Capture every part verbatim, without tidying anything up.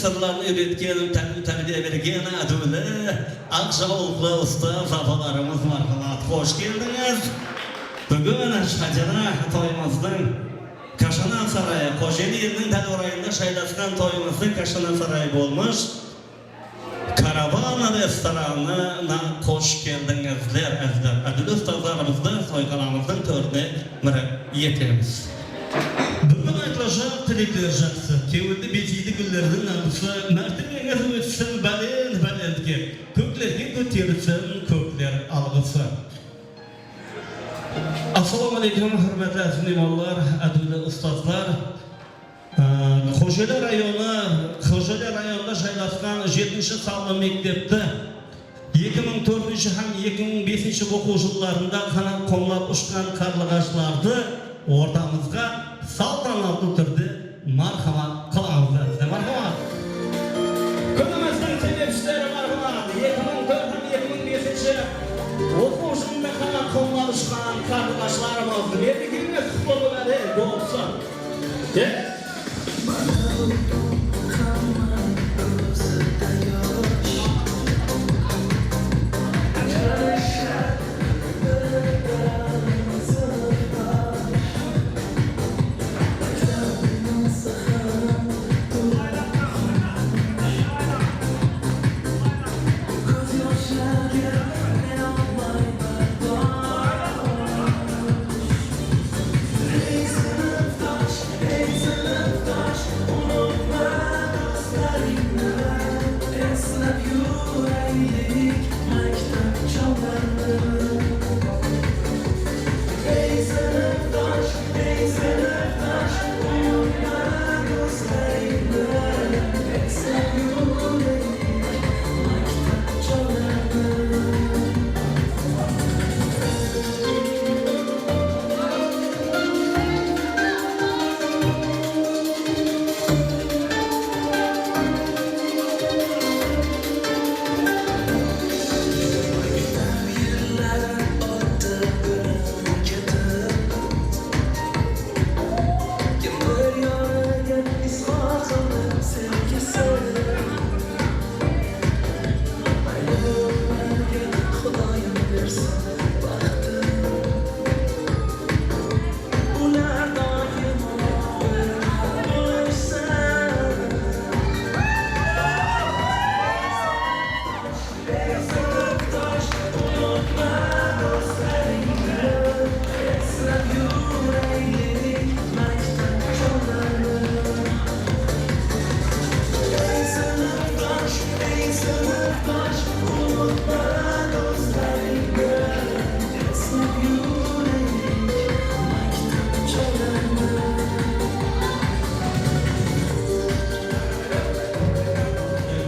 sırların úyretken, tálim-tárbiya bergen ádiwli, aq jawlıqlı ustaz apalarımız, marhamat, xosh keldińiz. Búgin Shadira toyımızdıń Kashanat sarayı, Xojeli eliniń dál orayında jaylasqan toyımızdıń Kashanat sarayı bolmıs Karavan restoranına xosh keldińizler, ázizler. Ádiwli ustazlarımızdı toyxanamızdıń tórine mirát etemiz. Búgin aytılajaq tilekler jaqsı, kewildi bezeydi gúllerdiń namısı, mártebeńiz ótsin bálent-bálentke, kóklerge kóterilsin kókler alǵısı. Assalawma áleykum, húrmetli áziz miymanlar, ádiwli ustazlar. Á, Xojeli rayonı, Xojeli rayonında jaylasqan jetinshi sanlı mektepti eki mıń tórtinshi hám eki mıń besinshi oqıw jıllarında qanat qomlap ushqan qarlıǵashlardı ortamızǵa saltanatlı túrde marhamat qılamız, ázizler. Marhamat. Kúnimizdiń sebepshileri, marhamat. Eki mıń tórt hám eki mıń besinshi oqıw jılında qanat qomlap ushqan qarlıǵashlarımız. Merkeńiz qutlı bolsın.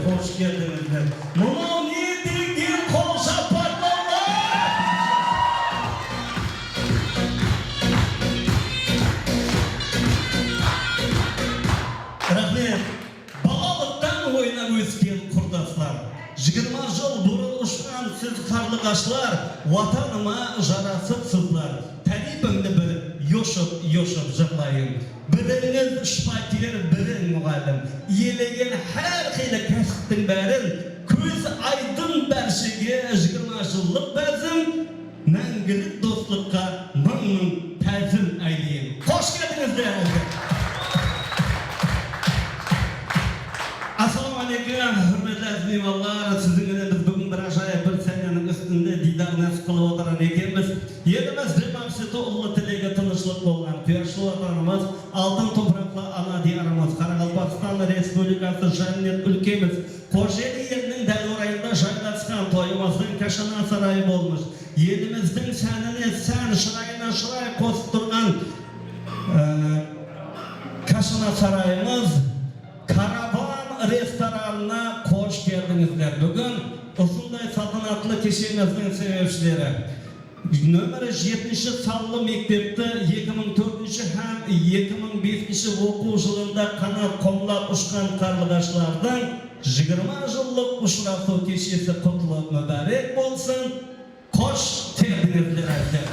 Xosh keldińizler. Mınaw ne degen qol shapaqlawlar! Raxmet. Balalıqtan oynap ósken qurdaslar, jigirma jıl burın ushqan siz qarlıǵashlar, Watanıma jarasıpsızlar. Táriypińdi bir yoshıp-yoshıp jırlayın. Birińiz shıpaker, biriń muǵallim. Iyelegen hár qıylı kásiptiń bárin, kóz aydın bárshege jigirma jıllıq bázim, máńgilik doslıqqa mıń-mıń tázim aylayın. Xosh keldińizler! Assalawma áleykum, húrmetli áziz miymanlar! Siziń menen biz búgin bir ájayıp bir sáhneniń ústinde diydar násip qılıp otırǵan ekenbiz. Elimiz bemaqseti ullı tilegi tınıshlıq bolǵan quyashlı Watanımız, altın topıraqlı ana diyarımız, Qaraqalpaqstan Respublikası, jánnet úlkemiz, Xojeli eliniń dál orayında jaylasqan toyımızdıń Kashanat sarayı bolmıs. Elimizdiń sánine sán, shırayına shıray qosıp turǵan, e, Kashanat sarayımız Karavan restoranına xosh keldińizler. Búgin usınday saltanatlı kesheńizdiń sebepshileri, nómeri jetinshi sanlı mektepti eki mıń tórtinshi hám eki mıń besinshi oqıw jılında qanat qomlap ushqan qarlıǵashlardıń jigirma jıllıq ushırasıw keshesi qutlı múbárek bolsın! Xosh keldińizler, ázizler!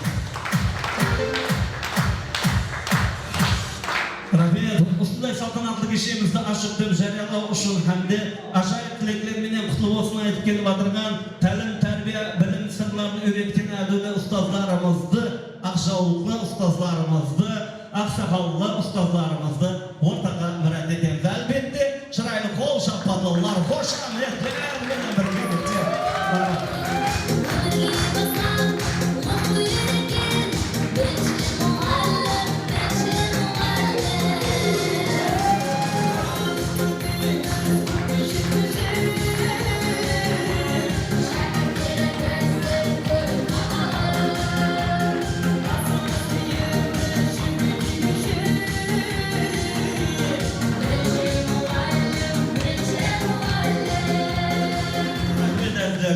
Raxmet, usınday saltanatlı Keshemizdi ashıq dep járiyalaw ushın hám de ajayıp tilekler menen qutlı bolsın aytıp kelip atırǵan tálim, tárbiya, bilim sırların úyretken ádiwli ustazlarımızdı, aq jawlıqlı ustazlarımızdı, aqsaqallı ustazlarımızdı ortaǵa mirát etemiz. Álbette, shıraylı qol shappatlawlar, xoshametler menen birgelikte. Raxmet, Ázizler.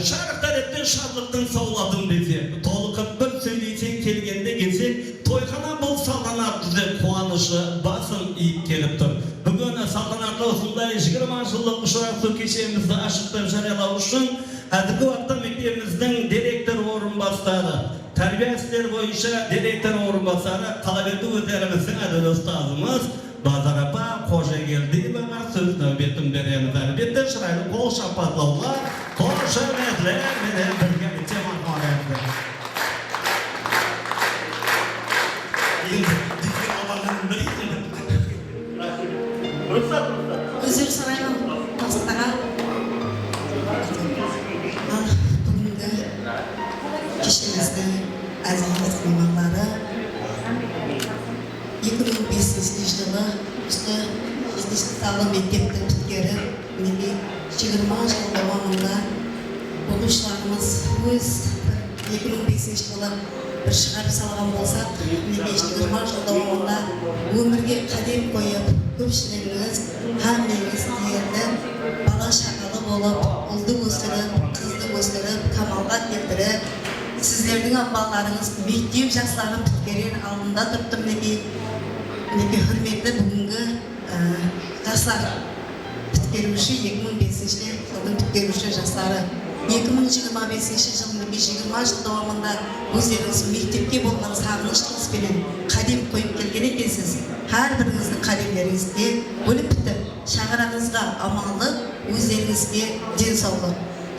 Sharıq tárepten shadlıqtıń sawlatın bezep, tolıqıp bir sóyleyseń kelgende gezek, toyxana bul saltanat dep quwanıshlı basın iyip kelip tur. Búgin saltanatlı usınday jigirma jıllıq ushırasıw keshemizdi ashıq dep járiyalaw ushın házirgi waqıtta mektebimizdiń direktor orınbasarı, tárbiya isleri boyınsha direktor orınbasarı, qalaberdi ózlerimizdiń ádiwli ustazımız Bazar apa Xojageldiyevaǵa sóz náwbetin beremiz. Álbette, shıraylı qol shappatlawlar, xoshametler menen birgelikte marhamat aytdı. Endi diktor alanın bileyik endi. Uzr sorayman, Maqset aǵa. Al, búgingi keshemizdiń áziz miymanları, eki mıń besinshi jılı usı Jezdesh Saqlı mektepti pitkerip, minekey, jigirma jıl dawamında oqıwshılarımız óz bir eki mıń besinshi jılı bir shıǵarıp salǵan bolsaq, minekey, jigirma jıl dawamında ómirge qádem qoyıp, kópshiligińiz, hámmeńiz deyerli bala-shaǵalı bolıp, uldı óstirip, qızdı óstirip, kamalǵa keltirip, sizlerdiń-ám balalarıńız mektep jasların pitkerer aldında turıptı, minekey, minekey, húrmetli búgingi, e, jaslar. Pitkeriwshi, eki mıń besinshi jıldıń pitkeriwshi jasları. Eki mıń jigirma besinshi jıl, minekey, jigirma jıl dawamında ózlerińiz mektepke bolǵan saǵınıshıńız benen qádem qoyıp kelgen ekensiz. Hár birińizdiń qádemlerińizde gúli pitip, shańaraǵıńızǵa amanlıq, ózlerińizge densawlıq.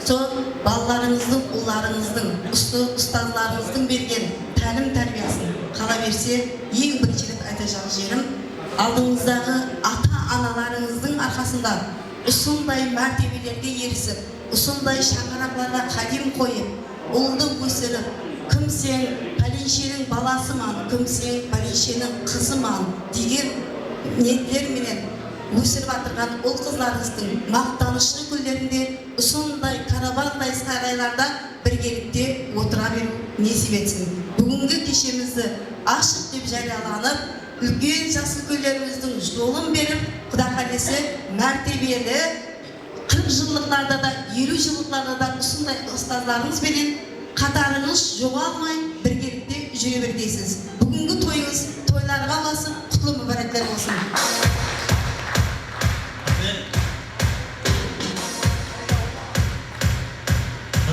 Sol balalarıńızdıń, ullarıńızdıń, usı ustazlarıńızdıń bergen tálim-tárbiyasın, qalaberse, eń birinshi ret aytajaq jerim, aldıńızdaǵı ata-analarıńızdıń arqasında usınday mártebelerge erisip, usınday shańaraqlarǵa qádem qoyıp, uldı ósirip, kimseń pálensheniń balasıman, kimseń pálensheniń qızıman degen niyetler menen ósirip atırǵan ul-qızlarıńızdıń maqtanıshlı kúnlerinde usınday karavanday saraylarda birgelikte otıra beriw nesip etsin. Búgingi keshemizdi ashıq dep járiyalanıp, úlken jas úlkenlerimizdiń jolın berip, Quda qálese, mártebeli qırq jıllıqlarda da, eliw jıllıqlarda da usınday ustazlarıńız benen qatarıńız joǵalmay, birgelikte júre bergeysiz. Búgingi toyıńız toylarǵa ulasıp, qutlı múbárekler bolsın.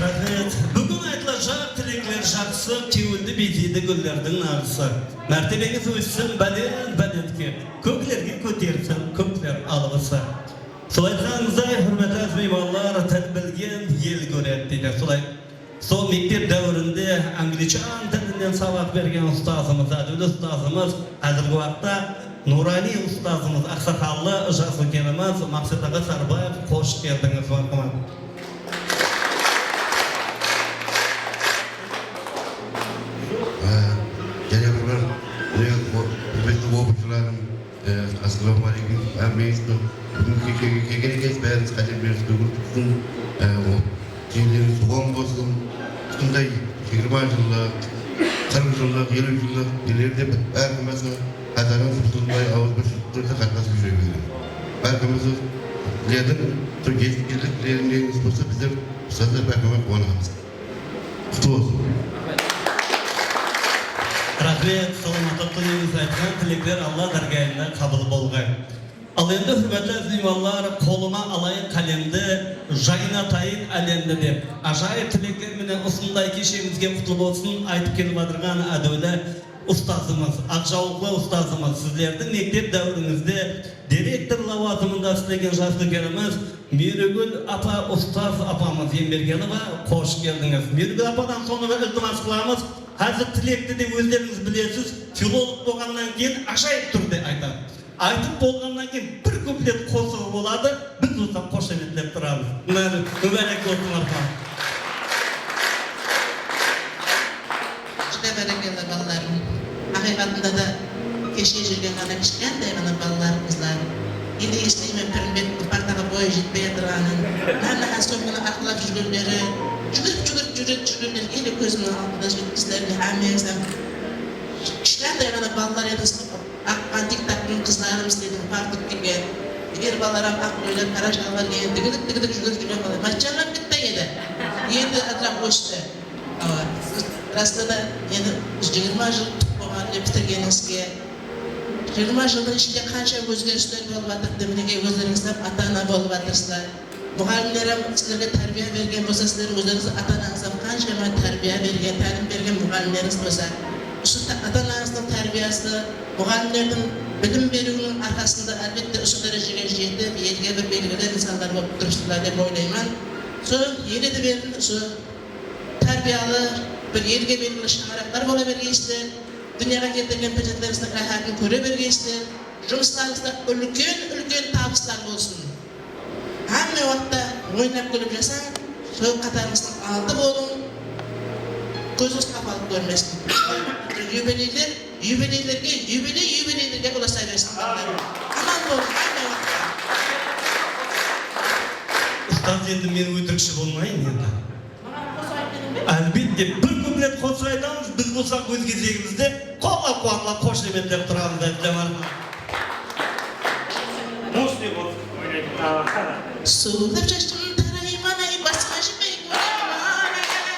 Raxmet. Búgin aytılajaq tilekler jaqsı, kewildi bezeydi gúllerdiń naǵısı. Mártebeńiz óssin bálent-bálentke, kóklerge kóterilsin kókler alǵısı. Sol aytqanımızday, húrmetli áziz miymanlar, til bilgen el kóredi deydi. Solay, sol mektep dáwirinde anglichan tilinen sabaq bergen ustazımız, ádiwli ustazımız, házirgi waqıtta nuraniy ustazımız, aqsaqallı jas úlkenimiz Maqset aǵa Sarbaev, xosh keldińiz, marhamat. Á, jáne bir, mine, o, húrmetli oqıwshılarım, e, assalawma áleykum, hámmeńizdi. Búgin keshege kelgen ekensiz, bárińiz qádemlerińiz kógil tutsın. E, o, kelgenlerińiz tuwǵan bolsın. Usınday jigirma jıllıq, qırq jıllıq, eliw jıllıq, nelerde bárkimizdiń qatarıńız usınday awızbirshiliklerde qatnasıp júre bersin. Bárkimizdiń tilediń, sol jetip keldik, tiledińlerińiz bolsa, bizler ustazlar bárkimizdiń quwanamız. Qutlı bolsın. Raxmet, salamatlıq tileymiz, aytqan tilekler Alla dárgayında qabıl bolǵay. Al endi, húrmetli áziz miymanlar, qolıma alayın qálemdi, jaynatayın álemdi dep, ajayıp tilekler menen usınday keshemizge qutlı bolsın aytıp kelip atırǵan ádiwli Ustazımız, aqjawlıqlı ustazımız, sizlerdiń mektep dáwirińizde direktor lawazımında islegen jas nókerimiz Miyrigúl apa, ustaz apamız Embergenova, xosh keldińiz. Miyrigúl apadan sońıra iltimas qılamız, házir tilekti de ózlerińiz bilesiz, filolog bolǵannan keyin ajayıp túrde aytadı. Aytıp bolǵannan keyin bir kuplet qosıǵı boladı, biz bolsaq xoshametlep turamız. Mine, múbárek bolsın, marhamat. Júdá bárekella, balalarım. Haqıyqatında da keshe júrgen ǵana kishkentay ǵana balalarımızlar. Endi esleymen, Pirimbettiń partaǵa boyı jetpey atırǵanın, hár náhá soń bunı arqalap júrgenleri, júgirip, júgirip, júgirip júrgenleri ele kózimniń aldında júrdi. Sizlerge hámmeńizden kishkentay ǵana balalar edińiz. Aqqan diktattıń qızlarımız dedim, fartuk kiygen. Er balalar hám aq koylek, qara shalbar kiygen, digidik-digidik júgirip júrgen bala. Matjanlar bitta edi. Endi azıraq ósti. Awa. Rasında da, endi jigirma jıl qutlıq bolǵan ele pitirgenińizge. Jigirma jıldıń ishinde qansha ózgerisler bolıp atırıptı, minekey, ózlerińiz hám ata-ana bolıp atırsızlar. Muǵallimler hám sizlerge tárbiya bergen bolsa, sizlerdiń ózlerińizdiń ata-anańız hám qansha tárbiya bergen, tálim bergen muǵallimlerińiz bolsa, usı ta-, ata-anańızdıń tárbiyası, muǵallimlerdiń bilim beriwiniń arqasında, álbette, usı dárejege jetip, elge bir belgili insanlar bolıp turıpsızlar dep oylayman. Sol ele de bergin, usı tárbiyalı, bir elge belgili shańaraqlar bola bergeysizler. Dúnyaǵa keltirgen perzentlerińizdiń ráhátın kóre bergeysizler. Jumıslarıńızda úlken-úlken tabıslar bolsın. Hámme waqıtta oynap-kúlip jasań, sol qatarıńızdıń aldı bolıń, kózińiz qapalıq kórmesin. Yubileyler, yubileylerge, yubiley, yubileylerge ulasa bersin, balalar. Aman bolıń hámme waqıtta. Ustaz, endi men ótirikshi bolmayın endi. Álbette, bir kuplet qosıq aytamız, biz bolsaq óz gezegimizde qollap-quwatlap, xoshametlep turamız, ájdaman. Musli bolsın. Suwlap shashım tarayman-ay, basıma júpek orayman-ay.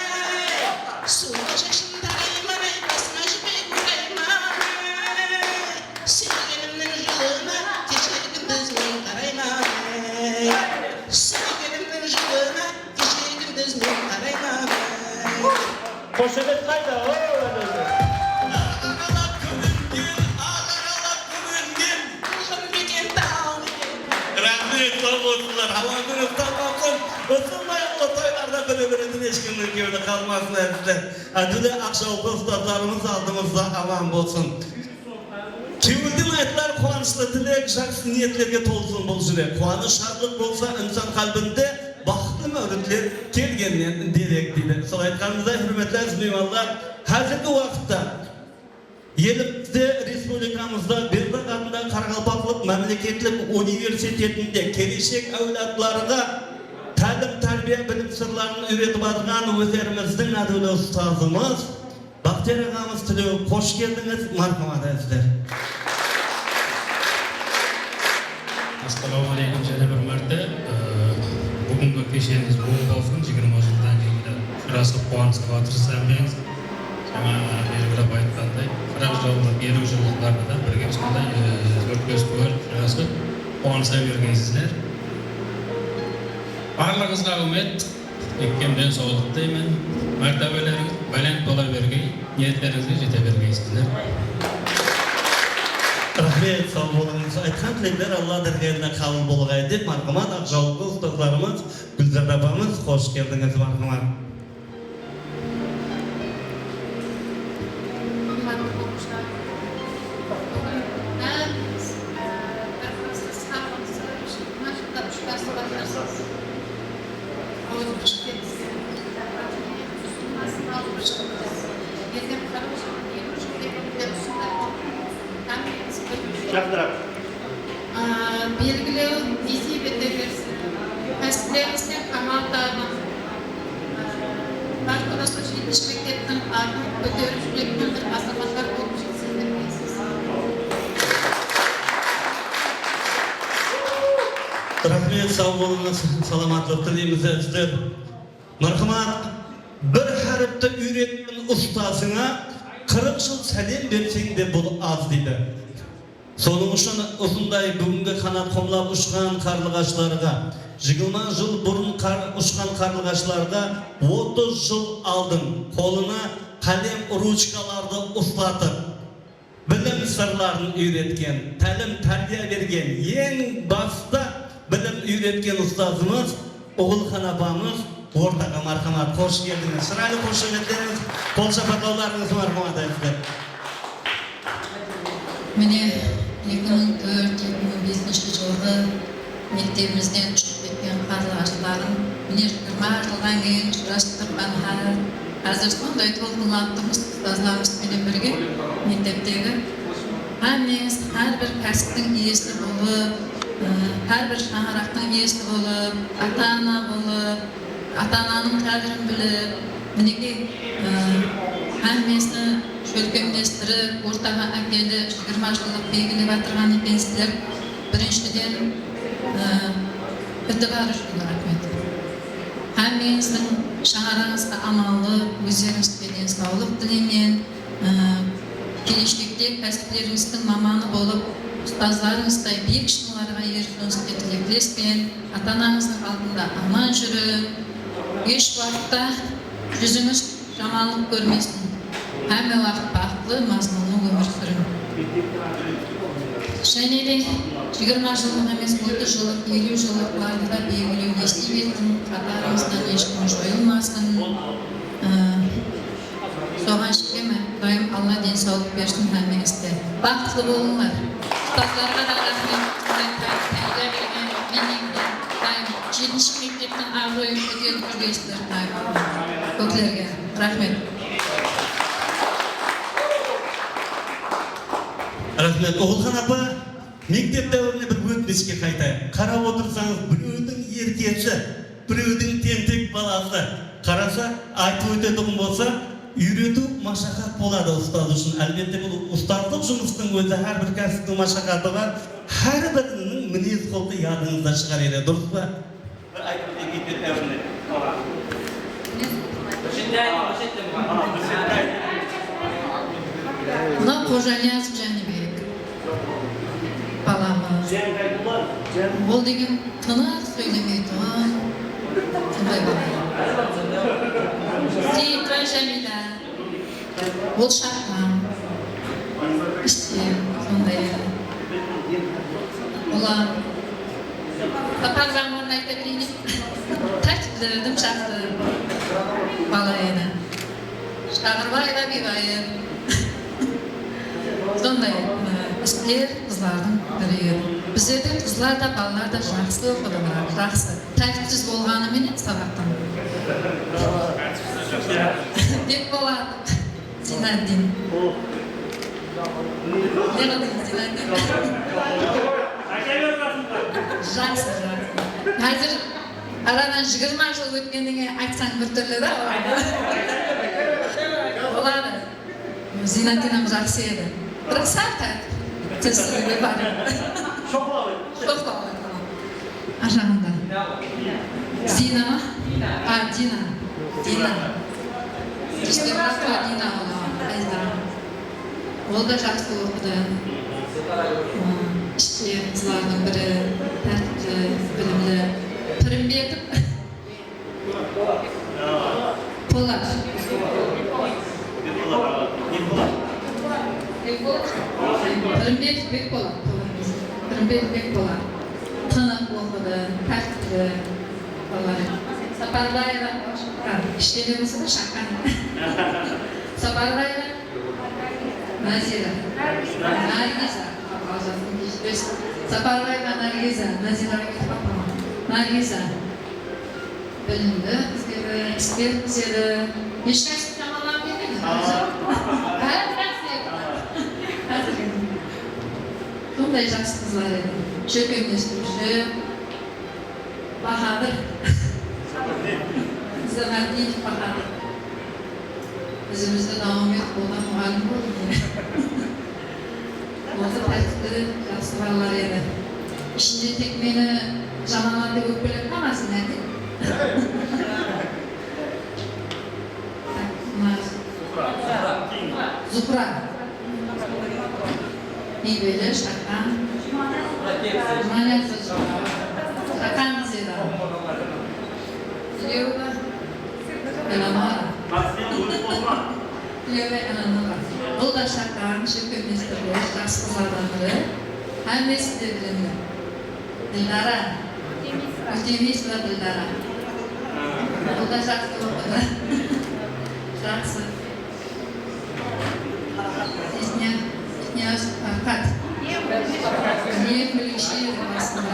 Suwlap shashım tarayman-ay, basıma júpek orayman-ay. Súygenimniń jılına keche kúndiz men qarayman-ay. Súygenimniń jılına Keche kúndiz men qarayman. Xoshamet qayda? O, áne. Aǵaralap kúlingen, aǵaralap kúlingen. Qılqın beken, taw beken. Raxmet, saw bolsınlar. Awa kúnińiz tap bolsın. Usınday ullı toylarda biri-birinen hesh kimniń kewli qalmasın, ázizler. Ádile aqshalıqlı ustazlarımız aldımızda aman bolsın. Kewilden aytılar quwanıshlı tilek, jaqsı niyetlerge tolsın bul júrek. Quwanısh, shadlıq bolsa insan qálbinde, baxıtlı máwritler kelgeninen derek, deydi. Sol aytqanımızday, húrmetli áziz miymanlar, házirgi waqıtta elimizde, respublikamızda Berdaq atındaǵı Qaraqalpaqlıq mámleketlik universitetinde keleshek áwladlarǵa tálim-tárbiya, bilim sırların úyretip atırǵan ózlerimizdiń ádewli ustazımız Baxtiyar aǵamız, tilew, xosh keldińiz, marhamat, ázizler. Assalawma áleykum, jáne bir márte. Ee, búgingi keshemiz ulıwma bolsın, jigirma jıldan keyingi jurasıp quwanısıp atırmız hámmemiz. Jańa, e, belgilep aytqanday, qırq jıllıq, eliw jıllıqlarda da birge usınday, e, júrtlesip, jurasıp, quwanısa bergeysizler. Barlıǵıńızǵa úmit. Bekkem densawlıq tileymen. Mártebelerińiz bálent bola bergey, niyetlerińizge jete bergeysizler. Raxmet, saw bolıńız. Aytqan tilekler Alla dárgahında qabıl bolǵay dep, marhamat, aqjawlıqlı ustazlarımız Gúlzada apamız, xosh keldińiz, marhamat. Húrmetli oqıwshılar, búgin hámmeńiz, e, bir-birimizdi sağlıqsız, jigirma jılda úsh basıp atırsız. Awzım shıǵıp ketsin. Erteń qırq jıl, eliw jıl degende usınday hámmeńiz bir. Jaqtıraq. Aa, belgilewin nesiyip ete bersin. Kásiplerińizde kamal tabıń. Aa, barlıǵıńızda jettińiz, mekteptiń atın kóterip júretin bir azamatlar bolıp jetsin dep. Raxmet, saw bolıńız, salamatlıq tileymiz, ázizler. Marhamat, bir háripti úyretken ustazıńa qırıq jıl sálem berseń de, bul az, deydi. Sonıń ushın usınday búgingi qanat qumlap ushqan qarlıǵashlarǵa, jigirma jıl burın qar-, ushqan qarlıǵashlarǵa otız jıl aldın qolına qálem, ruchkalardı uslatıp, sırların úyretken, tálim-tárbiya bergen, eń basta bilim úyretken ustazımız Oǵulxan apamız, ortaǵa marhamat, xosh keldińiz. Shıraylı xoshametlerińiz, qol shapaqlawlarıńız marhamat aytqı. Mine, eki mıń tórt, eki mıń besinshi jılǵı mektebimizden túsip ketken qarlı ajılarım, mine, jigirma jıldan keyin ushırasıp turıppan. Há-, házir sonday tolqınlanıp turmız ustazlarımız penen birge mekteptegi. Hámmeńiz hár bir kásiptiń iyesi bolıp, ı, hár bir shańaraqtıń iyesi bolıp, ata-ana bolıp, ata-ananıń qádirin bilip, minekey, ı, hámmesin shólkemlestirip, ortaǵa ákelip, jigirma jıllıq belgilep atırǵan ekensizler. Birinshiden, ı, itibar ushın raxmet. Hámmeńizdiń shańaraǵıńızǵa amanlıq, ózlerińizge densawlıq tileymen. I, keleshekte kásiplerińizdiń mamanı bolıp, ustazlarıńızday biyik shıńlarǵa erisiwińizge tileklespen, ata-anańızdıń aldında aman júriń. Hesh waqıtta júzińiz jamanlıq kórmesin. Hámme waqıt baxıtlı, mazmunlı ómir súriń. Jáne de jigirma jıllıq emes, otız jıllıq, eliw jıllıqlardı da belgilew nesiyp etsin, qatarıńızdan hesh kim joyılmasın. I, Soǵan shekeme, Qudayım Alla densawlıq bersin hámmeńizge. Baxıtlı bolıńlar. Ustazlarǵa da raxmet. Qudayım tárbiya bergen, men endi Qudayım jetinshi mekteptiń abıroyın kóterip júrgeysizler, Qudayım Alla. Kóklerge. Raxmet. Raxmet, Oǵulxan apa. Mektep dáwirine bir ótmishke qaytayıq. Qarap otırsańız, birewdiń erkesi, birewdiń tentek balası. Qarasa, aytıp ótetuǵın bolsa, úyretiw mashaqat boladı ustaz ushın. Álbette, bul ustazlıq jumıstıń ózi, hár bir kásiptiń mashaqatı bar. Hár biriniń minez-qulqı yadıńızda shıǵar ele, durıs pa? Bir aytıp óteyik, mektep dáwirinde. Mına Xojaniyazov Jánibek balamız. Ol degen tınıq sóylemeytuǵın sonday bala. Seyitova Jámiyla. Ol shaqqan, ishken, sonday edi. Ulan, Sapar Rahmandı ayta bereyin. Tártipli, dımshaqlı bala edi. Shaǵırbaeva Biybayı. Sonday, ı, iskler qızlardıń biri edi. Bizlerde qızlar da, balalar da jaqsı oqıdılar, jaqsı. Tártipsiz bolǵanı menen sabaqtan. Bekbolat. Zinaddin. Ne qıldınız, Zinaddin? Jaqsı, jaqsı. Házir aradan jigirma jıl ótkenine aytsań bir túrli da. Boladı. Zinaddin hám jaqsı edi. Biraq sál tártipsizligi bar. Shoqlap ayt. Shoqlap ayt. Ajaǵanda. Zina ma? A, Dina. Dina. Dina. Ol da jaqsı oqıdı. Ishki qızlardıń biri, tártipli, bilimli. Pirimbetov. Polat. Pirimbetov Bekpolat. Pirimbetov Bekpolat. Tınıq oqıdı, tártipli bala. Saparbaeva, ha, kishkene bolsa da shaqqan. Saparbaeva Nazira. Nargiza. Saparbaeva Nargiza. Naziraǵa ketip qaldım. Nargiza. Bilimli qız edi, isker qız edi. Hesh qaysı jamanlanıp ketpedi. Bári jaqsı edi. Házir. Sonday jaqsı qızlar edi. Shólkemlestiriwshi. Bahadır. Zamardiyev Bahadır. Izimizde dawam etip bolǵan muǵallim boldı. Bolsa tártipli, jaqsı balalar edi. Ishinde tek meni jamanladı dep ókpelep qalmasın, áke? Zuhra. Biybeli, shaqqan. Jumaniyaz Zuhra. Shaqqan qız edi. Tilewova Eleonora. Tilewova Eleonora. Bul da shaqqan, shólkemlestirdi. Qızlardan biri. Hámmesi de biledi. Dildara. Ótemeysova Dildara. Ol da jaqsı oqıdı. Jaqsı. Esne, Esne Farxat. Ne bilimshi edi basında.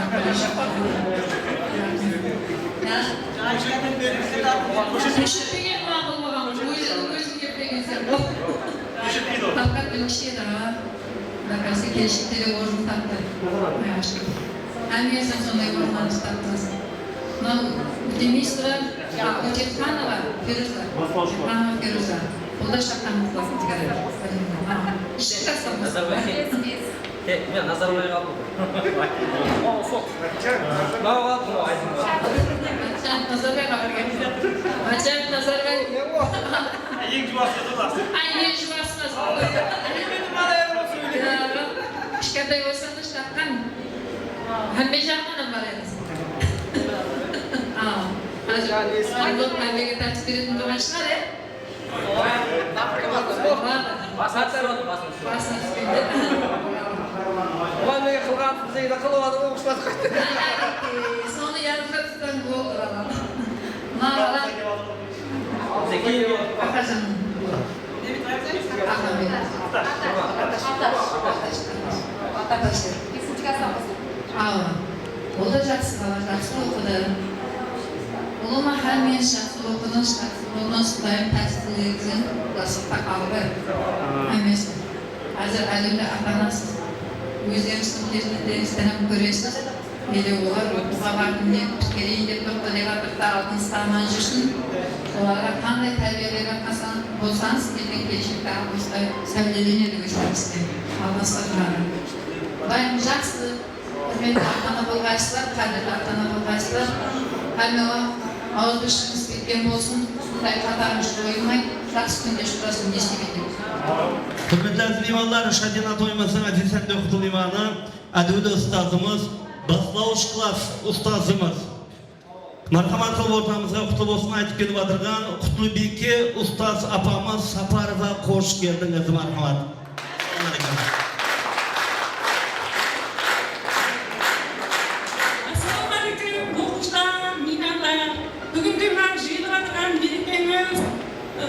Ya. Kóshirtpegen maqul bolǵan. Óziniń ózin kepiregen sen. Farxat bilimshi edi, a. Dá parece keleshekte de orın taptı. Quday ashqı. Hámmesi sonday orınlardı taptınız. Mınaw Ótemeysova, a, Ótepxanova Feruza. Ótepxanova Feruza. Bul da shaqqan qızlar. Ishki kastan. Nazarbay. He, men Nazarbay qaldım. Mınaw qaldım. Nazarbay qaldım. Nazarbay. Eń juwası da. Ay, eń juwası da. Kishkentay bolsa da shaqqan. Hámme jaǵınan bar emes. Al, házir Aydoq hámmege tártip beretin bolǵan shıǵar, e? Basına túsiredi, basına túsiredi. Basına túsedi. Oǵan nege qılǵanımız bizge de qılıp atır, oqıp atır. Sonı yazıp atırsań, boldı, balam. Mına, balam. Zekiyev. Aqajan. Aqajan. Awa. Ol da jaqsı bala, jaqsı oqıdı. Ulıwma, hámmeniz jaqsı oqıdıńız, jaqsı bolıńız, Qudayım tártip tileydi, jaqsılıqta qalıp. Hámmesi. Házir álemde ata-anasız. Ózlerińizdiń perzentleringizden hám kóresiz. Ele olar oqıwǵa bardım dep, pitkereyin dep toqta dep atırıp ta, aldınızda aman júrsin. Olarǵa qanday tárbiya berip atqan bolsańız, erteń keleshekte hám usılay sáwlelenedi ózlerińizde. Alǵısta turadı. Qudayım jaqsı, húrmetli ata-ana bolǵaysızlar, qádirli ata-ana bolǵaysızlar. Hámme waqıt awızbirshiligińiz betken bolsın, usınday qatarıńız joyılmay, jaqsı kúnde ushırasıń, nesiybe etsin. Húrmetli áziz miymanlar, Shadiyana Toymasov, Áziz Sándek Qutlılimanı. Ádiwli ustazımız, baslawısh klass ustazımız. Marhamat qılıp ortamızǵa qutlı bolsın aytıp kelip atırǵan Qutlibiyke ustaz apamız Saparova, xosh keldińiz, marhamat. Assalawma áleykum, oqıwshılar, miymanlar. Búgin de mına jıyılıp atırǵan merekemiz, ı,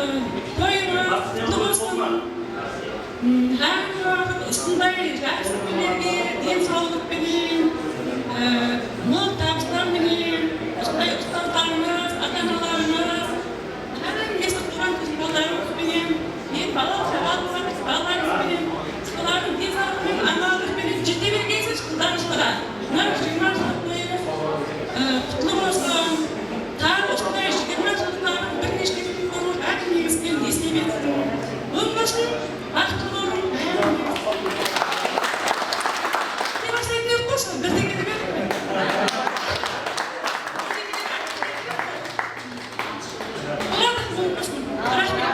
toyımız qutlı bolsın. Hár bir waqıt usınday jaqsı kúnlerge densawlıq penen, e, mol tabıslar menen, usınday ustazlarımız, ata-analarımız, hámmesi quwǵan tús balalarımız penen, men bala, bala, balalarımız penen, solardıń densawlıǵı menen, amanlıq penen jete bergensiz qızǵanıshlıǵa. Mına jigirma jıllıq toyımız, e, qutlı bolsın. Tar usınday jigirma jıllıqlardıń bir neshte kún bolıp, hámmeńizge nesiybe etsin. Onıń ushın Baxıtlı bolıń. Dep atayın dep qoysa, bir degeni bermey. Raxmet.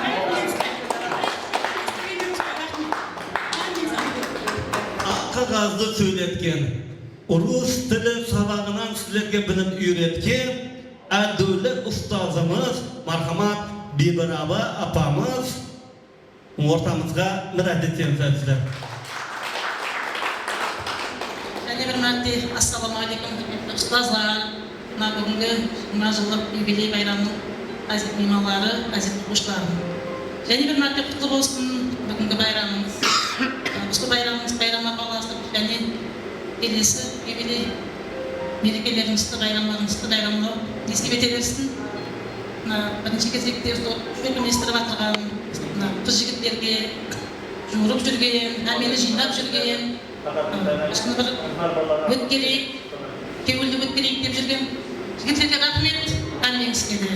Aq qaǵazdı sóyletken, rus tili sabaǵınan sizlerge bilim úyretken ádiwli ustazımız, marhamat, Biybiraba apamız. Ortamızǵa mirát etseńiz, ázizler. Jáne bir márte, assalawma áleykum, húrmetli ustazlar, mına búgingi jigirma jıllıq yubiley bayramınıń ázizli miymanları, ázizli oqıwshılarım. Jáne bir márte qutlı bolsın búgingi bayramıńız. Usı bayramıńız bayramǵa ulasıp, jáne kelesi yubiley merekelerińizdi, bayramlarıńızdı bayramlaw nesip ete bersin. Mına, birinshi gezekte usı úlkemlestirip atırǵan, mına, qız-jigitlerge juwırıp júrgen, hámmeni jıynap júrgen, usını bir ótkereyik, kewildi ótkereyik dep júrgen jigitlerge raxmet, hámmeńizge de.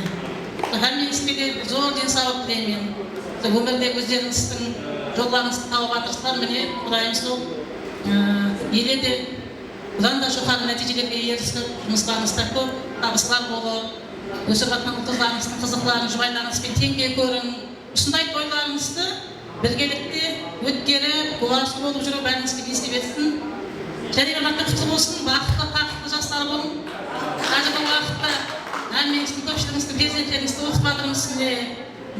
Hámmeńizge de zor densawlıq tileymen. Usı ómirde ózlerińizdiń jollarıńızdı tawıp atırsızlar, mine, Qudayım sol, ı, ele de Budan da joqarı nátiyjelerge erisip, jumıslarıńızda kóp tabıslar bolıp, ósip atırǵan qızlarıńızdıń qızıqların jubaylarıńız benen teńge kóriń. Usınday toylarıńızdı birgelikte ótkerip, gúwası bolıp júriw bárińizge nesip etsin. Jáne bir márte qutlı bolsın, baxıtlı, taxıtlı jaslar bolıń. Házirgi waqıtta hámmeńizdiń kópshiligińizdiń perzentlerińizdi oqıtıp atırmız, mine.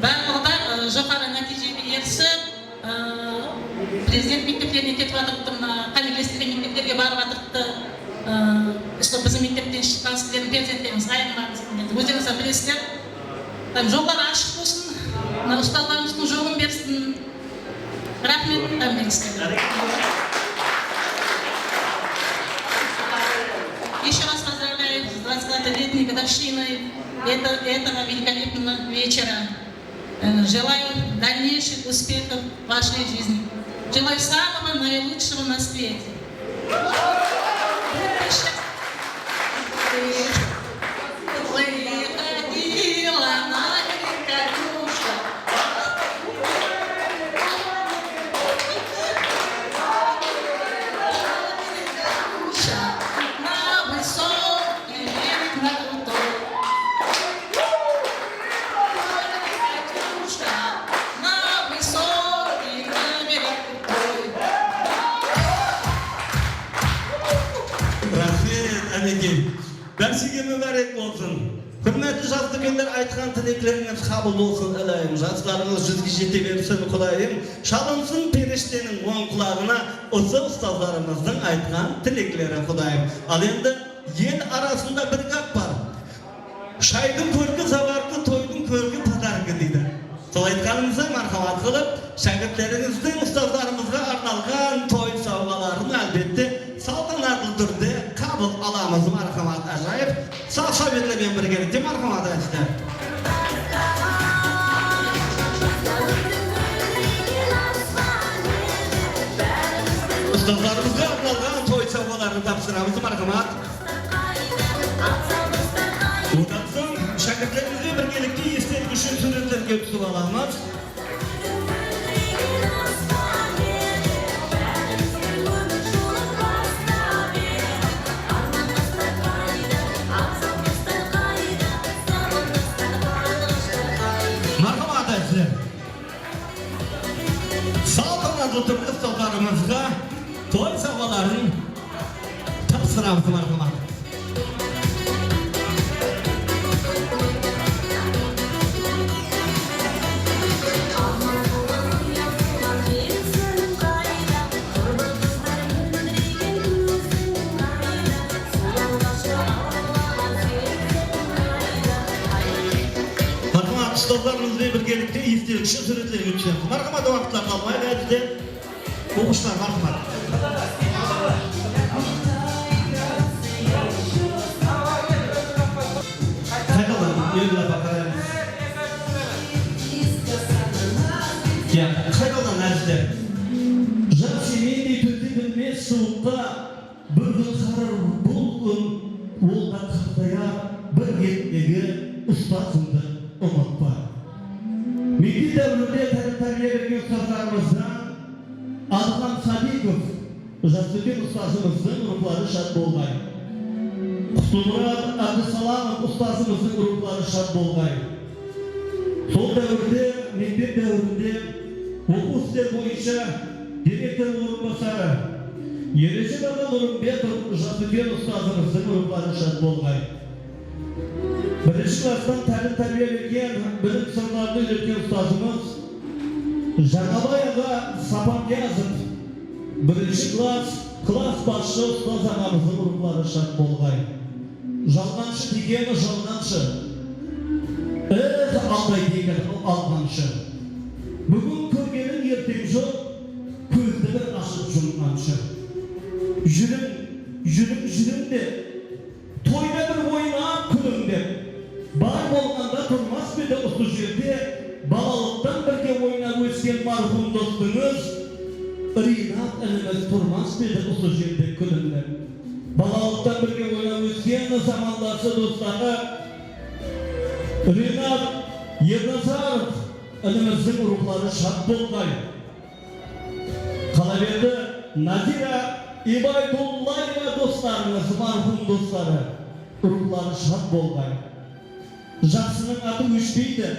Barlıǵı da, ı, joqarı nátiyjege erisip, Prezident mekteplerine ketip atırıptı, mına qánigelestirgen mekteplerge barıp atırıptı. Ee, usı biziń mektepten shıqqan sizlerdiń perzentlerimiz, ayırmańız, ózlerińiz bilesizler. Tam jolları ashıq bolsın, mına ustazlarımızdıń jolın bersin. Raxmet, hámmeńizge. Ещё раз поздравляю с двадцатилетней годовщиной это, этого великолепного вечера. Э, желаю дальнейших успехов в вашей жизни. Желаю самого наилучшего на свете. Будьте счастливы. Выходила на Катюша. На высокий берег, на крутой. Raxmet, Ánekem. Bársheńe múbárek bolsın. Húrmetli jas úlkenler, aytqan tileklerińiz qabıl bolsın, Ilayım. Jaslarıńız júzge jete bersin, Qudayım. Shalınsın perishteniń oń qulaǵına usı ustazlarımızdıń aytqan tilekleri, Qudayım. Al endi el arasında bir gáp bar. Shaydıń kórki zavarki, toydıń kórki podarki deydi. Sol aytqanımızday, marhamat qılıp, shákirtlerińizdiń ustazlarımızǵa arnalǵan toy sawǵaların, álbette, saltanatlı túrde qabıl alamız. Marhamat, ájayıp. Saf sáwbetler menen birgelikte, marhamat, ájayıp. Ustazlarımızǵa arnalǵan toy sawǵaların tapsıramız, marhamat. Onnan soń shákirtlerimizbe birgelikte estelik ushın súwretlerge túsip alamız. Marhamat, sizler. Saltanatlı túrde ustazlarımızǵa toy sawǵaların tapsıramız, marhamat. Marhamat, ustazlarımız benen birgelikte estelik ushın súwretlerge túsemiz. Marhamat, waqıtlardı almayıq, bizde oqıwshılar, marhamat. Qaydadan, Eldil apa, qaraymız. Ya, qaydadan, ájizler? Jas emendey tóte bilmes juwıqqa. Bir kún qarır bul kún, ol da qartayar, bir ertegi ustazıńdı umıtpa. Mektep dáwirinde tálim-tárbiya bergen ustazlarımızdan Adılxan Sadikov, Jasúlken ustazımızdıń ruwxları shad bolǵay. Qutlımurat Ábdisalamov ustazımızdıń ruwxları shad bolǵay. Sol dáwirde, mektep dáwirinde oqıw isleri boyınsha direktor orınbasarı Ereje aǵa Nurımbetov Jasúlken ustazımızdıń ruwxları shad bolǵay. Birinshi klasstan tálim-tárbiya bergen, bilim sırların úyretken ustazımız Jańabay aǵa Sapanniyazov, birinshi klass, klass basshısı ustaz aǵamızdıń ruwxları shad bolǵay. Jalǵanshı degeni jalǵanshı. Ex, aldaydı eken alǵanshı. Búgin kórgeniń erteń joq, kózdi bir ashıp jumǵanshı. Júriń, júriń, júriń dep, toyda bir oynap kúliń dep. Bar bolǵanda turmas pa edi usı jerde, balalıqtan birge oynap ósken marhum dostıńız Rinat inimiz turmas pa edi usı jerde kúliń dep. Balalıqtan birge oynap ósken zamanlası, dostları Rinat Ernazarov inimizdiń ruwxları shad bolǵay. Qalaberdi Nazira Ibaydullaeva dostlarıńız, marhum dostları, ruwxları shad bolǵay. Jaqsınıń atı óshpeydi,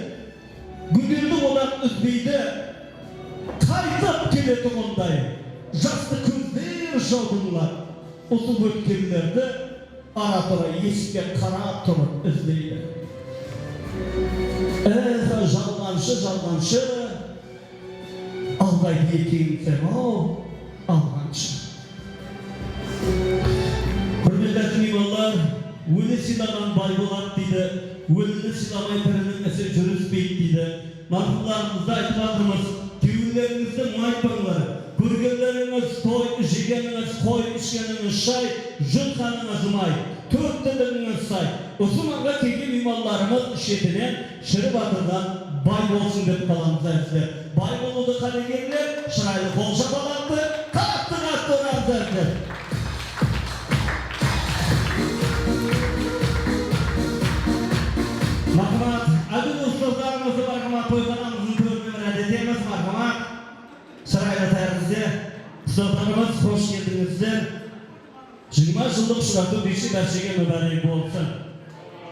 gúderdi odaq úzbeydi. Qaytap keletuǵınday jastı kózler jawdıńlar. Usı ótkenlerdi ara-tura esikke qarap turıp izleydi. Ex, jalǵanshı, jalǵanshı. Qaytı etkenim sen-aw, alǵanshı. Húrmetli miymanlar, óli sıylaǵan bay boladı deydi, ólini sıylamay tiriniń isi júrispeydi deydi. Marhumlarımızdı aytıp atırmız, kewillerińizdi muńaytpańlar. Kórgenlerińiz toy, jegenińiz qoy, ishkenińiz shay, jutqanıńız may, tórtti dinińiz say. Usı manǵa kelgen miymanlarımız shetinen shirip atırǵan bay bolsın dep qalamız, ázizler. Bay bolıwdı qálegenler, shıraylı qol shapalaqtı qattı-qattı uramız, ázizler. Marhamat, ádil ustazlarımızdı, marhamat, toyxanamızdıń tórine mirát etemiz, marhamat. Shıraylı tárizde ustazlarımız, xosh keldińizler. Jigirma jıllıq ushırasıw keshte bárshege múbárek bolsın.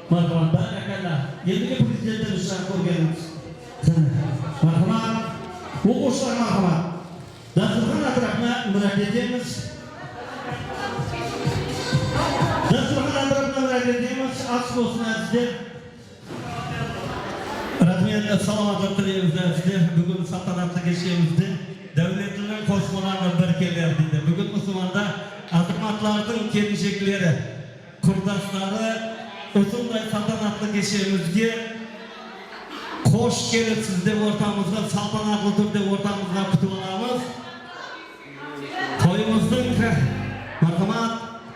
Marhamat, bárekella. Endigi prezidentimiz jaǵın kórgenimiz. Marhamat. Oqıwshılar, marhamat. Dasturxan átirapına mirát etemiz. Dasturxan átirapına mirát etemiz. As bolsın, ázizler. Raxmet, salamatlıq tileymiz sizlerge. Búgin saltanatlı keshemizde dáwletliniń qosqıları bir keler deydi. Búgin usımanda azımatlardıń kelinshekleri, qurdasları usınday saltanatlı keshemizge xosh kelipsiz dep ortamızǵa, saltanatlı túrde ortamızǵa kútip alamız. Toyımızdıń, marhamat,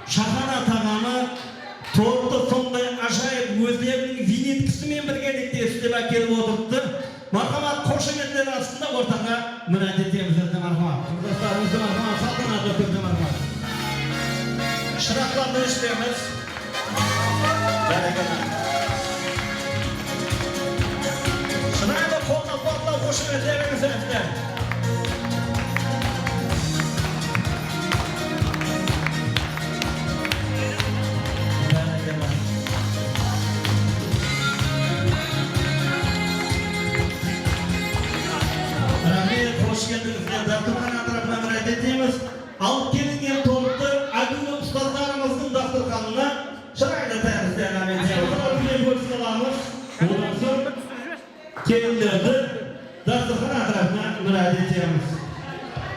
shahana taǵamı, torttı sonday ájayıp ózleriniń vinyetkası menen birgelikte islep ákelip otırıptı. Marhamat, xoshametler astında ortaǵa mirát etemiz, sizlerge marhamat. Qurdaslarımızdı, marhamat, saltanatlı túrde, marhamat. Shıraqlardı óshiremiz. Bárekella. Shıraylı qol-qapaqlar, xoshametler, sizlerge. Bárekella. Raxmet, xosh keldińizler. Dasturxan átirapına mirát etemiz. Alıp kelingen torttı ádiwli ustazlarımızdıń dasturxanına shıraylı tárizde ámen etemiz. Olar bilen kórsiz qalamız. Odan soń kelinlerdi dasturxan átirapına mirát etemiz.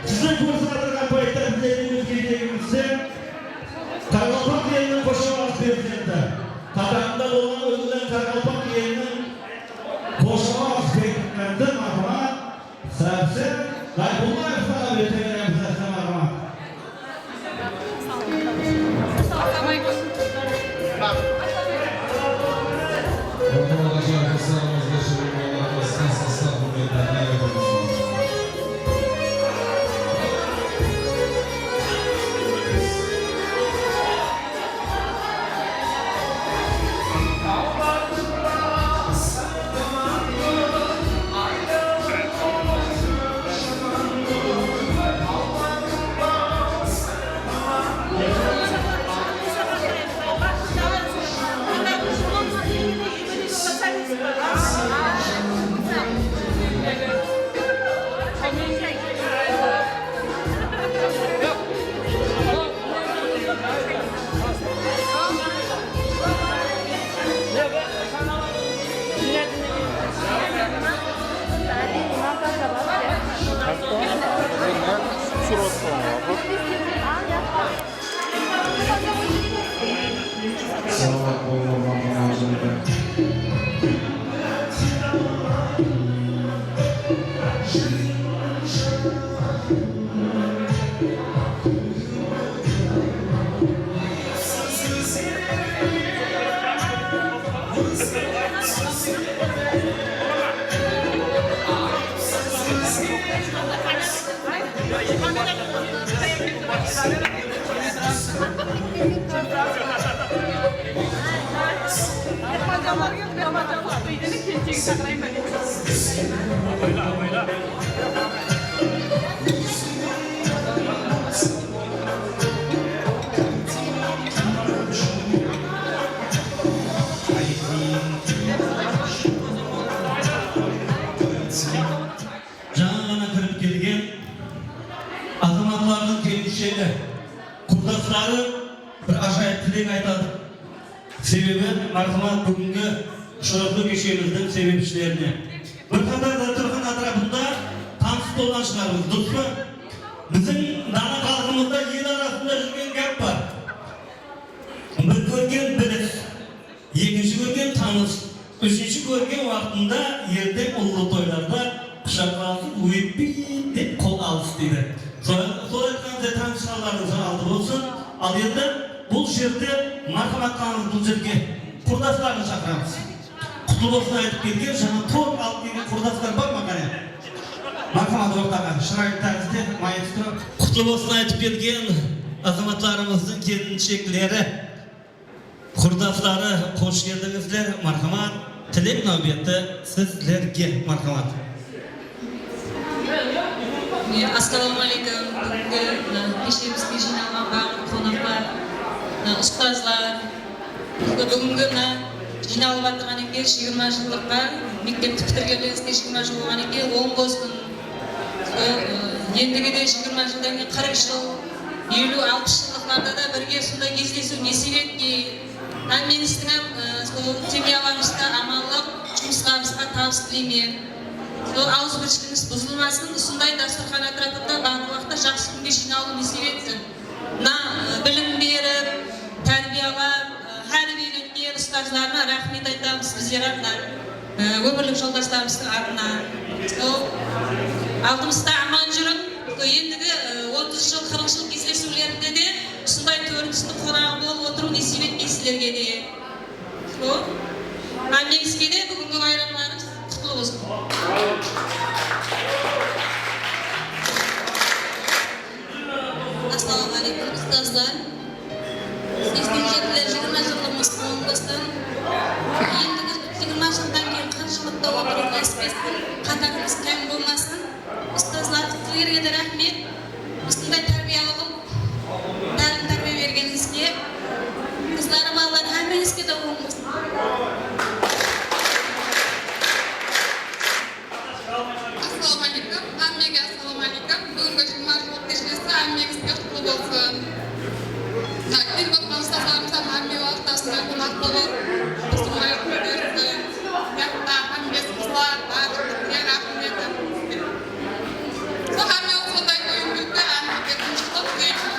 Sizler kórip atırǵan payıtta bizlerdiń óz gezegimizde qaraqalpaq eliniń xoshawaz prezidenti, qatarında bolǵan óziniń qaraqalpaq eliniń xoshawaz prezidenti, marhamat, Sábse Ǵaybullaev salam ete beremiz, ássalawma áleykum. Ortalıqqa jayılǵan salamımızdı jiberiń, Allamız qasıqsa húrmetli aytımız. Salawat bolma, Maǵan awzıńda. Jańa ǵana kirip kelgen azamatlardıń kelinshegi, qurdasları bir ájayıp tilek aytadı. Sebebi, marhamat, búgingi ushırasıw keshemizdiń sebepshilerine. Bir qatar dasturxan átirapında tanıs Bolǵan shıǵarmız, durıs pa? Biziń dana xalqımızda el arasında júrgen gáp bar. Bir kórgen bilis, ekinshi kórgen tanıs, úshinshi kórgen waqtında erteń ullı toylarda qushaqlasıp ótpey dep qol alıs deydi. Sol, sol aytqanımızday tanıs shıǵarlardıń aldı bolsın. Al endi bul jerde marhamat qılamız bul jerge qurdasların shaqıramız. Qutlı bolsın aytıp kelgen, jańa tort alıp kelgen qurdaslar bar ma, qáne? Marhamat, ortaǵa, shıraylı tárizde, maestro. Qutlı bolsın aytıp kelgen azamatlarımızdıń kelinshekleri, qurdasları, xosh keldińizler, marhamat. Tilek náwbeti sizlerge, marhamat. Assalawma áleykum. Búgingi, e, keshemizge jıynalǵan barlıq qonaqlar, e, ustazlar, búgingi mına jıynalıp atırǵan eken, jigirma jıllıqqa, mektepti pitirgenligińizge jigirma jıl bolǵan eken, oń bolsın. Sol, e, endigi de jigirma jıldan keyin qırq jıl, eliw, alpıs jıllıqlarda da birge usınday gezlesiw nesiyp etken. Hámmeńizdiń hám, e, sol semyalarıńızǵa amanlıq, jumıslarıńızǵa tabıs tileymen. Sol awızbirshiligimiz buzılmasın, usınday dasturxan átirapında barlıq waqıtta jaqsı kúnge jıynalıw nesiyp etsin. Mına, e, bilim berip, tárbiyalap, e, hár úyrengen ustazlarına raxmet aytamız bizler atınan, e, ómirlik joldaslarımızdıń atınan. Sol aldımızda aman júriń. Sol endigi, e, otız jıl, qırıq jıl gezlesiwlerinde de usınday tórinistiń qonaǵı bolıp otırıw nesiyp etken sizlerge de. Sol. Hámmeńizge de búgingi bayramlarıńız qutlı bolsın. Assalawma áleykum, ustazlar. Seksen jetiler jigirma jıllıǵımız oń bolsın. Endigi jigirma jıldan keyin qırq jıllıqta otırıw násip etsin. Qatarımız qáń bolmasın. Ustazlar, sizlerge de raxmet. Usınday tárbiyalı qılıp, tálim-tárbiya bergenińizge. Qızlar, balalar, hámmeńizge de oń bolsın. Assalawma áleykum, hámmege assalawma áleykum. Búgingi jigirma jıllıq keshesi hámmeńizge qutlı bolsın. Kelip otırǵan ustazlarımız hám hámme waqıtta usınday qonaq bolıp, bizdi oynatqan bersin. Yaqında hámmesi qızlar, barshasına raxmet. Sol hámme usınday oyın-kúlki, hámmege tınıshlıq tileymen.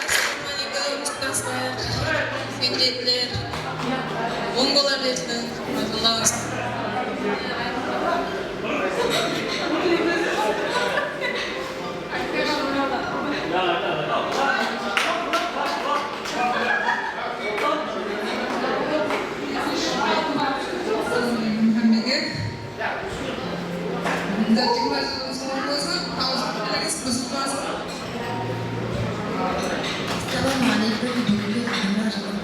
Assalawma áleykum, ustazlar, pendeler. Oń bola bersin, Alla. Hámmege. Mında jigirma jılımız oń bolsın, awızımız buzılmasın. Assalawma áleykum, búgingi jigirma jıllıq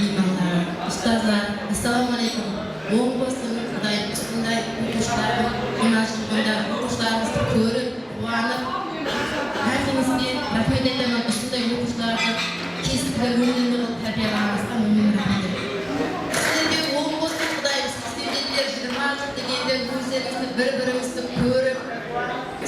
miymanları, ustazlar, assalawma áleykum. Oń bolsın, Qudayım usınday oqıwshılardı, jigirma jıl mında oqıwshılarımızdı kórip, quwanıp, hámmeńizge raxmet aytaman, usınday oqıwshılardı kesipler ónermen qılıp tárbiyalaǵanıńızǵa, ónermen raxmet aytaman. Sizlerge oń bolsın, Qudayım seksen jetiler jigirma jıl degende ózlerińizdi, bir-birińizdi kórip,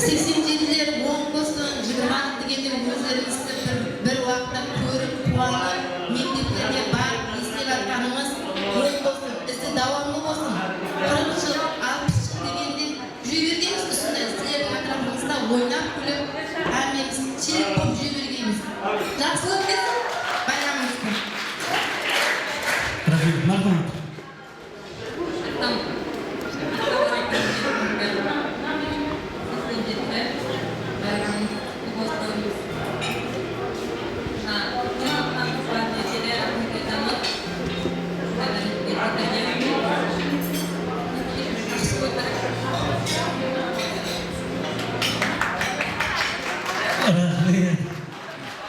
seksen jetiler oń bolsın, jigirma jıl degende ózlerińizdi bir, bir waqıtta kórip, quwanıp, mekteplerge barıp, eslep atqanıńız oń bolsın, isi dawamlı bolsın. Qırıq jıl, alpıs jıl degende Júre bergenińiz usınday sizlerdiń átirapıńızda oynap-kúlip, hámmemiz sherek bolıp júre bergeymiz. Jaqsı ótkesin bayramıńızdı. Raxmet, marhamat. Raxmet.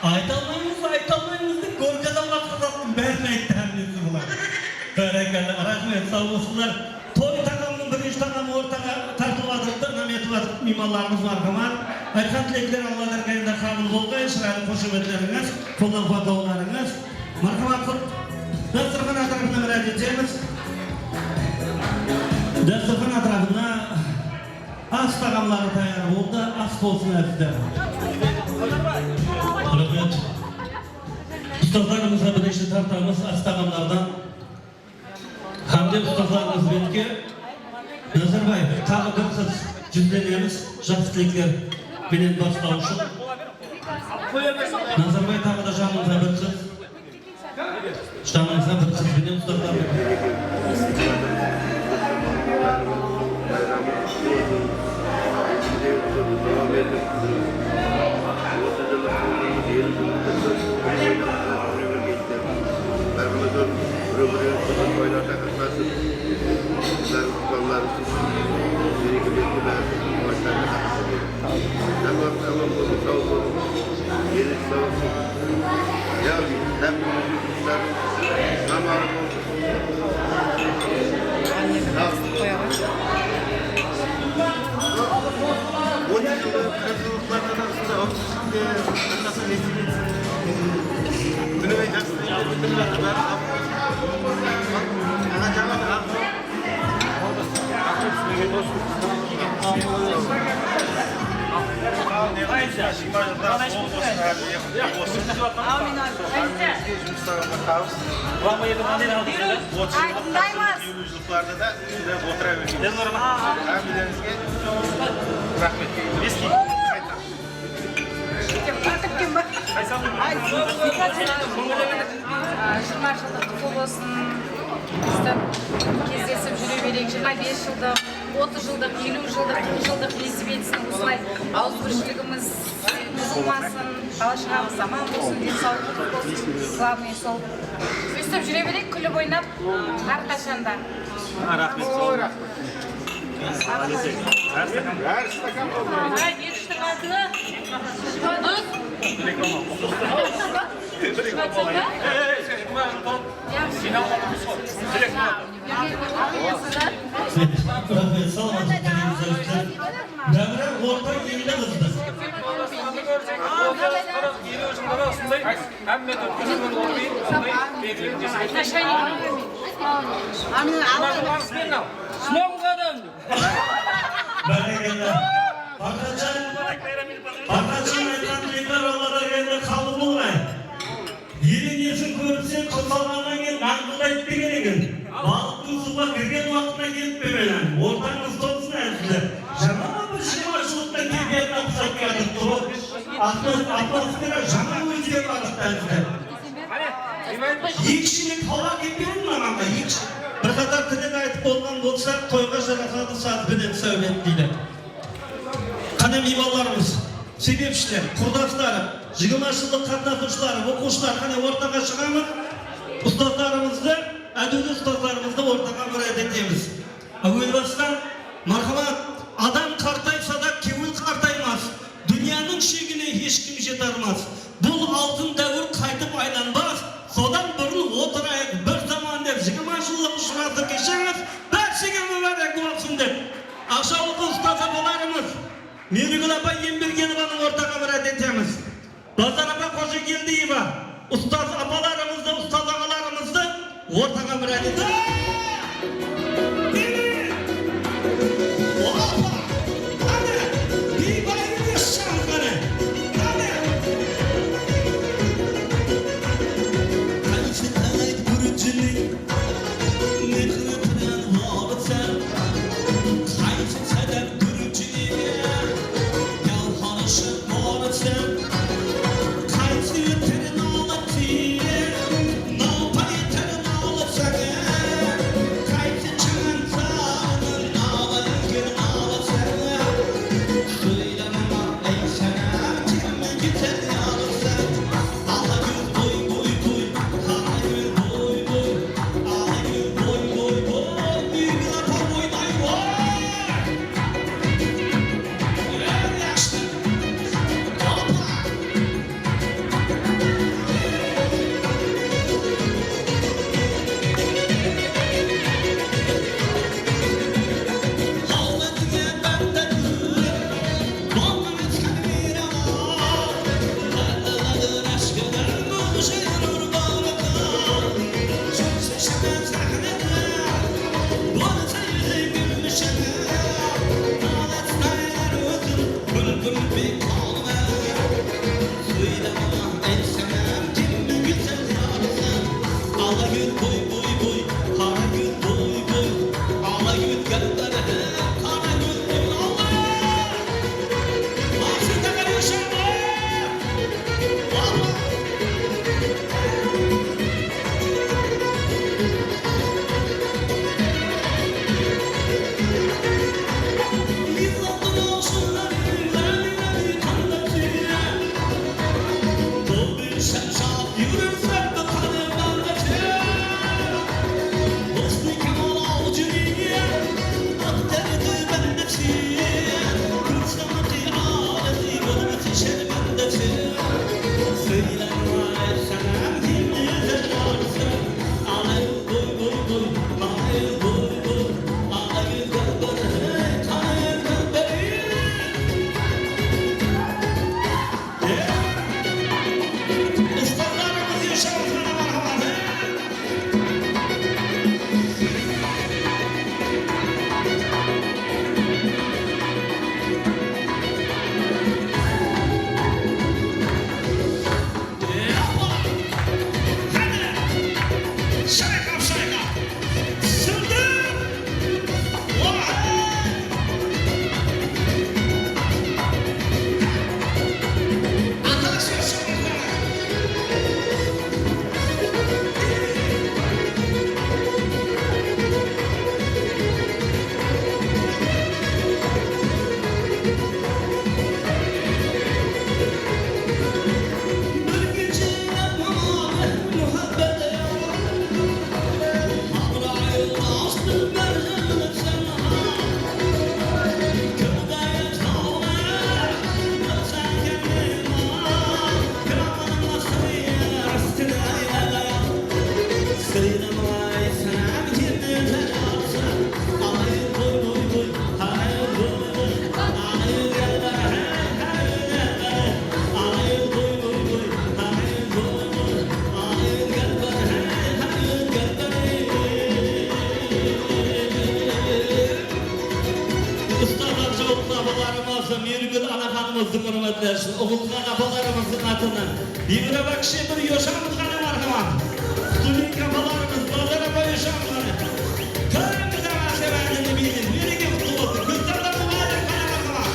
Ayta almaymız, ayta almaymız dep, gorkadan basqa zattın bárin ayttı hámmesi bular. Bárekella, raxmet, saw bolsınlar. Toy taǵamınıń birinshi taǵamı ortaǵa tartılıp atırıptı, name etip atırıptı, miymanlarımız marhamat. Aytqan tilekler Alladın qáyında qabıl bolǵay, shıraylı xoshametlerińiz, qoldan-quwatlawlarıńız. Marhamat qılıp, dasturxan átirapına mirát etemiz. Dasturxan átirapına as taǵamları tayar boldı, as bolsın, ázizler. Raxmet. Ustazlarımızǵa birinshi tartamız as taǵamlardan. Hám de ustazlarımız betke. Nazarbay, taǵı bir qız, júzlenemiz, jaqsı tilekler menen baslawshı. Nazarbay, taǵı da janıńızda bir qız. Janıńızda bir qız benen ustazlar. Bárimiz bir-birimizdi toylarda qatnasıp, bizler qutqanlarımız, bereketli bári, quwanıshlarına qatnasıp. Hám waqıt aman bolsın, saw bolsın. Deni saw bolsın. Yáǵnıy, hám qutqarıw, hám arı bolsın. Otız jılda, qırq jıllıqlarda da usınday awızshı ishinde bir qasar nesip etsin. Kúni menen jaqsı tilekler, bári sawıqlı bolsın. Aǵa, jańa bir arzu. Ay, tıńdaymız. Jıllarda da sizler otıra bergen hámmelerińizge raxmet deymiz. Jigirma jıldıq qutlı bolsın. Bizdi, kezdesip júre bereyik. Jigirma bes jıldıq, otız jıldıq, eliw jıldıq, qırq jıldıq nesip etsin. Usılay awızbirshiligimiz buzılmasın, bala-shaǵamız aman bolsın, densawlıǵımız bolsın. Glavnıy sol. Óstip júre bereyik, kúlip oynap, hár qashanda. Raxmet, sol. Bári stakan boldı. Ay, beri stakan. Raxmet, salamatlıqta, dayıs. Dámira orta keldi qızdı. Hámme tórt kúnde bir oqıydı, sonday belgilenip jasaydı. Bárekella. Farxatjan, Farxatjan aytqan tilekler Alladan keldi, qabıl bolǵay. Ele nesin kóripseń, qıl salǵannan keyin nańqıldaydı degen eken. Balıqtıń suwǵa kirgen waqtına kelip pe menen. Ortańız tolsın, ázizler. Jańa bir jigirma jıllıqtan keypiyatına uqsap kiyatırıptı ǵoy. Atmos-, atmosfera jańa ózgerip atırıptı, ázizler. Eki shilek hawa kelip beredi ma maǵan? Eki sh-, bir qatar tilek aytıp bolǵan bolsa, toyǵa jarasadı saz benen sáwbet, deydi. Qáne, miymanlarımız, sebepshiler, qurdaslar, jigirma jıllıq qatnasıwshılar, oqıwshılar, qáne, ortaǵa shıǵamız. Ustazlarımızdı, ádiwli ustazlarımızdı ortaǵa murajat etemiz. Áwel bastan, marhamat, adam qartaysa da, kewil qartaymas. Dúnyanıń shegine hesh kim jete almas. Bul altın dáwir qaytıp aylanbas. Sodan burın otırayıq bir zaman dep, jigirma jıllıq ushırasıw kesheńiz bárshege múbárek bolsın dep, aqshawlı ustaz apalarımız Merigúl apa Embergenovanı ortaǵa murajat etemiz. Bazar apa Xojageldiyeva ustaz apalarımızdı, ustaz aǵalarımızdı ortaǵa murajat etemiz. Opa! Qáne, biybayımız shańız qáne. Qáne. Qaysı tayt gúrjiniń mehri bilen orıtsam, qaysı sadaq gúrjiniń gawharı shıp orıtsam, qaysı tırnalı tiye, nalpay tırnalı saǵan. Ustazlar, jawıplı apalarımız, Miyrigúl anaxanımızdıń húrmetine, uwılǵan apalarımızdıń atınan Biybira Bakshi bir yosham ǵana, marhamat. Studentka apalarımız, Bazar apa yosham ǵana. Kórińizler, ásir ádemli biyimiz, mereke qutlı bolsın. Kúntaǵılar muǵallim, qáne, marhamat.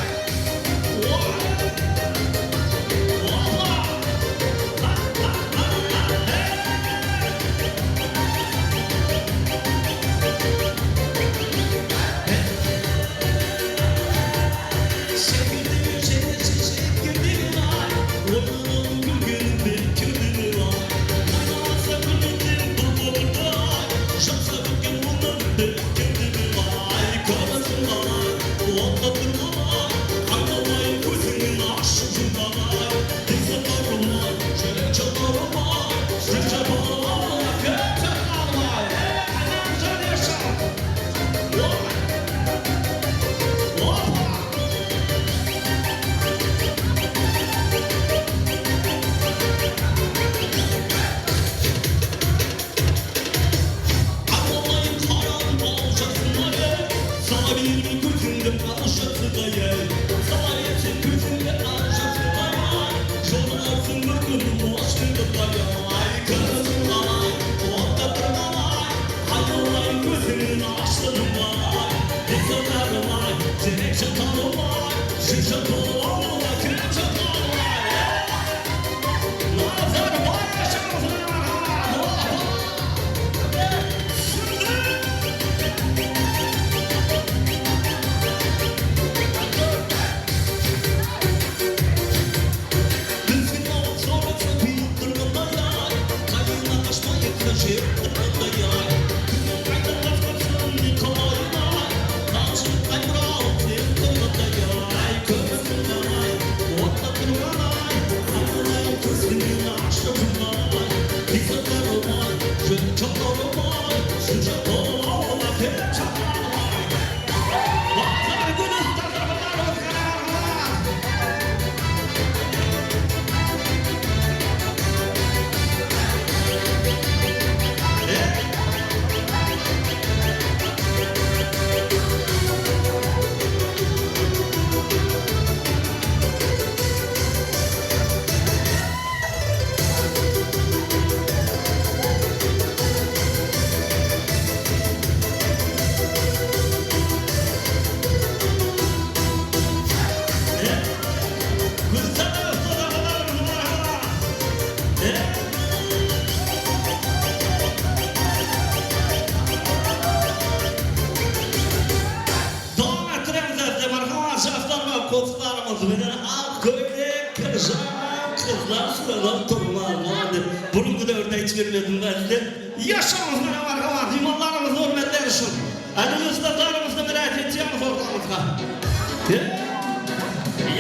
Dawam ettiremiz, ázizler, marhamat, jaslar menen qosıqlarımız menen. Aq kóylek, qırjaman qızlar sıradan turmaǵan dep burınǵı dáwirde aytıp bermedim be, ázizler. Yashańız, mine, marhamat, miymanlarımız, húrmetler ushın. Áne, ustazlarımızdı bir áketemiz ortamızǵa.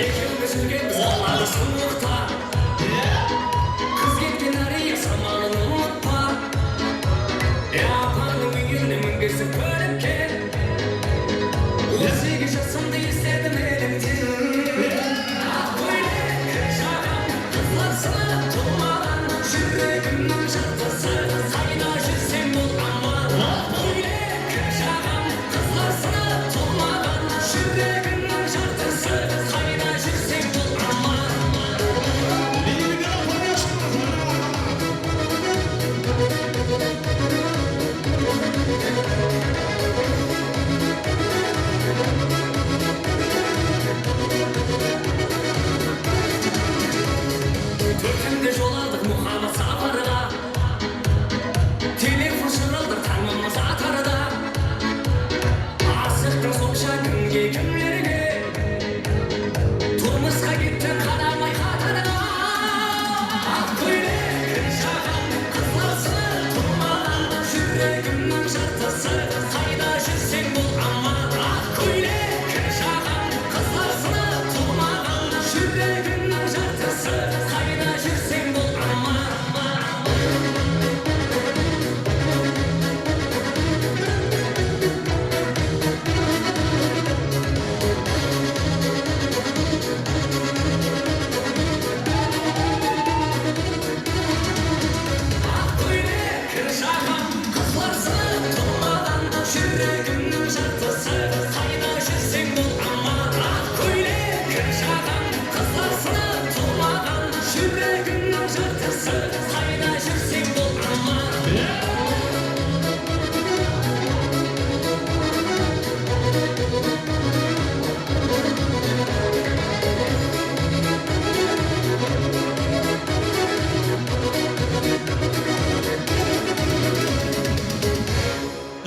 Ekewimiz júrgen, olar Ulıqta. Qız ketken áriye samalın umıtpa. Ya, apańnıń úyine mingersiń kólikke. On segiz jasımdı eslerdim elimden. Aq kóylek, kir jaǵam, qızlar sınıp tuwmaǵan, júregimniń jartısı, qayda júrseń bol aman. Aq kóylek, kir jaǵam, qızlar sınıp tuwmaǵan, júregimniń jartısı, qayda júrseń bol aman. Kórkemde jol aldıq muhabbat saparǵa. Telefon shıǵıldır tańımız atarda. Asıqtıń sonsha kimge, kimlerge? Turmısqa kettiń qaramay qatarǵa. Aq kóylek, kir jaǵam, qızlar sınıp tuwmaǵan, júregimniń jartısı, qayda júrseń bol aman. Aq kóylek, kir jaǵam, qızlar sınıp tuwmaǵan, júregimniń jartısı, qayda júrseń bol aman. Aq kóylek, kir jaǵam, qızlar sınıp tuwmaǵan, júregimniń jartısı, qayda júrseń bol aman. Aq kóylek, kir jaǵam, qızlar sınıp tuwmaǵan, júregimniń jartısı, qayda júrseń bol aman.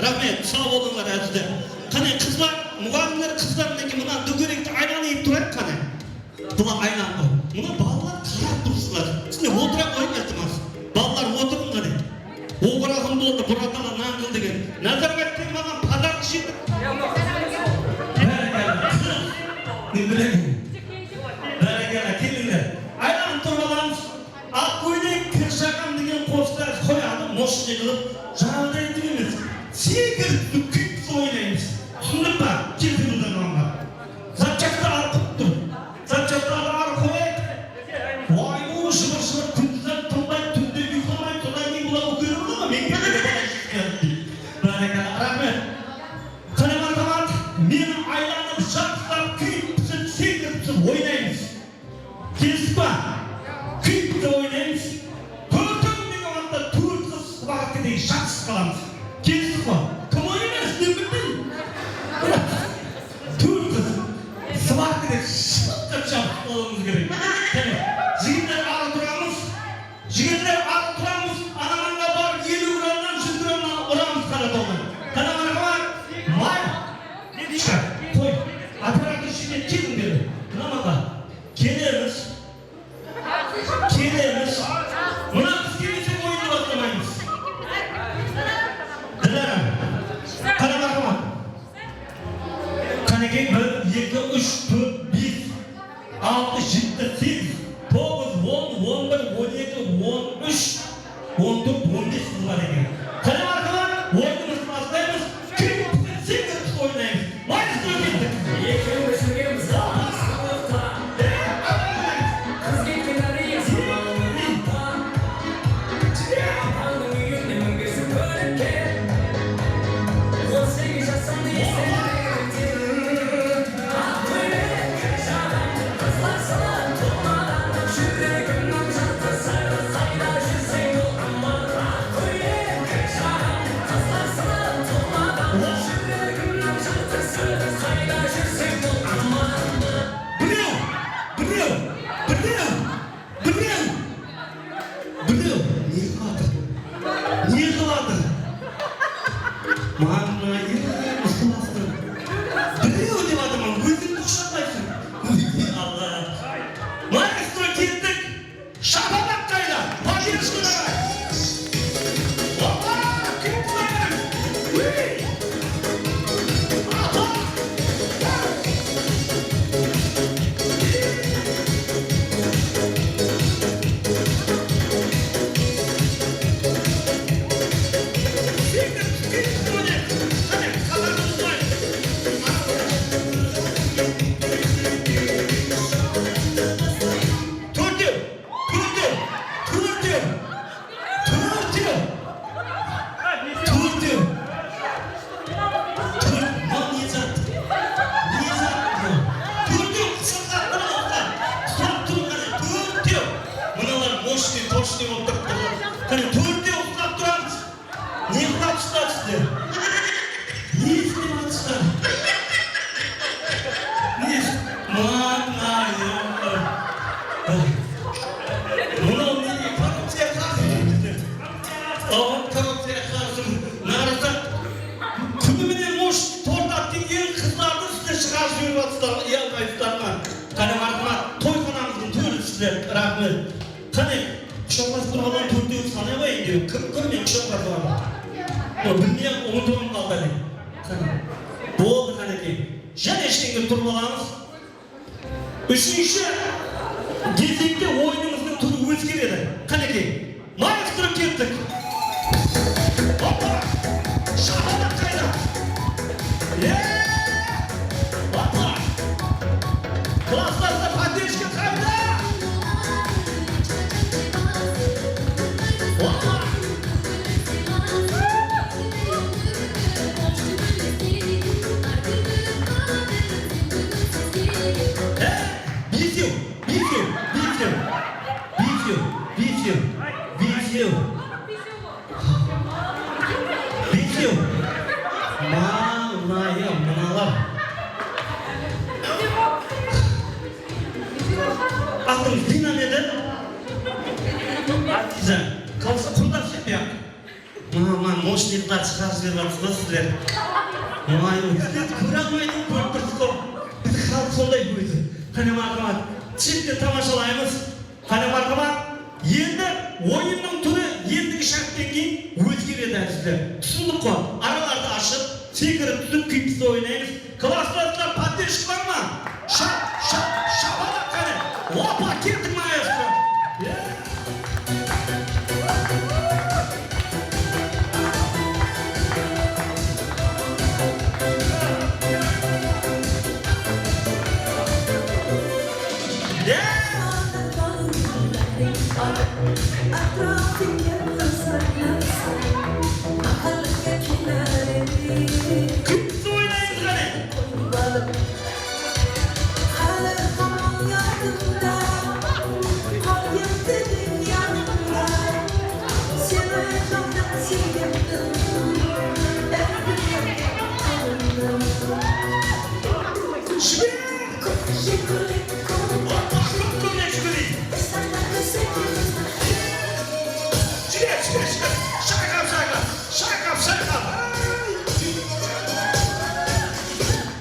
Raxmet, saw bolıńlar, ázizler. Qáne, qızlar, muǵallimler, qızlar, minekey, mına dógerekti aylanıp turayıq, qáne. Bula aylandı. Mına balalar qarap turıpsızlar. Sizler otıra qoyıń, iltimas. Balalar, otırıń, qáne. Oǵıraqım boldı, buratala, nańǵıl degen. Nazarbay, sen maǵan podarok jetir. Bárekella, qız. Men bilemen. Bárekella, kelińler. Aylanıp turıp alamız. Aq kóylek, kir jaǵam degen qosıqtı qoyadı, moshniy qılıp, jańaday etip emes. Sekirip kúyip oynaymız. Túsindiń ba? Kel, sen bundan alıp bar. Zapchastı alıp qoyıp tur. Zapchastı alıp qoyayıq. Oybu, shıbır-shıbır kúndizden tınbay, túnde uyqılamay turǵan keyin bular úlkeri bola ma? Men kelgende bala júz kiyatır deydi. Bárekella, raxmet. Qáne, marhamat, meni aylanıp, jaqsılap, kúyip-pisip, sekirip-pisip oynaymız. Kelistik pa? Kúyip-pisip oynaymız. Tórtewin meni waqıtta tórt qız sıbaǵa ketedi, jabısıp qalamız. Kelistik pa? Kim oynaymız, men bilmeymen. Tórt qız. Sıbaq kerek, shıpıttap jabıp alıwımız kerek. Qáne, jigitler, ara turamız. Jigitler, ara turamız. Ana-manga barıp, eliw gramnan, júz gramnan uramız qara tómen. Qáne, marhamat. May. Qoy. Operator shete keliń dedi. Mına maǵan. Kelemiz. Kelemiz. Mına biz kelmesek oyındı baslamaymız. Dilara. Qara, marhamat. Qánekey, bir, eki, úsh, tórt, bes, altı, jeti, segiz, toǵız, on, on bir, on eki, on úsh, on tórt, on bes qız bar eken. Qáne, marhamat, oyınımızdı baslaymız. Kim pisirse, sen de pis oynaymız. Maestro, kettik. Ekewimiz júrgenbiz, qız ketken áriye samalın umıtpa. Apańnıń úyine mingersiń kólikke. On segiz jasımdı eslerim. Aq kóylek, kir jaǵam, qızlar sınıp tuwmaǵan, júregimniń jartısı, qayda júrseń bul aman. Aq kóylek, Qáne, tórtewin uslap turamız. Ne qılıp atırıpsızlar sizler? Ne islep atırıpsızlar? Ne is-, ma-, ma-, ya. Mınaw ne, korrupciyaǵa qarsı bizler. Awa, korrupciyaǵa qarsı narazı. Kúni menen mosh tort atqan qızlardı sizler shıǵarıp jiberip atırıpsızlar, uyalmaysızlar ma? Qáne, marhamat, toyxanamızdıń tóri sizler, raxmet. Qáne, qushaqlasıp turıp alayın, tórtewin sanay qoyayın dep. Kim, kim men qushaqlasıp alayın? O, bilmey-aq, umıtıp qaldı áne. Qáne. Boldı, qánekey. Jáne ishten kelip turıp alamız. Úshinshi gezekte oyınımızdıń túri ózgeredi. Qánekey, maestro, kettik. Hoppa! Shapalaq qayda? Ye! Hoppa! Klasslaslar, поддержка qayda? Hoppa! He, besew, besew, besew. Besew, besew, besew. Besew. Mańlayı mınalar. Atıń Dina edi? Artizan. Qalsa qurdash edi ya. Mına, mına, moshniklar shıǵarıp jiberip atırıpsız sizler. May, sizlerdi kóre almaydı, kórip turıpsız ǵoy. Biziń xalıq sonday ózi. Qáne, marhamat, shetten tamashalaymız. Qáne, marhamat, endi oyınnıń túri endigi shártten keyin ózgeredi, ázizler. Túsindik ǵoy, aralardı ashıp, sekirip túsip, kúyip biz oynaymız. Klasslaslar, поддержка bar ma? Sha-, sha-, shapalaq qáne. Opa, kettik, maestro. Kúyip oynaymız qáne. Jiber! Hoppa, kóp kómekshi kóreyik. Jiber, jiber, jiber. Shayqap, shayqap, shayqap, shayqap.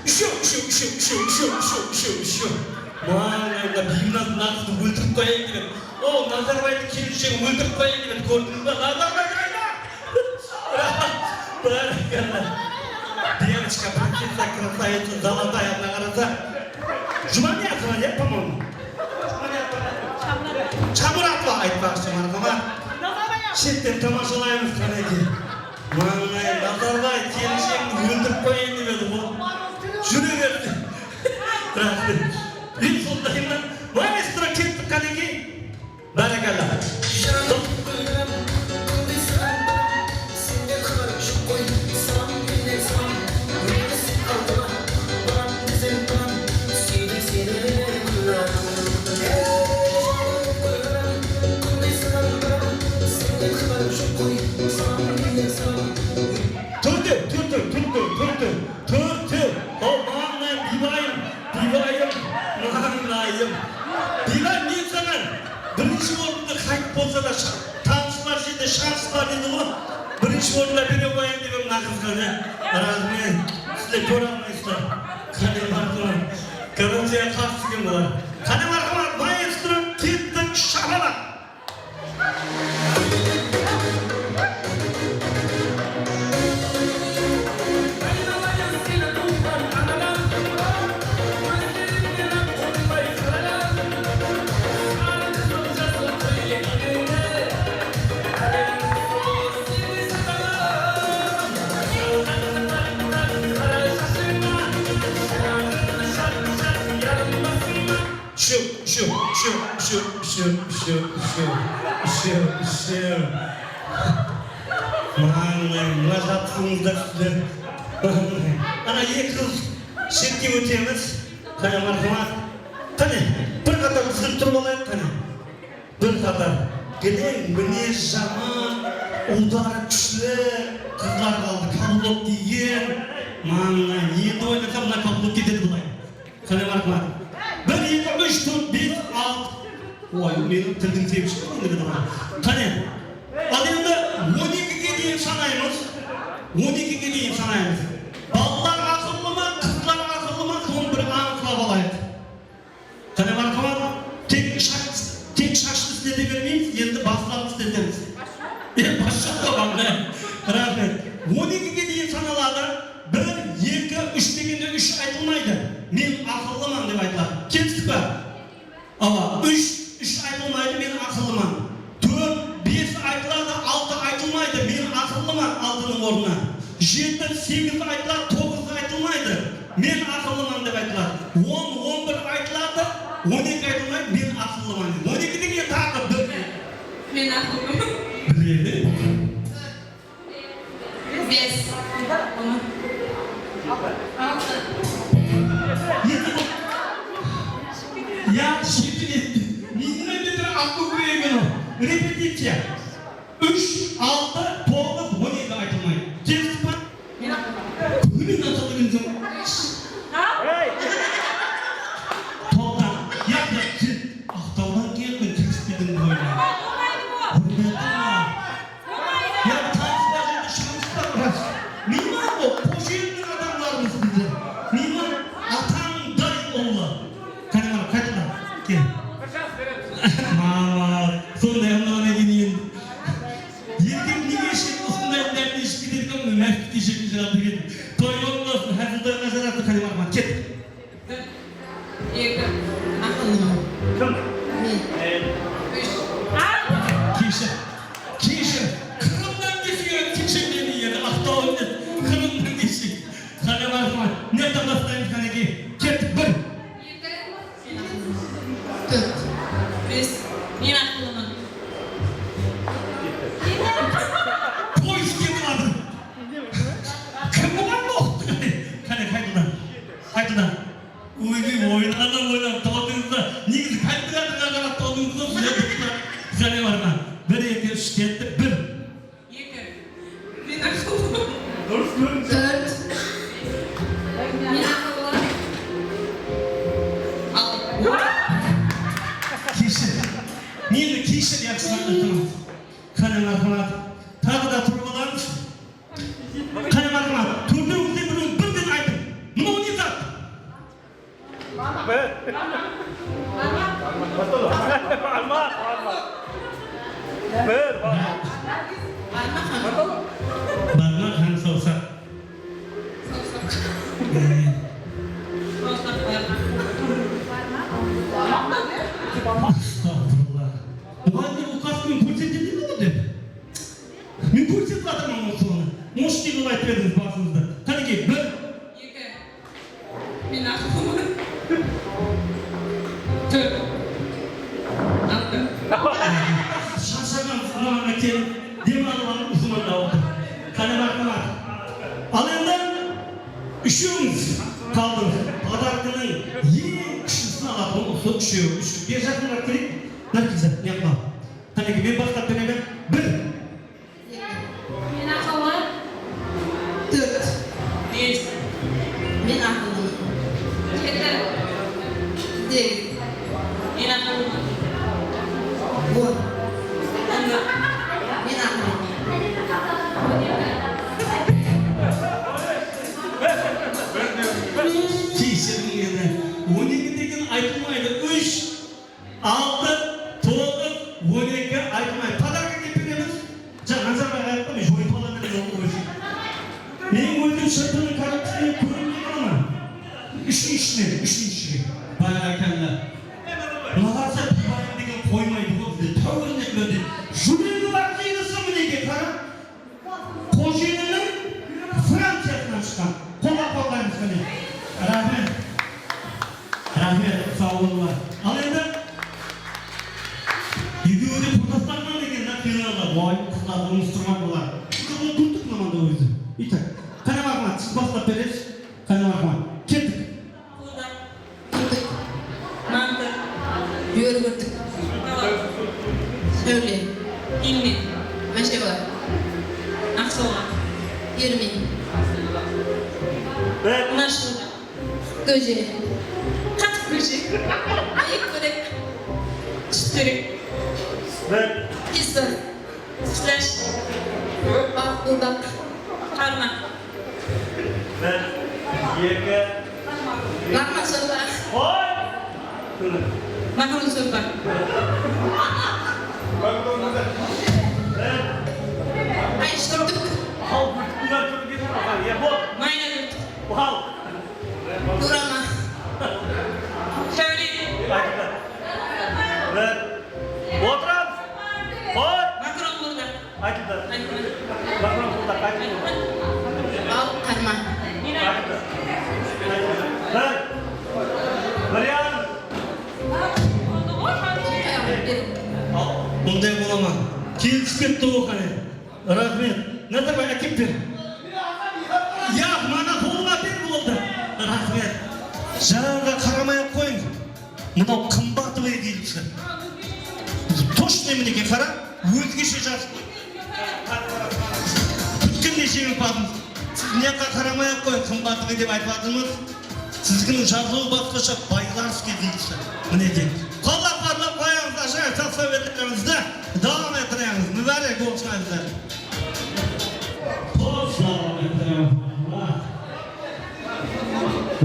Úshew, úshew, úshew. Mańlayında Biynaz Naqıstı óltirip qoyayın degen. O, Nazarbaydıń kelinshegin óltirip qoyayın degen. Kórdińiz be, Nazarbay qayda? Bárekella. Девочка, принцесса, красавица, золотая, adına qarasa. Jumaniyatova, ya, по-моему? Shamuratova, aytpaqshı, marhamat. Shetten tamashalaymız, qánekey. Mańlayı, Nazarbay, kelinshegimdi óltirip qoyayın dep edi ǵoy. Júre berdi. Raxmet. Men soldayman. Maestro, kettik, qánekey. Bárekella. Tórtew, tórtew, tórtew, tórtew. Tórtew. Haw, mańlayım, biybayım, biybayım, mańlayım. Biybay, men saǵan birinshi orındı qaytıp bolsa da sha-, tanıslar jerinde şans bar deydi ǵoy. Birinshi orınlar bere qoyayın dep edim mına qızǵa, ne? Raxmet. Sizler kóre almaysızlar. Qáne, bar qoyıń. Korrupciyaǵa qarsı eken bular. Qáne, marhamat, maestro, kettik, shapalaq. Úshew, úshew, úshew. Mańlayım, mına jatısıńızda sizler. Mańlayım. Ana, eki qız shetke ótemiz. Qáne, marhamat. Qáne, bir qatar dizilip turıp alayıq, qáne. Bir qatar. Gileń, minez jaman, udarı kúshli, qızlar qaldı kablok kiygen. Mana, endi oylasam, mına kablok ketedi bılay. Qáne, marhamat. Bir, eki, úsh, tórt, bes, altı. Oy, meniń tildim sebip shıqtı endi bir. Qáne. Al endi on ekige deyin sanaymız. On ekige deyin sanaymız. Balalar aqıllı ma, qızlar aqıllı ma, sonı bir anıqlap alayıq. Qáne, marhamat, tek shaq-, tek shashtı islete bermeymiz, endi baslardı isletemiz. E, bas joq pa, mine. Raxmet. On ekige deyin sanaladı. Bir, eki, úsh degende úsh aytılmaydı. Men aqıllıman dep aytıladı. Kelistik pa? Awa, úsh, úsh aytılmaydı, men aqıllıman. Tórt, bes aytıladı, altı aytılmaydı, men aqıllıman, altınıń ornına. Jeti, segiz aytıladı, toǵız aytılmaydı, men aqıllıman dep aytıladı. On, on bir aytıladı, on eki aytılmaydı, men aqıllıman. On ekiden keyin taǵı bir. Men aqıllıman. Biledi. Bes. Altı. Edi. Ya, shepil etti. Menden beter aq kókiregi mınaw. Repeticiya. Úsh, altı, toǵız, on eki aytılmaydı. Kelistik pa? Kúlin atıldı ekensiń. Toqta. Yaq, yaq, ket. Aqtawdan keldim, kelspediń ǵoy. Húrmetim bar. Ya, tanıspa jerde shıǵınsızlar ras. Miyman ǵo, xosh eliniń adamlarımız bizler. Miyman atańday ullı. Qáne, mana, qaytqan. Kel. Mama, sonday anlaǵannan keyin endi. Erkek nege shek usınday dártli iship keter eken, mástike shekil shıǵadı degen. Toy ońlasın, házil toyǵa jaradı, qáne, marhamat, kettik. Bir, eki, aqıllıman. Kim? Men. Úsh. Keshir. Keshir. Qırımnan keshir, keshir meni endi, Aqtawdan emes. Qırımnan keshir. Qáne, marhamat. Nereden baslaymız, qánekey? Kettik, bir. Tórt. Bes. Men aqıllıman. Poezd ketip atır. Kim buǵan oqıttı? Qáne, qaytadan. Qaytadan. Oyday, oylanıp, oylanıp, tawdıńızda, negizi kalkulyatorǵa qarap tawdıńızda, sizler doslar, sizlerge barma. Bir, eki, úsh, ketti, bir. Eki. Men aqıllı. Durıs kórinshe. Tórt. Men aqıllı. Altı. Keshir. Meni keshir, yaqshı aytaman. Qáne, marhamat. Taǵı da turıp alamız. Qáne, marhamat, tórtewińiz de birew birden aytıń. Mınaw ne zat? Barmaq, barmaq. Bir, barmaq. Barmaq hám sawsaq. Barmaq hám sawsaq. Sawsaq. Ee. Sawsaq, barmaq. Astagfirullah. Buǵan ne, uqasınan kórsetedi ǵo dep. Men kórsetip atırman osıwanı. Moshti qılıp aytıp berdińiz basıńızdı. Qánekey, bir. Eki. Men aqıllıman. Tórt. Altı. Sharshaǵan, uxlamaǵan eken, dem alıp alıp uxlamaǵan da otır. Qáne, marhamat. Al endi úshewińiz qaldıńız. Podarkanıń eń kúshlisin alatuǵın usı úshewi. Úsh, beri jaqınıraq keleyik. Nargiza, ne qıladı? Qánekey, men baslap beremen. Bir. Eki. Men aqıllı. Tórt. Bes. Men aqıllıman. Jeti. Segiz. Men aqıllıman. On. On bir. Men aqıllıman. Keshiriń endi. On eki degen aytılmaydı. Úsh. Altı, toǵız, on eki aytılmaydı. Podarka kelip beremiz. Jańa Nazarbay ayttı, men joyıp ala bergen ol ózi. Men ózim shırpınıń korobkasın kórip qalaman. Úshinshiden, úshinshige. Barakalla. Mına qarasa, piybayım degen qoymaydı ǵo bizde. Táwirindekilerde. Júregi bar jigisi, minekey, qara. Xojeliniń Franciyasınan shıqqan. Qollap-quwatlaymız, qáne. Raxmet. Raxmet, saw boldılar. Al endi ekewi de qurdaslaman degen zat, qıynalar. Oy, qızlar, turmıs turǵan bular. Qızlar, turdık mına da ózi. Itak, qáne, marhamat, siz baslap beresiz. Qáne, marhamat. Kettik. Mantı. Júrgirdik. Háwle. Ennen. Másheba. Aqsawǵa. Ermey. Mashqulda. Góje. Qatıp góje. Áyek bólek. Sútterek. Pizza. Slásh. Baq, budaq. Qarma. Bir, eki. Laqma sorpa. Qoy! Makaron sorpa. Ay, shúrtip. Al, bunlar turıp ketedi. Ya, bol. Mayna turtip. Al. Durama. Shawle. Bir. Otıramız. Qoy! Makaron burada. Aytıldı. Aytıldı. Makaron burada, aytıldı. Al, qarma. Aytıldı. Aytıldı. Bir. Bir yan. Bunday bola ma? Kelisip ketti ǵo, qáne. Raxmet. Nazarbay, ákep ber. Ya, mana qolına ber, boldı. Raxmet. Jańaǵıǵa qaramay-aq qoyıń. Mınaw qımbatlıǵı deyilip shıǵar. Tochno, minekey, qara, ózgeshe jazıp qoydı. Pútkilley jeńimpazımız. Siz mıyaqqa qaramay-aq qoyıń, qımbatlıǵı dep aytıp atırmız. Sizikiniń jazılıwı basqasha, Baylarskiy deyilip shıǵar. Minekey. Qollap-quwatlap qoyıńız, ájayıp taslanıwshılarımızdı dawam ettirińiz. Múbárek bolsın, ázizler. Xosh, dawam ettiriń.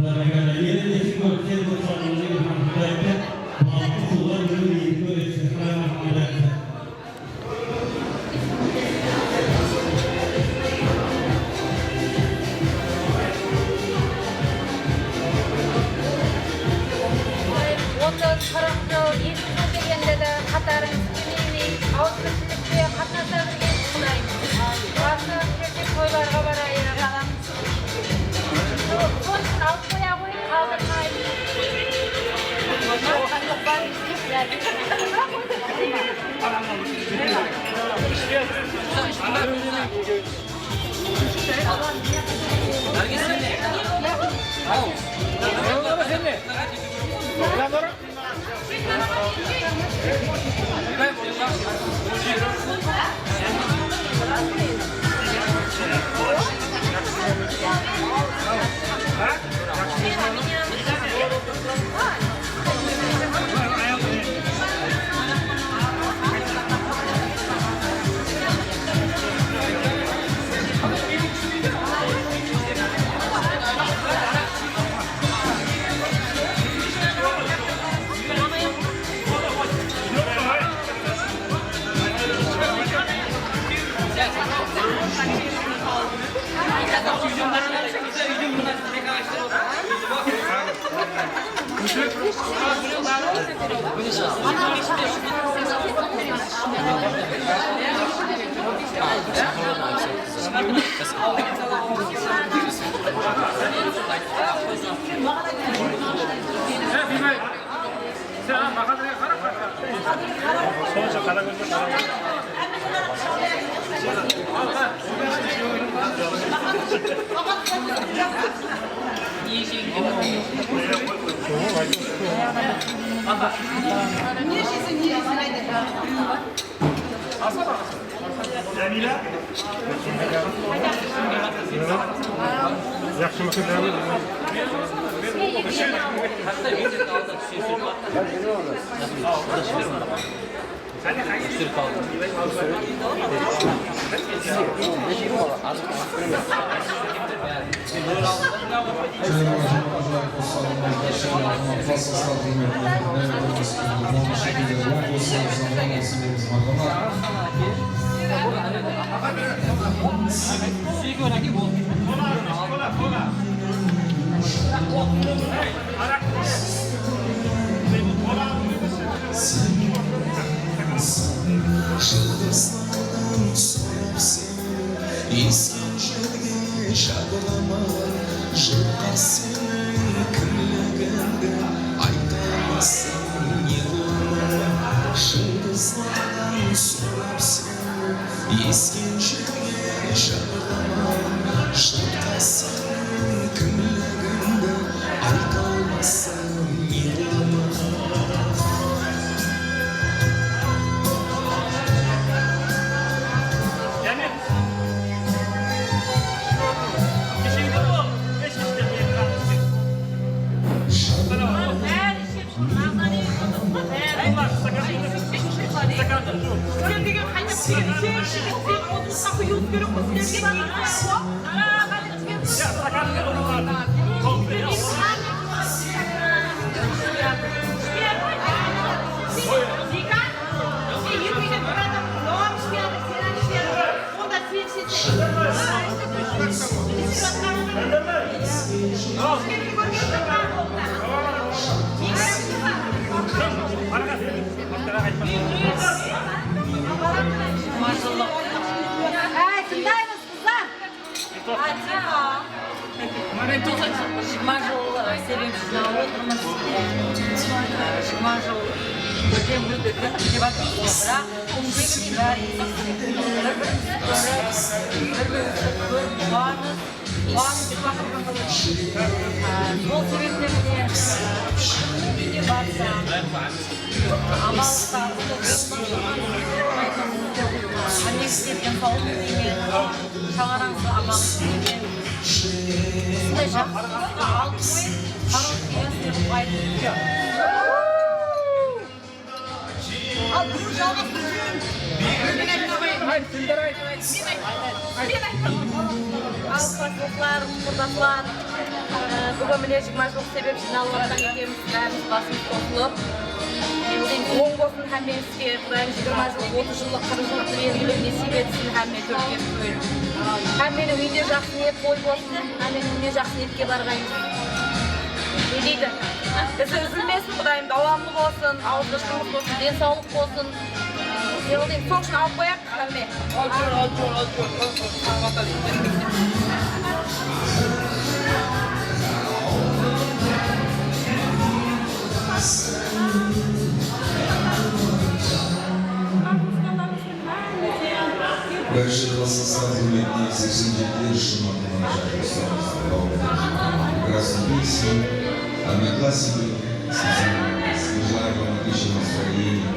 Bárekella, ele de sen kór, sen kór, sonıń ózi Quday ber. Balqı suwǵa minip, ele kór, sen Quday ber. Otız, qırq jıl, elli jıl degende de qatarıńız kemeymeyin, awızbirshilikke qatnasa bilgen Quday. Barshası jerde toylarǵa barayıq. Sonsha qara kózler, qara kózler. Jamila. Jaqsımı kútemiz? Jıldızlardan sorap seni, esken jerge jadılama. Jokqa seniń kimligińdi ayta almasam ne qılaman? Jıldızlardan sorap seni, esken jerge jadılama. Jokqa seniń kimligińdi ayta almasam ne qılaman? Áy, tıńdaymız, qızlar. Jigirma jıl, e, sebep jıynalıp otırmız. E, jigirma jıl birden ótedi dep atırmız, biraq kúndegidey bári bir-birimizdi kórip, bir-birimizdi kórip quwanıp, quwanıp baqırǵan. E, sol sebepten mine, e, kúnde barsa, amallıqta, hámmenińizge densawlıq tileymen. Shańaraǵıńızǵa amanlıq tileymen. Usınday jaqsı qızdı alıp qoyıp, хороший ясли qılıp aytıp. Al, bunı jalǵastırıp jiberemen. Men aytpay-aq qoyayın. Ayt, Dildar, ayt. Men ayt-, men aytpay-aq qoyayın. Al, qartlıqlar, qurdaslar, e, búgin mine jigirma jıllıq sebep jıynalıp atqan ekenbiz, bárimizdiń basımız qosılıp. Endi oń bolsın hámmeńizge, Qudayım jigirma jıl, otız jıllıq, qırq jıllıq túyeniń nesip etsin, hámme tórtke túyeni. Hámmeniń úyinde jaqsı niyet toy bolsın, hámmeniń úyine jaqsı niyetke barǵayın. Ne deydi? Izi úzilmesin, Qudayım dawamlı bolsın, awızǵa shıǵımız bolsın, densawlıq bolsın. Ne qılayın, sol ushın alıp qoyaq, hámme. Bárshe klasslastı húrmetine seksen jetiler shımartınan jaqın ustamız, Prekrasный песни, Одноклассники, Желаем вам отличного настроения.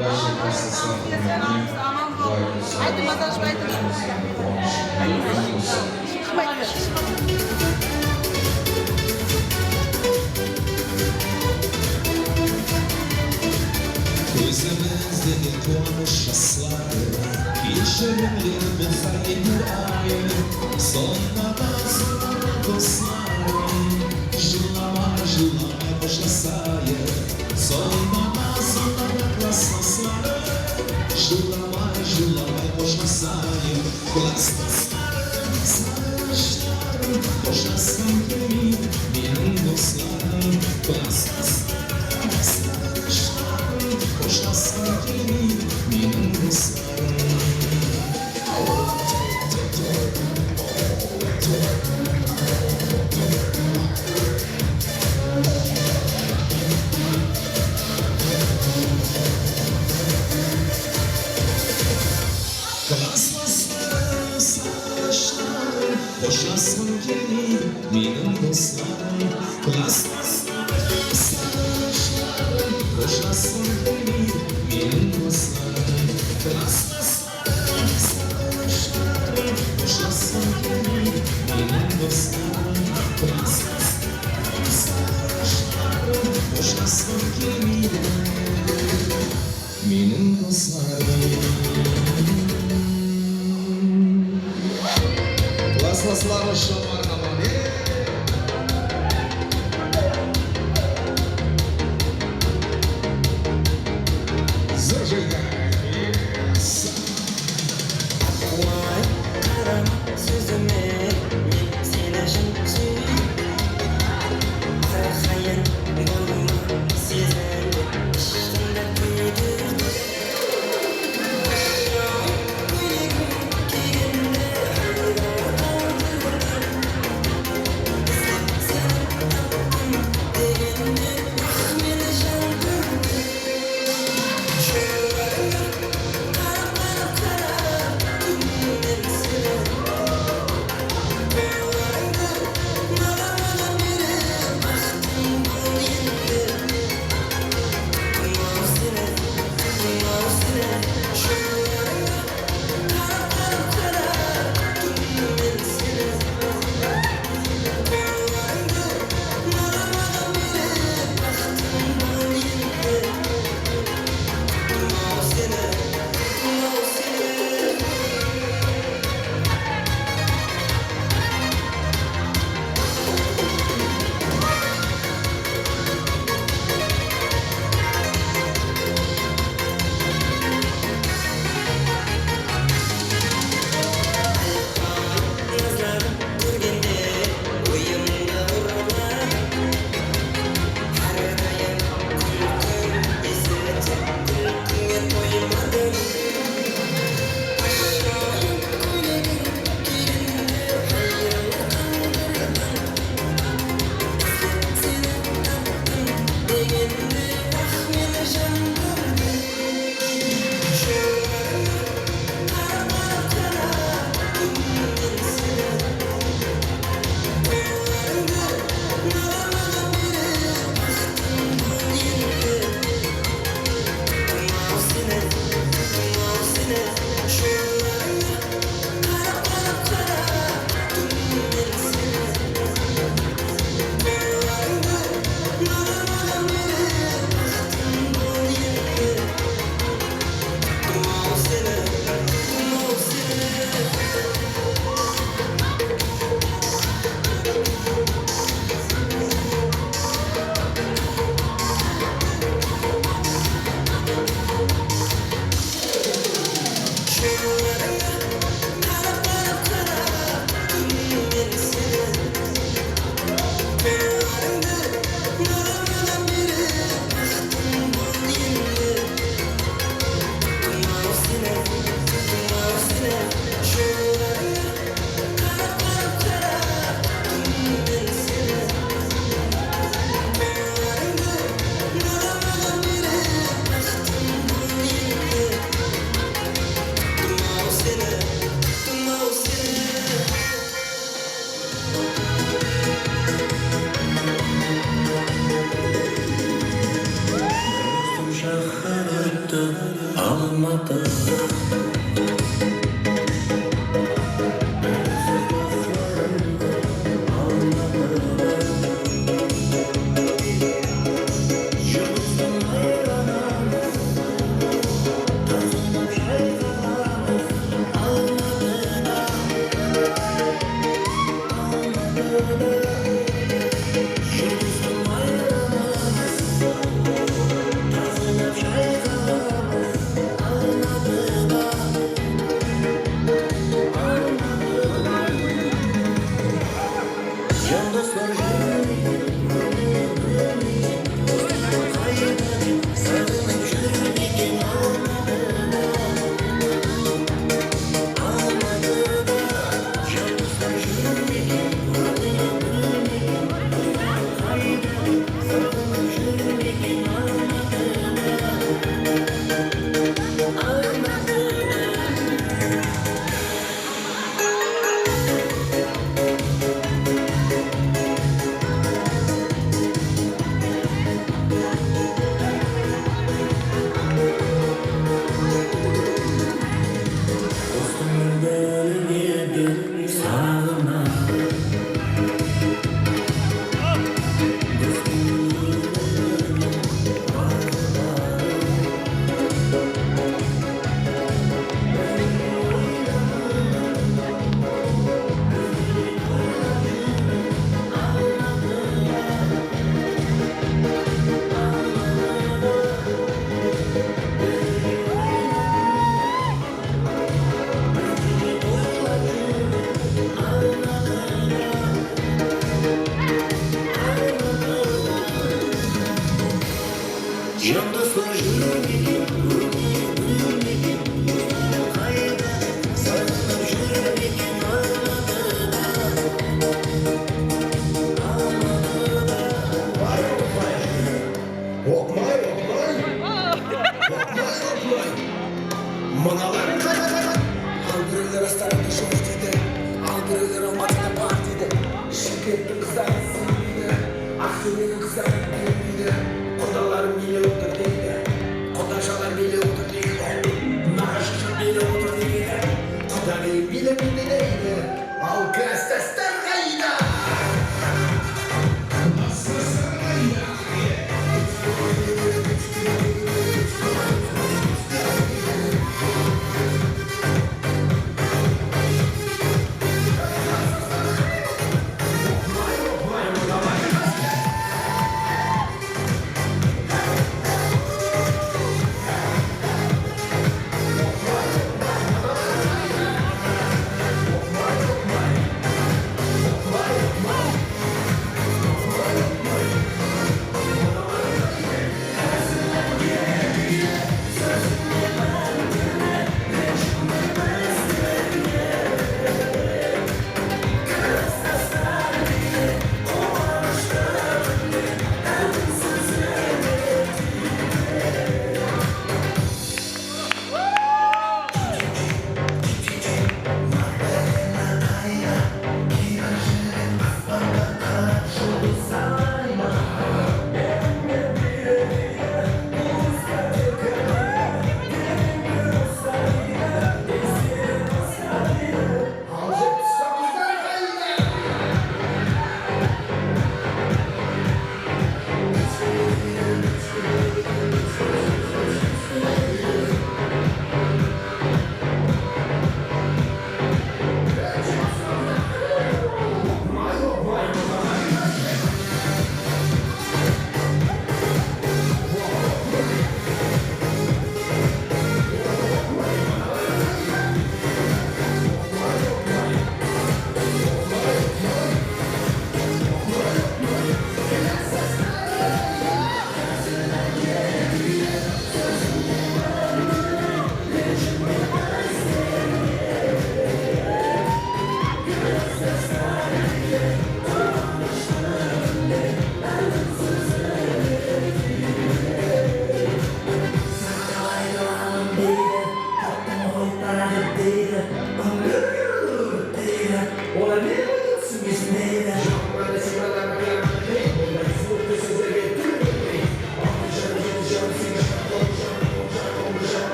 Bárshe klasslastı húrmetine, aytıp atırıp aytıp. Kózimizde quwanısh jasları, keshirińler bolsa ekew ayır. Sonda da sonda doslarım, jılamay, jılamay xoshlasayıq. Sonda da sonda klasslastı, jılamay, jılamay xoshlasayıq. Klasslastı Sarıshlarım, xoshlasqım kelmeydi meniń doslarım. Klasslastı sarıshlarım, xoshlasqım kelmeydi meniń doslarım. Klasslastı sarıshlarım, xoshlasqım kelmeydi meniń doslarım. Klasslastı sarıshlarım, xoshlasqım kelmeydi meniń doslarım. Klasslastı sarıshlarım, xoshlasqım kelmeydi meniń doslarım. Klasslastı sarıshlarım, xoshlasqım kelmeydi meniń doslarım. Klasslastı shımartıp. Jandoslar júr meken, ómir gúl meken, qayda saǵınıp júr meken Almatıda, Almatıda. Oqmay, oqmay. Oqmay, oqmay. Mınalar qara, qara. Al birewler Astanada joq deydi, al birewler Almatıda bar deydi. Shıмкенттің qızları sıymaydı, Aqtóbeniń qızları bermeydi. Qudalar milliondır deydi, qudashalar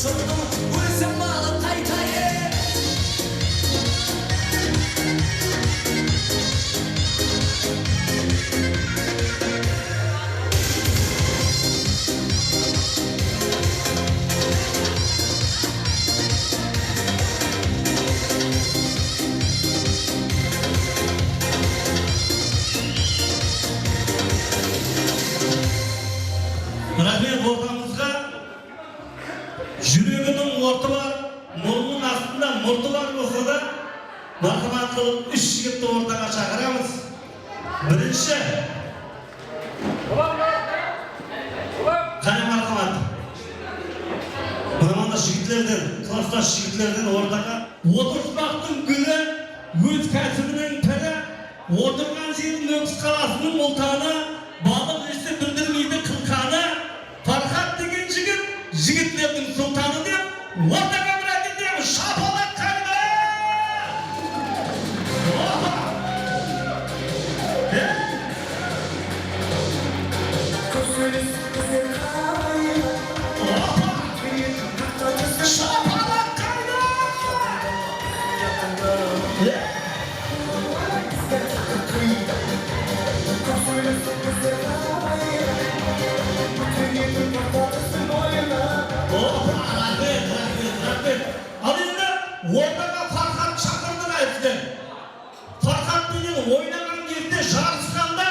Raxmet ortamızǵa. Júreginiń ortı bar, murnınıń astında murtı bar bolsa da, marhamat qılıp úsh jigitti ortaǵa shaqıramız. Birinshi. Qáne, marhamat. Mına, mına jigitlerden, klassdas jigitlerden ortaǵa. Otırıspaqtıń gúli, óz kásibiniń piri, otırǵan jeri Nókis qalasınıń ultanı, balıq jese bildirmeydi qılqanı. Farxat degen jigit, jigitlerdiń sultanı dep, ortaǵa bir áketemiz, shapalaq qayda! Opa! E? Opa! Shapalaq qayda! E? Opa, raxmet, raxmet, raxmet. Al endi ortaǵa Farxat shaqırdı bizler. Farxat penen oynaǵan gezde, jarısqanda,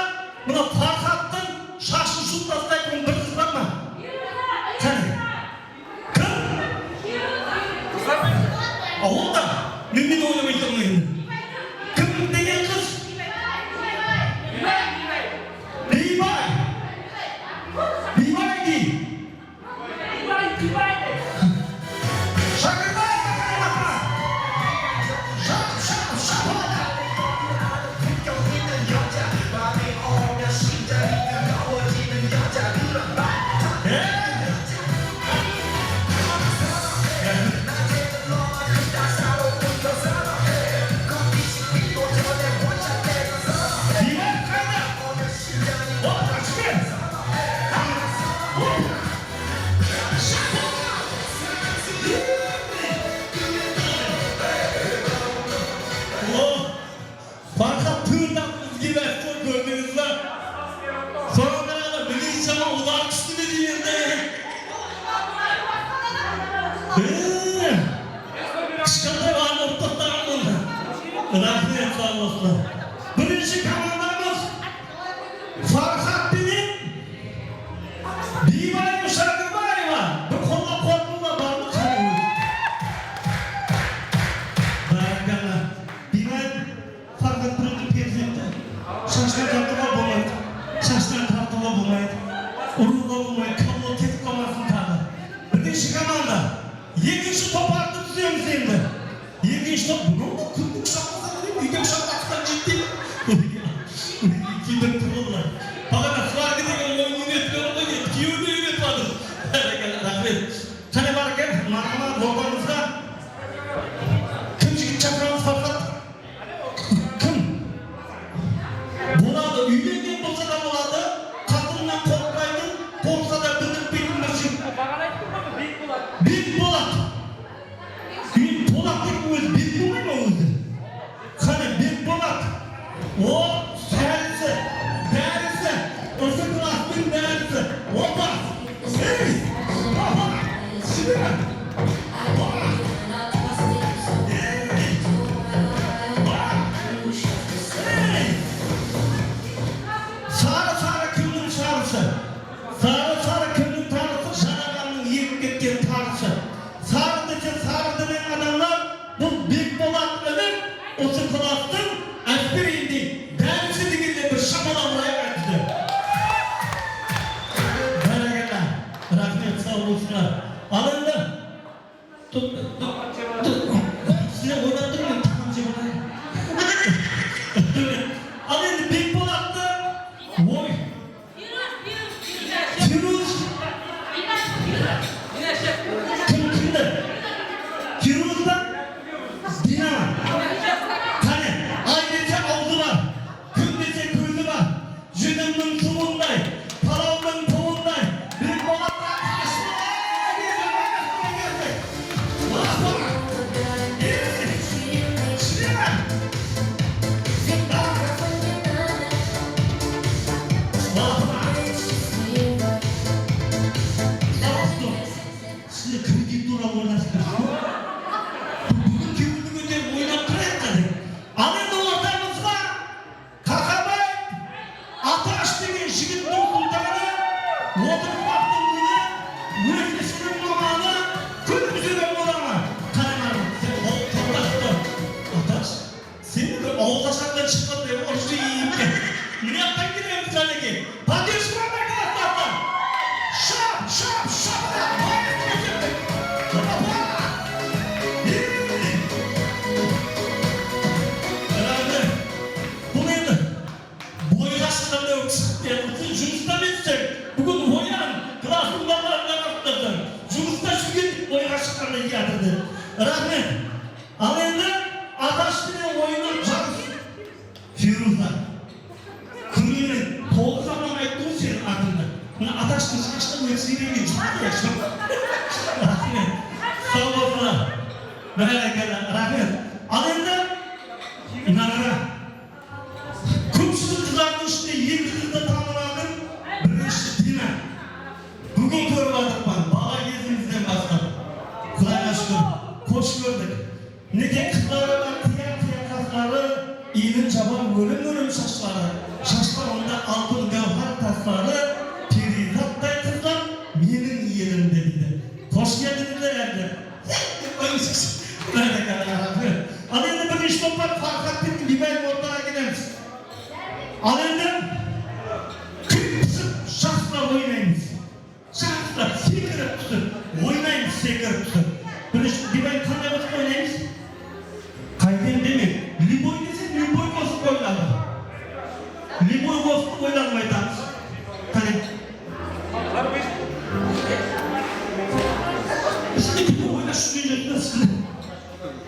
mına Farxattıń shashın julıp taslaytuǵın bir qız bar ma? Qáne. Kim? Awılda. Men, men oynamaytuǵın edim. Kim degen qız? Biybay. Biybay dey. Shakirbaeva Karima apa. Shap, shap, shap. Farxat tórt atlı bizge báskol kórdińiz ba? Soǵan qaraǵanda, miliciya ma, ular kúshli me dey berdi. Ee, kishkentay barın urıp taslaǵan boldı. Raxmet, saw bolsınlar. Birinshi komandamız Farxat penen Biybay Shakirbaeva. Bir qollap quwatlıńlar barmı? Qáne. Bárekella. Biybay, Farxat birinshi perzenti. Shashtan tartıwǵa bolmaydı. Shashtan tartıwǵa bolmaydı. Urıwǵa bolmaydı. Kollo ketip qalmasın taǵı. Birinshi komanda. Ekinshi topardı dúzemiz endi. Ekinshi top, mınaw da kúndiń shaqmasa, mine, úyde shaqmasqan jigit deydi. Kiydirip tur ǵoy bular. Baǵana svarka degen oyın úyretip atır ǵoy, kiyewine úyretip atır. Bárekella, raxmet. Qáne, bar eken, marhamat, ortamızǵa. Kim jigit shaqıramız, Farxat? Kim? Boladı, úylengen bolsa da boladı, qatınınan qorqpaytın, qorqsa da bildirtpeytin bir jigit. Bek Polat. Bek Polat dep ózi Bek bolmay ma ózi? Qáne, Bek Polat. O, sárisi, dárisi, usı klastıń dárisi. Opa! Ey! Opa! Jibere! Opa! Ey! Opa! Ey! Sarı, sarı, kimniń sarısı? Sarı, sarı, kimniń tarısı? Jaraǵannıń erip ketken tarısı. Sarı dese, sarı denen adamlar, bul Bekpolat iniń usı klastıń aspirindi, dárisi degenle bir shapalaq urayıq, aytdı. Bárekella, raxmet, saw bolsınlar. Al endi, tu-, tu-, tu-, sizler oynap turıń, men taxam jep alayın. Al endi Bekpolattı, oy. Firuz. Kim, kimdi? Firuz ba? Dina. Qáne, ay dese awzı bar, kún dese kózi bar. Júzimniń suwınday, palawdıń puwınday, Bekpolatqa qarsı. Kredit tuwralı oylastırıp. Búgin kewildi kóterip oynap turayıq qáne. Al endi ortamızǵa Qarqabay Atash degen jigittiń sultanı, otırıspaqtıń gúli, ózgesiniń bolǵanı, kúnimizden bolǵanı. Qáne, qáne, sen qol, qoltastı. Atash, sen bir awılda shaqtan shıqqanday urıshı iyipken. Mına jaqtan kelemiz, qánekey. Podderjka bar ma, klasstastı? Shap, shap, shap! Raxmet! Bul endi boyǵa shıqqanday bolıp shıǵıp kiyatır. Sen jumısta emesseń. Búgin oyan, klasstıń balalarına barıp tursań. Jumısta júrgen boyǵa shıqqanday kiyatır dep. Raxmet. Al endi Atash penen oynaw jarıs. Feruza. Kúnine toǵız adam ayttı ǵoy seniń atıńdı. Mına Atashtıń shashına óksiregen jumıs. Raxmet. Saw bolsınlar. Bárekella, raxmet. Al endi Inara. Kópshilik qızlardıń ishinde eki qızdı tanıp aldım. Birinshi Dina. Búgin kórip atırman, bala gezimizden baslap. Qudayǵa shúkir, xosh kórdik. Minekey, qızları bar, qıya-qıya qasları, iynin jaban ólim-ólim shashları. Shashlarında altın gáwhar tasları, periyzattay qızlar meniń elimde, deydi. Xosh keldińizler endi. Bárekella, raxmet. Al endi birinshi topar Farxat penen Bibay ortaǵa kelemiz. Al endi kúyip-pisip jaslar oynaymız. Jaslar sekirip túsip oynaymız, sekirip túsip. Birinshi Bibay qanday qosıq oynaymız? Qáyten deme, любой dese, любой qosıq oynadı. Любой qosıqtı oynadım aytamız. Qáne. Bizde bir oyna shúrgen júrmiz.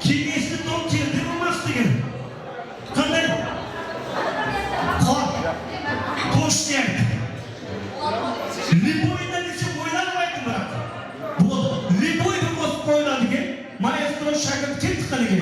Keńesli don kerde bolmas degen. Qanday? Qor. Toshkent. Любой da dese oynadım ayttım, biraq. Bol, любой bir qosıq qoyıladı eken. Maestro shákirt keldi qáne.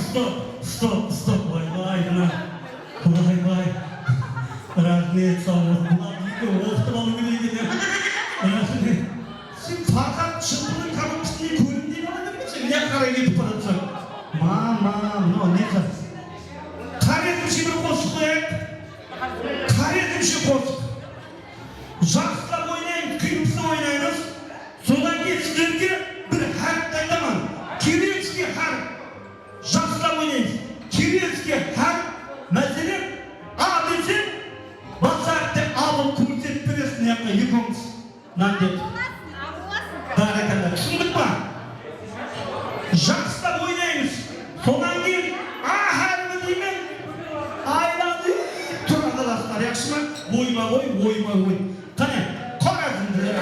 Stop, stop, stop, stop, oybay, mına. Oybay. Raxmet, saw bol. Bular ekewi oqıtıp alıw kerek edi. Raxmet. Sen Farxat shımpıdıń korobkasınday kólimdey bala emes pe? Mına qaray ketip baratsań. Mama, mınaw ne zat? Qáne, ekinshi bir qosıq qoyayıq. Qáne, ekinshi qosıq. Jaqsılap oynaymız, kúyimsiz oynaymız. Sonnan keyin sizlerge bir háripti aytaman. Kirillskiy hárip. Jaqsılap oynaymız. Kirillskiy hárip, máselen, A deseń, bas háripte A bul kórsetip beresiz, mına jaqqa ekewińiz. Mınan dep. Bárekella, túsindik pa? Jaqsılap oynaymız. Sonnan keyin A háribi deymen, aylanıp turıp adasılar, yaqshı ma? Oyma oy, oyma oy. Qáne, Xorazmliler.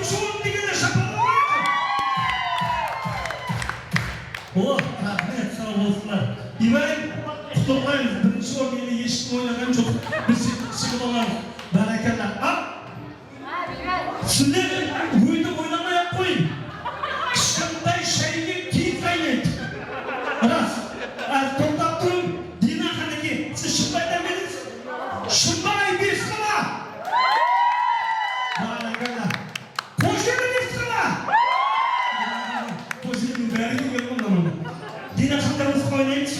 Birinshi orın degende shapalaq urayıq. O, raxmet, saw bolsınlar. Ibrahim, qutlıqlaymiz. Birinshi orın ele hesh kim oynaǵan joq. Biz jigit alamız. Bárekella. Al. Sizler óytip oynamay-aq qoyıń. Kishkentay shayge keyin qaynaydı. Ras. Házir toqtap turıń. Dina, qánekey, siz shındı ayta beresiz. Shınbay Besqaba! Bárekella! Xojemin Besqaba! Xojemin bári kelgen ǵoy mına. Dina, qanday qosıqqa oynaymız?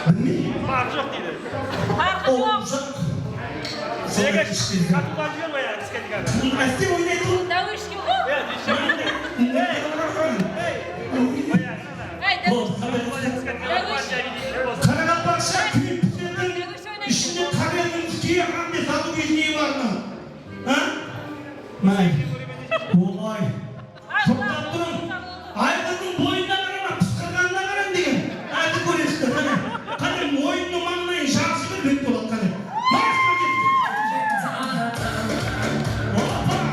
Bilmeymen. Farqı joq deydi. Farqı joq. Ol uzaq. Nege? Qatılǵan jiber bayaǵı diskotekaǵa. Áste oynaydı ǵoy. Dáwishke ǵoy. Qaraqalpaqsha kúyip pitetin ishinde Qaberdiń kiyi hám de Zabugiy barma? Ha? Mine. Olay. Toqtap turıń. Ayqızdıń boyına qarań, pısqırǵanına qarań degen. Házir kóresizler, qáne. Qáne, moyınıń mańlayın jarıp jiber, bek boladı, qáne. Marş, marş! Hoppa!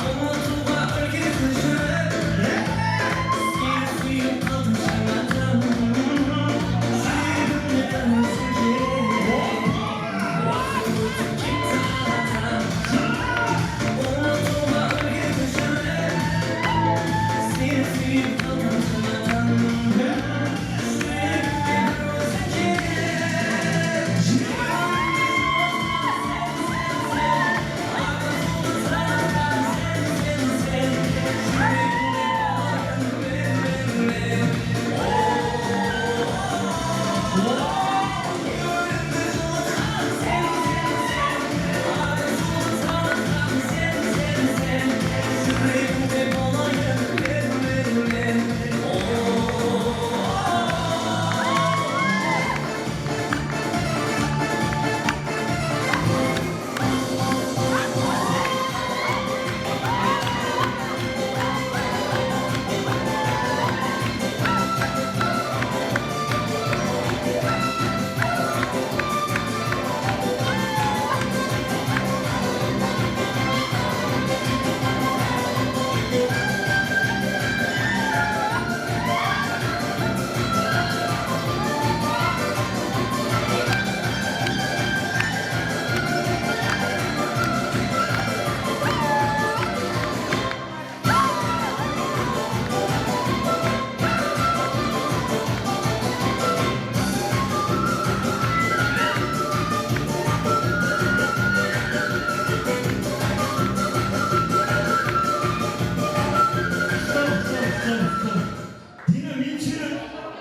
Dina, men seni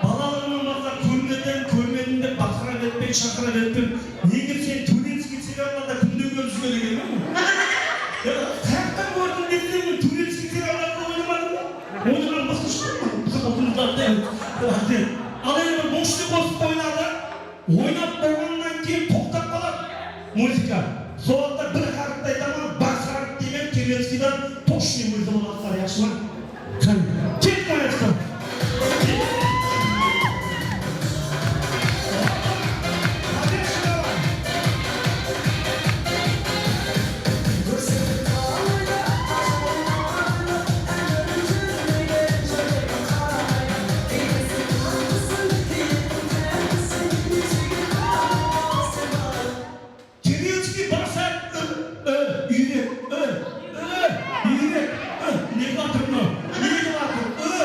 balalıǵımnan baslap kórmedim, kórmedim dep basqara berip, shaqıra berip, nege sen turetskiy seriallarda kúnde kórip júrgen ekenmen? Ya, qayaqtan kórdiń desem, men turetskiy seriallarda oynamadım ba? Oynaǵan basqa shıqtı ma? Bizde otuzlarda aqıya. Al endi bir Moshli qosıqta oynadı. Oynap bolǵannan keyin toqtap qaladı muzıka. Sol waqıtta bir háripti aytaman, bas hárip deymen, Kemenskiydan toshniy ózi bolıp atqan, yaqshı ma? Qáne, ket, maestro! Kemenskiy basar, ı, ı, úyrek, ı, ı, úyrek, ı, ne qılıp atır mınaw? Ne qılıp atır? I,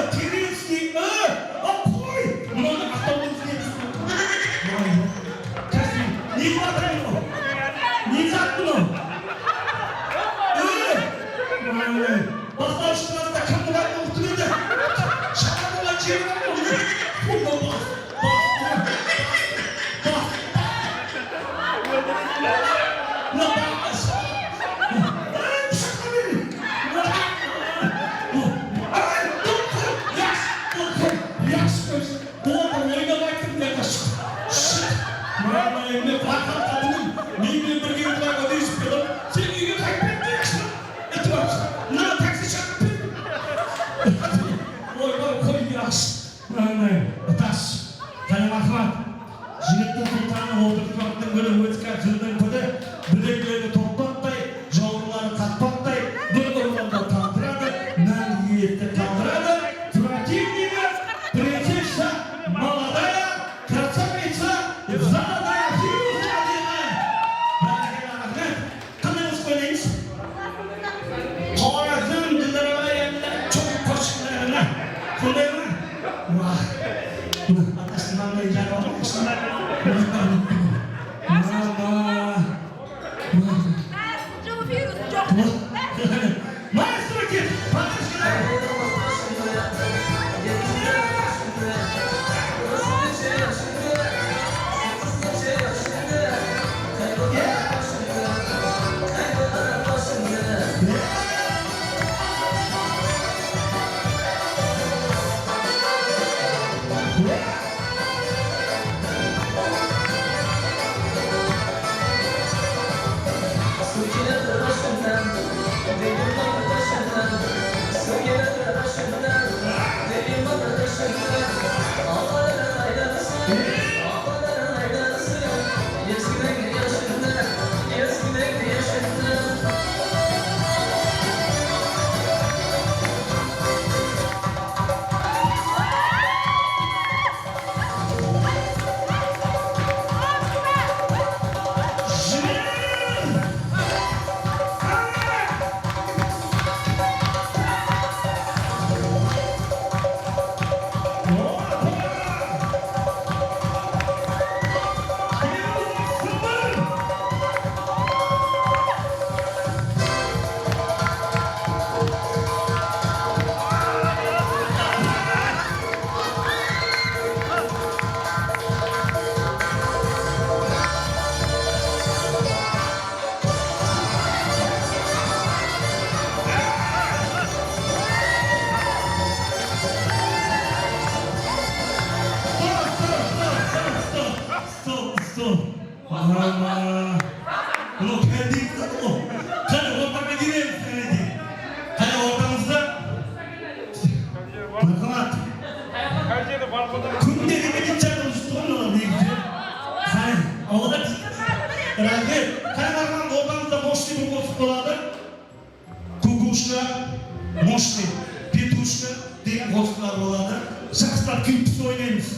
Moshniy, petushka degen qosıqlar boladı. Jaqsılap kúyip oynaymiz.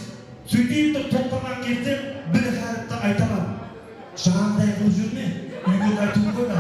Sóyteyip turıp toqtaǵan gezde bir háripti aytaman. Janınday qılıp júrme, úyge qaytıw ǵoy da.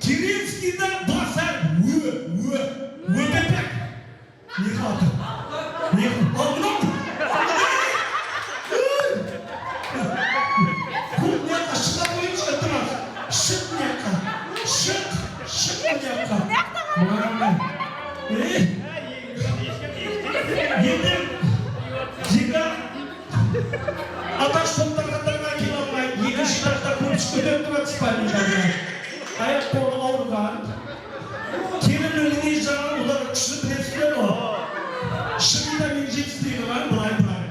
Kerenskiyde basar, ú, ú, ópepek. Ne qıladı? Ne qıl-, al, mınaw! Bul mıyaqqa shıǵa qoyıńshı, iltimas. Shıq mıyaqqa. Shıq, shıq mıyaqqa. Mına, mına. Ey! Endi, Zika, Atash toqtaqatarına kele almay, ekinshi etapta kópshik kóterip turadı spalniy janına. Ayaq-qolı awırǵan. Kelinniń mine jaǵı ular kúshli bilesizler ǵo. Shıǵıyda men jetispey turman, bılay, bılay.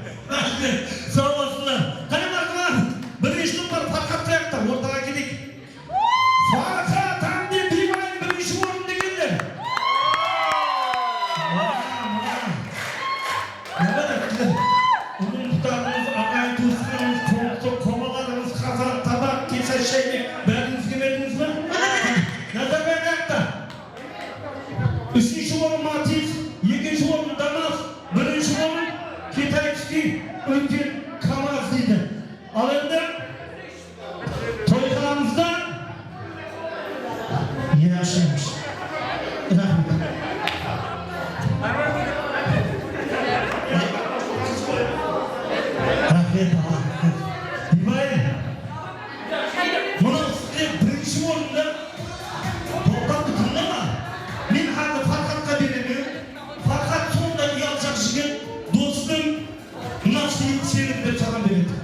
Saw bolsınlar. Qáne, marhamat, birinshi topar Farxat qayaqta, ortaǵa keleyik. Farxat hám de Biymayın birinshi orın degenler. Mına, mına. Mına, mına. Ulıwma tuwıslarımız, aǵayin tuwıslarımız, qomsı, qomalarımız, qazan, tabaq, kesa, sháynek, bárińizge berdińiz be? Nazarbay qayaqta? Úshinshi orın Matiz, ekinshi orın Damas, birinshi orın Kitayskiy úlken Kamaz deydi. Al endi Toyxanamızda. Yaqshı, yaqshı. Raxmet. Raxmet, Alla. Biymayın. Mına sizde birinshi orında. Toqtadı, tıńlama. Men házir Farxatqa beremen. Farxat sonday uyaljaq jigit, dostım. Mına seni, seni dep saǵan beredi.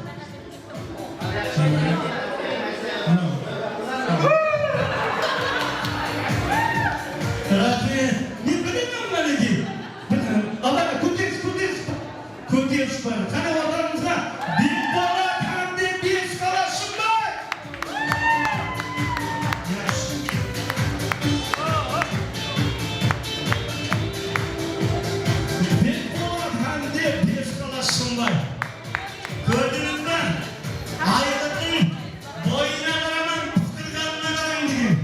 Raxmet. Men bilemen, Málike. Bilemen. Al, ana, kóterilis, kóterilis. Kóterilis bar. Qáne, ortalarımızǵa Bekbolat hám de Besqala Shımbay. Yaqshı. Bekbolat hám de Besqala Shımbay. Kórdińiz be? Ayǵırdıń boyına qaraman, pıtırǵanına qarań degen.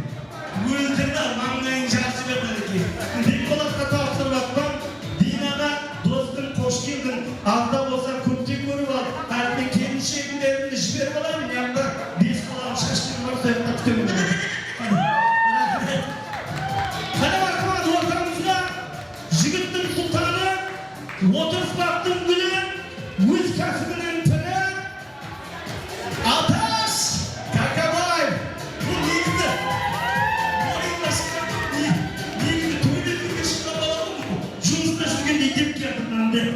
Óltirdi, mańlayın jarıp jiberdi, Málike. Bekbolatqa tapsırıp atpan, Dinaǵa, dostım, xosh keldiń. Azda bolsa kópte kórip al. Házir men kelinshegimdi jiberip alayın, mıyaqta bes balanı shashıp bar, soyaqta kútemen. Qáne, marhamat, ortamızǵa jigittiń sultanı, otırıspaqtıń gúli, óz kásibiniń piri, Atash Kakabaev. Bul negizi, ne-, negizi, tóbelesine shıqqan bala boldı bul. Jumısta júrgendey dep keldi mınanday.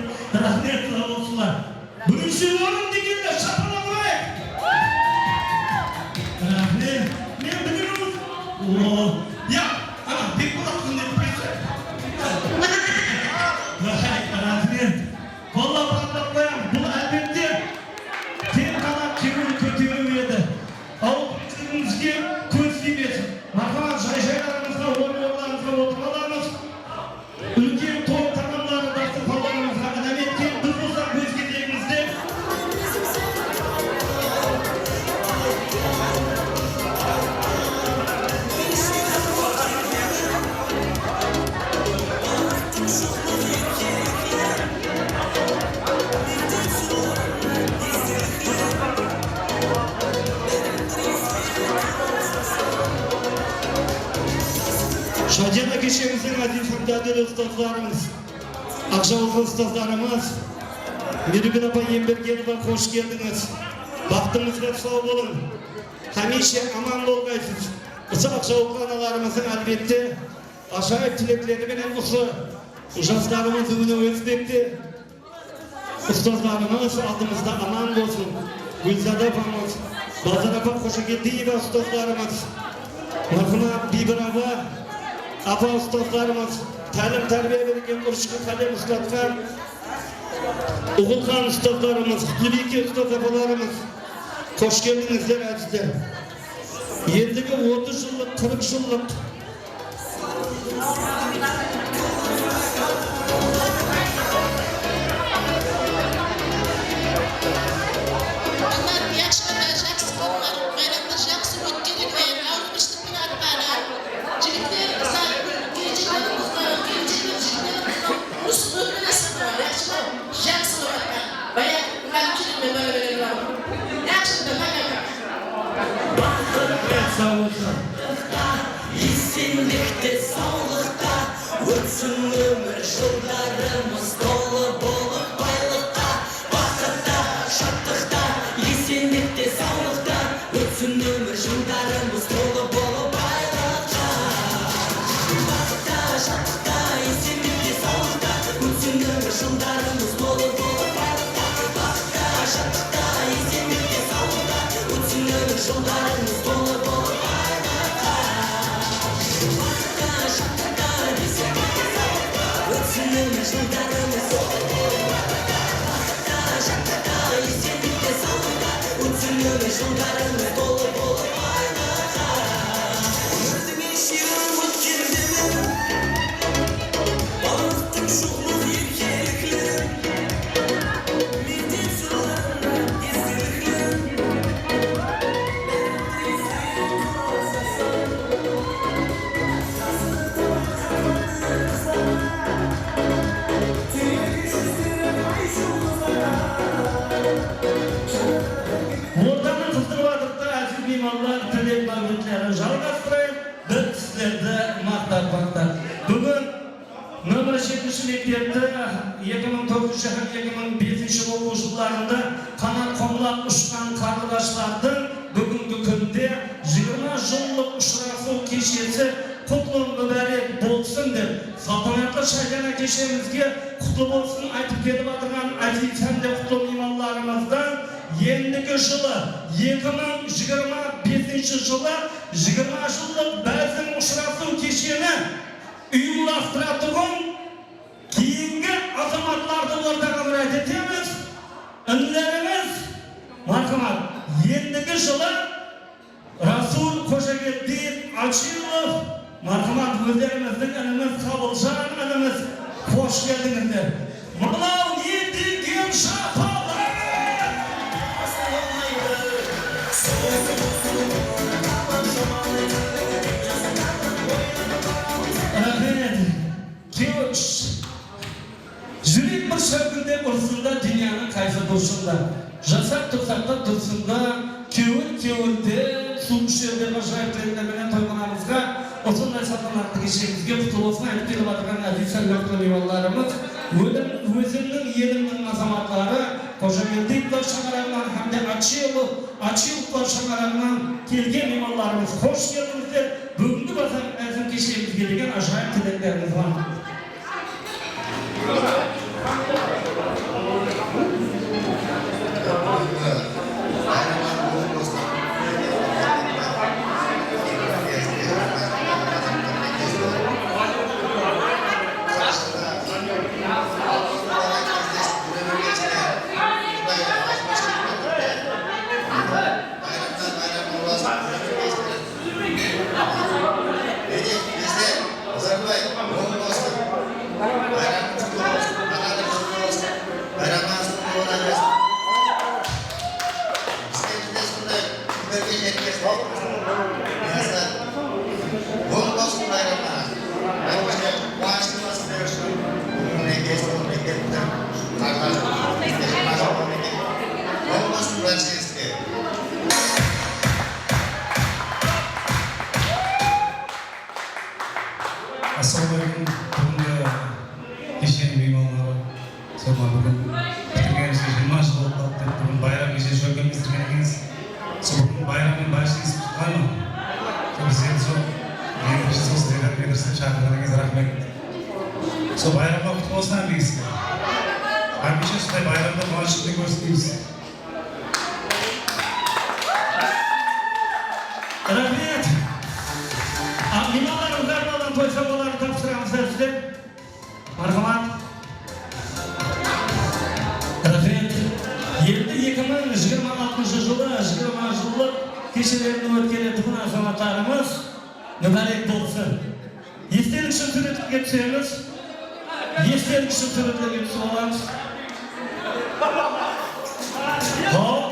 Raxmet, saw bolsınlar. Birinshi orın degenler, shapan urayıq. Raxmet. Men bilemen. O, ya, ana, Bekbolat qanday bilese. Raxmet. Qollap-quwatlap qoyamız. Bul, álbette, tek ǵana kewil kóteriw edi. Awızligimizge kóz tiymesin. Marhamat, jay-jaylarımızǵa, orın-orınlarımızǵa otırıp alamız. Úlken toy taǵamları, dasturxanlarımızǵa inam etken, biz bolsaq óz gezegimizde Shadiyana keshemizdiń áziz hám dádeli ustazlarımız, aqjawızlı ustazlarımız, Mirgúl apa Embergenova, xosh keldińiz. Baxtımızǵa saw bolıń. Hámiyshe aman bolǵaysız. Usı aqjawızlı analarımızdıń, álbette, ájayıp tilekleri menen usı Jaslarımız óne óspekte. Ustazlarımız aldımızda aman bolsın. Gúlzada apamız, Bazar apa Xojageldiyeva ustazlarımız, marhuma Biybir apa, apa ustazlarımız, tálim-tárbiya bergen, urıshqa qálem uslatqan Uǵılxan ustazlarımız, Qutlibiyke ustaz apalarımız, xosh keldińizler, ázizler. Endigi otız jıllıq, qırıq jıllıq Qızlar, yaqshılarǵa jaqsı qılıńlar, bayramdı jaqsı ótkerińler, awızbirshiligi arqalı. Jigitler, qızlar, kelinshekler, qızlar, kelinshekler, jigitler, qızlar, urısıp óltiresiz, yaqshılar, jaqsı qılıńlar. Bayaǵı muǵallimshilik penen báraber bar. Yaqshı, bayram. Baxıtlıqta, esenlikte, sawlıqta ótsin ómir jıllarımız tolı bolıp baylıqqa, baxıtta, shattlıqta, esenlikte, sawlıqta ótsin ómir jıllarımız tolı bolıp baylıqqa. Baxıtta, shattlıqta, esenlikte, sawlıqta ótsin ómir jıllarımız tolı bolıp baylıqqa. Baxıtta, shattlıqta, esenlikte, sawlıqta ótsin ómir jıllarımız tolı bolıp baylıqqa. Baxıtta, shattlıqta, esenlikte, sawlıqta ótsin ómir jıllarımız tolı bolıp baylıqqa. Baxıtta, shattlıqta, esenlikte, sawlıqta ótsin ómir jıllarımız tolı bolıp baylıqqa. Ózińe shirin ótkende men, balalıqtıń shuwlıq erkelikleri, mektep jıllarında estelikleri. Ortanı qızdırıp atırıptı, áziz miymanlar, tilek máwritlerin jalǵastırayıq. Biz sizlerdi maqtap-maqtap. Búgin Nómer jetinshi mektepti eki mıń tórtinshi hám eki mıń besinshi oqıw jıllarında qanat qumlap ushqan qarındaslardıń búgingi kúnde jigirma jıllıq ushırasıw keshesi qutlı múbárek bolsın dep, saltanatlı shaydana keshemizge qutlı bolsın aytıp kelip atırǵan áziz hám de qutlı miymanlarımızdı endigi jılı, eki mıń jigirma besinshi jılı jigirma jıllıq báziń ushırasıw kesheni uyımlastıratuǵın keyingi azamatlardı ortaǵa múrájat etemiz. Inilerińiz, marhamat, endigi jılı Rasul Xojageldievich Achilov, marhamat, ózlerimizdiń inimiz, Qabıljan inimiz, xosh keldińizler. Mınaw ne degen shapalaq! Raxmet. Kew-, júrek bir sháwkildep urısında dúnyanıń qaysı burshında. Jasap tursaq ta dursında, kewil-kewilde suw isher dep ájayıp tilekler menen toyxanamızǵa usınday saltanatlı keshemizge qutlı bolsın aytıp kelip atırǵan áziz sályaftı miymanlarımız, ózim-, ózimniń elimniń azamatları, Xojageldievlar shańaraǵınan hám de Achilov, Achilovlar shańaraǵınan kelgen miymanlarımız, xosh keldińizler. Búgingi bazar báziń keshemizge degen ájayıp tileklerimiz bar. Mine, bizde Nazarbaev, oń bolsın. Bayramıńız qutlı bolsın, anadan qutlı bolsın. Bayramıńız qutlı bola bersin. Bizge bizde sonday kúnlerge jetkesin. Miyasar, oń bolsın bayramıńız. Hám bizge quwanıshlı bolsın, mine, kelsin, mine, kelipti. Qardash, oń bolsın, bársheń. Assalawma aleykum, búgingi kesheniń miymanları. Sonda búgin pitirgenimizge jigirma jıl bolıp qaldı dep, búgin bayram keshesi shólkemlestirgen ekensiz. Sol búgin bayramnıń bársheń qutlı bolsın. Sol bizlerdi sol, endi sol sizlerden bildirsin, shaqırǵanıńızǵa raxmet. Sol bayramlar qutlı bolsın hámmeńizge. Hámiyshe usınday bayramda quwanıshımızdı kórsetemiz. Raxmet. A, miymanlarımız bárbalan qoysa, olardı tapsıramız sizden. Marhamat. Raxmet. Endi eki mıń jigirma altınshı jılı jigirma jıllıq kesheleriniń ótkeretuǵın azamatlarımız múbárek bolsın. Estelik ushın súwretlerge túsemiz. Estelik ushın súwretlerge túsip alamız. Hop.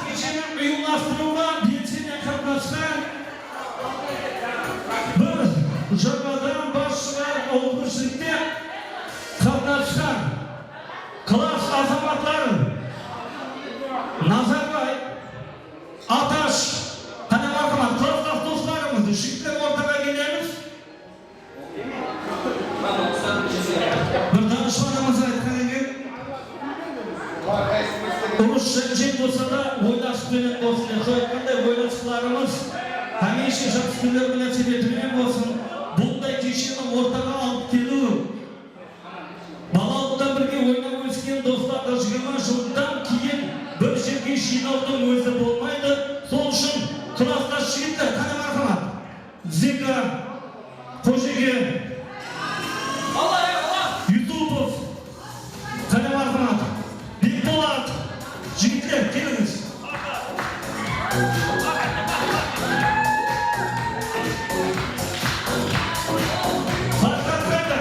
Kesheni uyımlastırıwǵa belsennen qatnasqan bir jırmadan bas shıǵar awılbirshilikke qatnasqan klass azamatları Nazarbay, Atash, qáne, marhamat, klassdaş doslarımızdı, jigitler, ortaǵa kelemiz. Bir danıshpanımız aytqan eken, urıs, jánjel bolsa da, oylasıq penen bolsın dep. Sol aytqanday, oylasıqlarımız hámiyshe jaqsı kúnler menen sepet menen bolsın. Bunday kesheni ortaǵa alıp keliw, balalıqtan birge oynap ósken dostardı jigirma jıldan keyin bir jerge jıynawdıń ózi bolmaydı. Sol ushın klassdash jigitler, qáne, marhamat. Zeka, Xojeke, Yusupov, qáne, marhamat. Bekpolat, jigitler, kelińiz. Farxat qayda?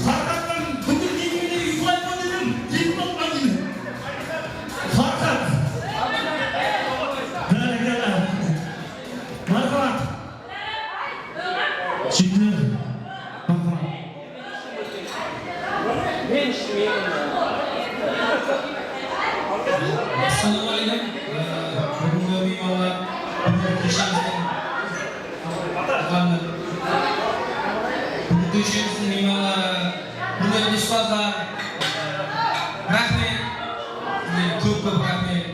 Farxattan búgin keyingine uyqılayman dedim, kiyip qalman deydi. Farxat. Bárekella. Marhamat. Jigitler. Marhamat. Assalawma áleykum. Ee, búgingi miymanlar, búgingi keshemizdiń, búgingi keshemizdiń miymanları, húrmetli ustazlar, raxmet. Sizlerge kóp-kóp raxmet.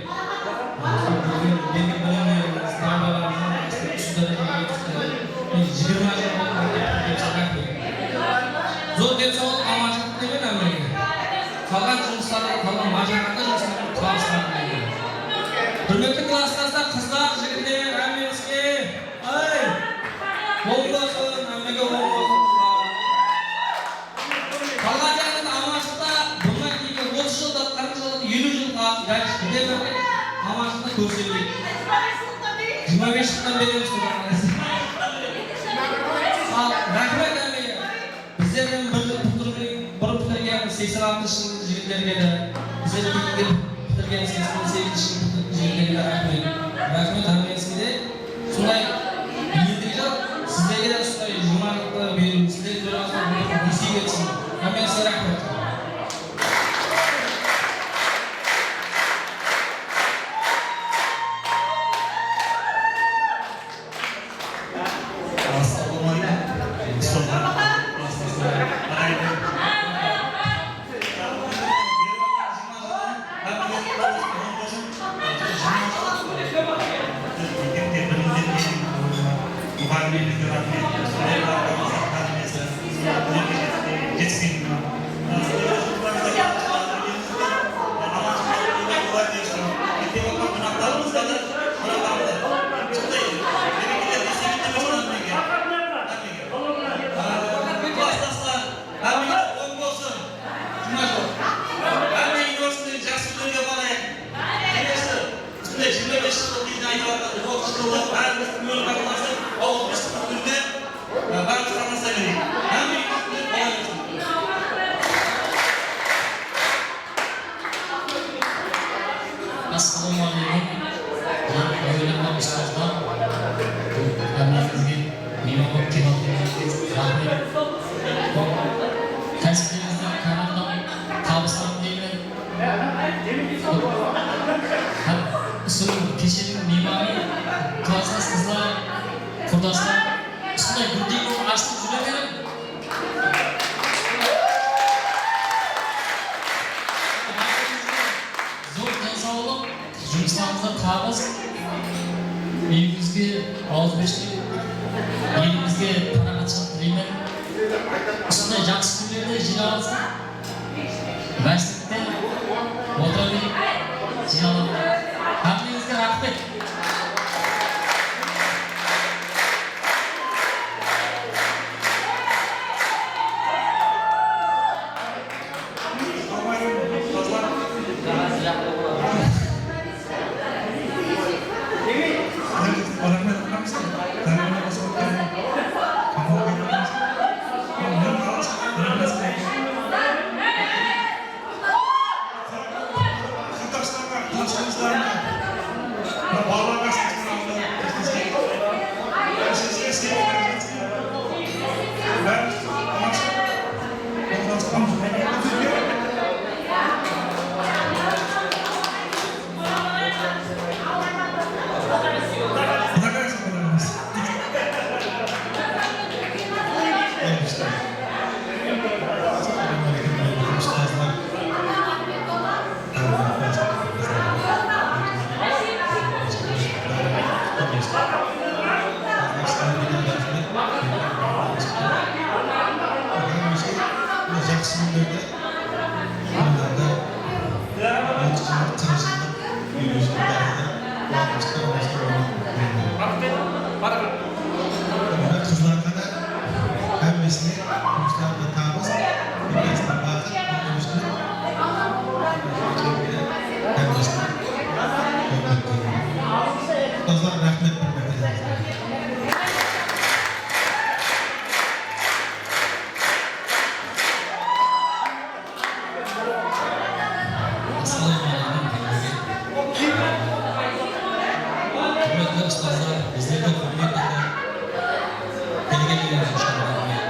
Bergen bilimlerińiz, dawalaryńız usı dárejeǵa jetkizdi. Men jigirma jıl boldı mektepte, raxmet. Zor densawlıq, amanshılıq tileymen hámmege. Qalǵan jumıslarda, qalǵan máshaqatlı jumıslarda tabıslar tileymen. Húrmetli klassdaslar, qızlar, jigitler, hámmeńizge, ay, oń bolsın, hámmege oń bolsın, qızlar. Qalǵan jaǵında amanshılıqta, bunnan keyingi otız jılda, qırq jılda, eliw jılǵa dálshik kete berdi. Amanshılıqta kórsetiledi. Jigirma bes jıldan beremiz, Quday qálese. Al, raxmet hámmege. Bizlerden bir, bir, bir pitirgen seksen altınshı jılǵı jigitlerge de, bizlerden keyingi pitirgen seksen segizinshi jılǵı jigitlerge de raxmet. Raxmet hámmeńizge de. Sonday endigi jıl sizlerge de usınday juwmaqlıqtı beriw, sizlerdiń tóralasıńızda nesiyp etsin. Hámmeńizge raxmet. Assalawma áleykum. Ustazlar, klassdaslar, aqayın. Klassdaslar, hámmege oń bolsın. Jumajol. Hámme úniversitetke jaqsı kúnlerge barayıq. Kelesi, usınday jigirma bes jılǵa deyin aytıp atqan, otız jılǵa bárimiz kúnlerge qatnasıp, awız bes kúnde, e, bárimiz qatnasa bereyik. Hámme úniversitetler bola bersin. Assalawma áleykum. Óyinleme ustazlar. Hámmeńizge miyman bolıp kelip atqanıńızǵa raxmet. Kásiplerimizdiń, komandamıń tabısların tileymen. Hám usı kesheniń miymanı, klassdas qızlar, qurdaslar, usınday birdey bolıp ashılıp júre beriń. Zor densawlıq, jumıslarıńızda tabıs, úyińizge awızbirshilik, elimizge paraxatshılıq tileymen. Usınday jaqsı kúnlerde jıynalıs, májlitte otıra bereyik, jıynalıp. Hámmeńizge raxmet. Jaqsı kúnlerde, oylarda, otırıqshılıq, tırıshıqlıq, úylenisip barada, quwanıshlı, quwanıshlı bolıp. Qızlarǵa da hámmesine jumıslarında tabıs, hámmesine baxıt, qúwanıshlı, hámmesine húrmet. Ustazlar, raxmet bir márte. Assalawma áleykum, hámmege. Húrmetli ustazlar, bizlerdi húrmet etip kelgenlerińiz ushın raxmet.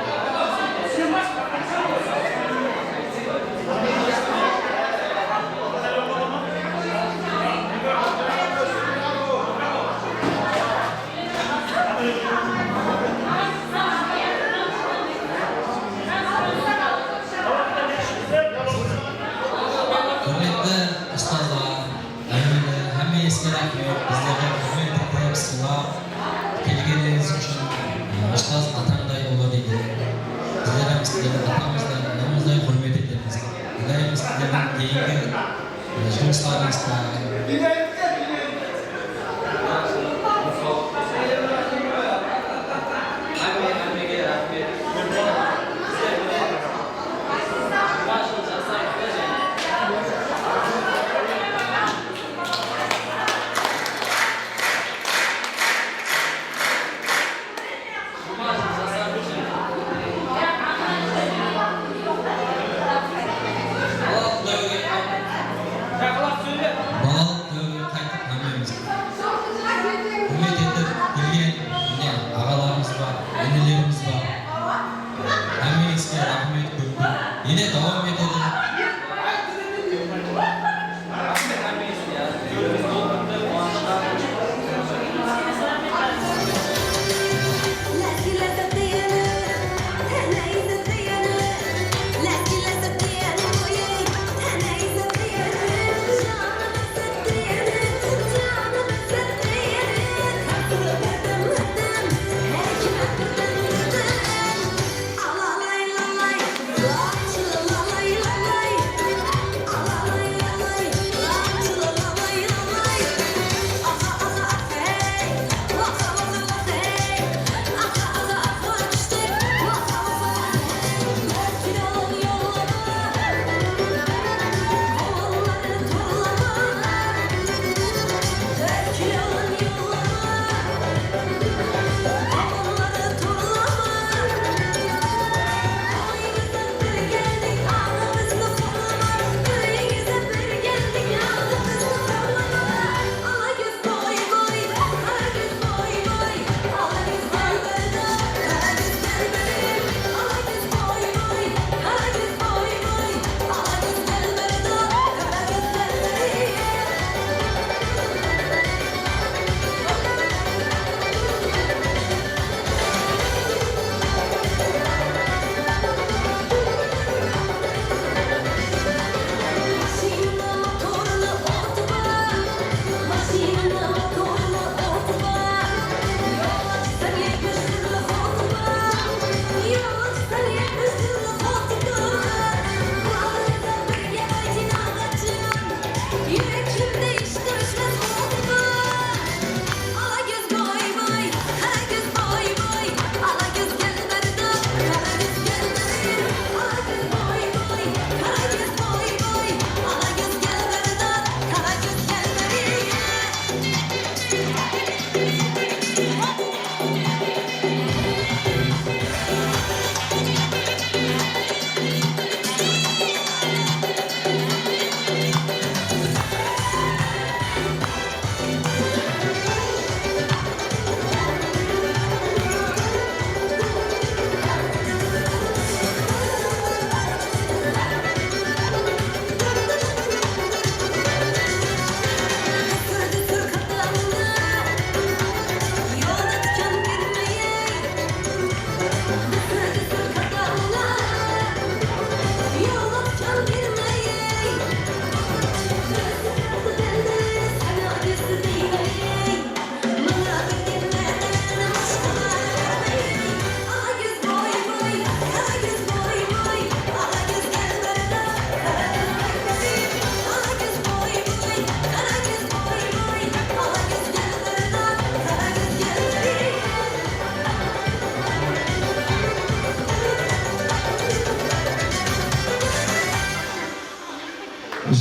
Húrmetli ustazlar, hámme, hámmesińizge raxmet, bizlerdi húrmet etip, sılap kelgenlerińiz ushın. Ustaz atańday ulı deydi. Bizler hám sizlerdi atamızday, anamızday húrmet etemiz. Tileymez sizlerdiń keyingi jumıslarıńızda. Balalıq dáwir.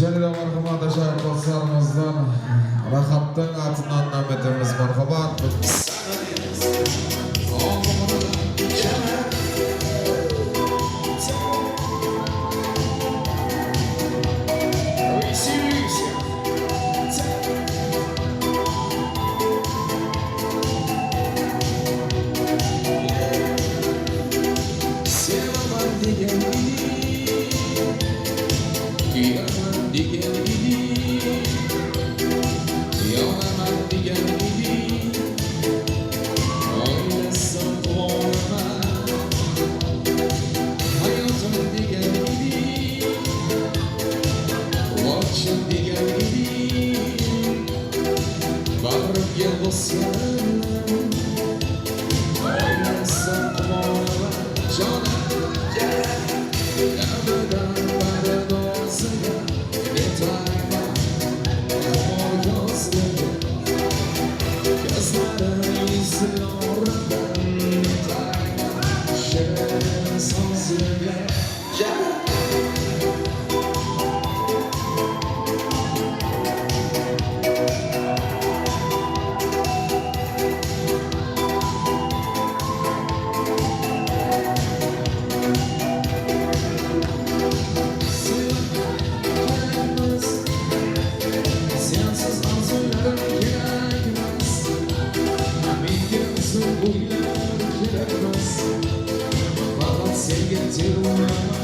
Jáne de marhamat, ájayıp doslarımızdan Rahattıń atınan nám etemiz, marhamat. Sevaman degen inim, kúyaman degen inim, yalaman degen inim, oylasam quwanaman. Hayotım degen inim, otshım degen inim, bag'rimga bosganman. Oylasam quwanaman, jonim, jonim. Abadan bari dosıma etayman qumar kózligi. Kózlari esli orından etayman shirin sózligi. Sensiz arzuylarım kerakmas. Menge uzun boylar kerakmas. Faqat senga termulaman.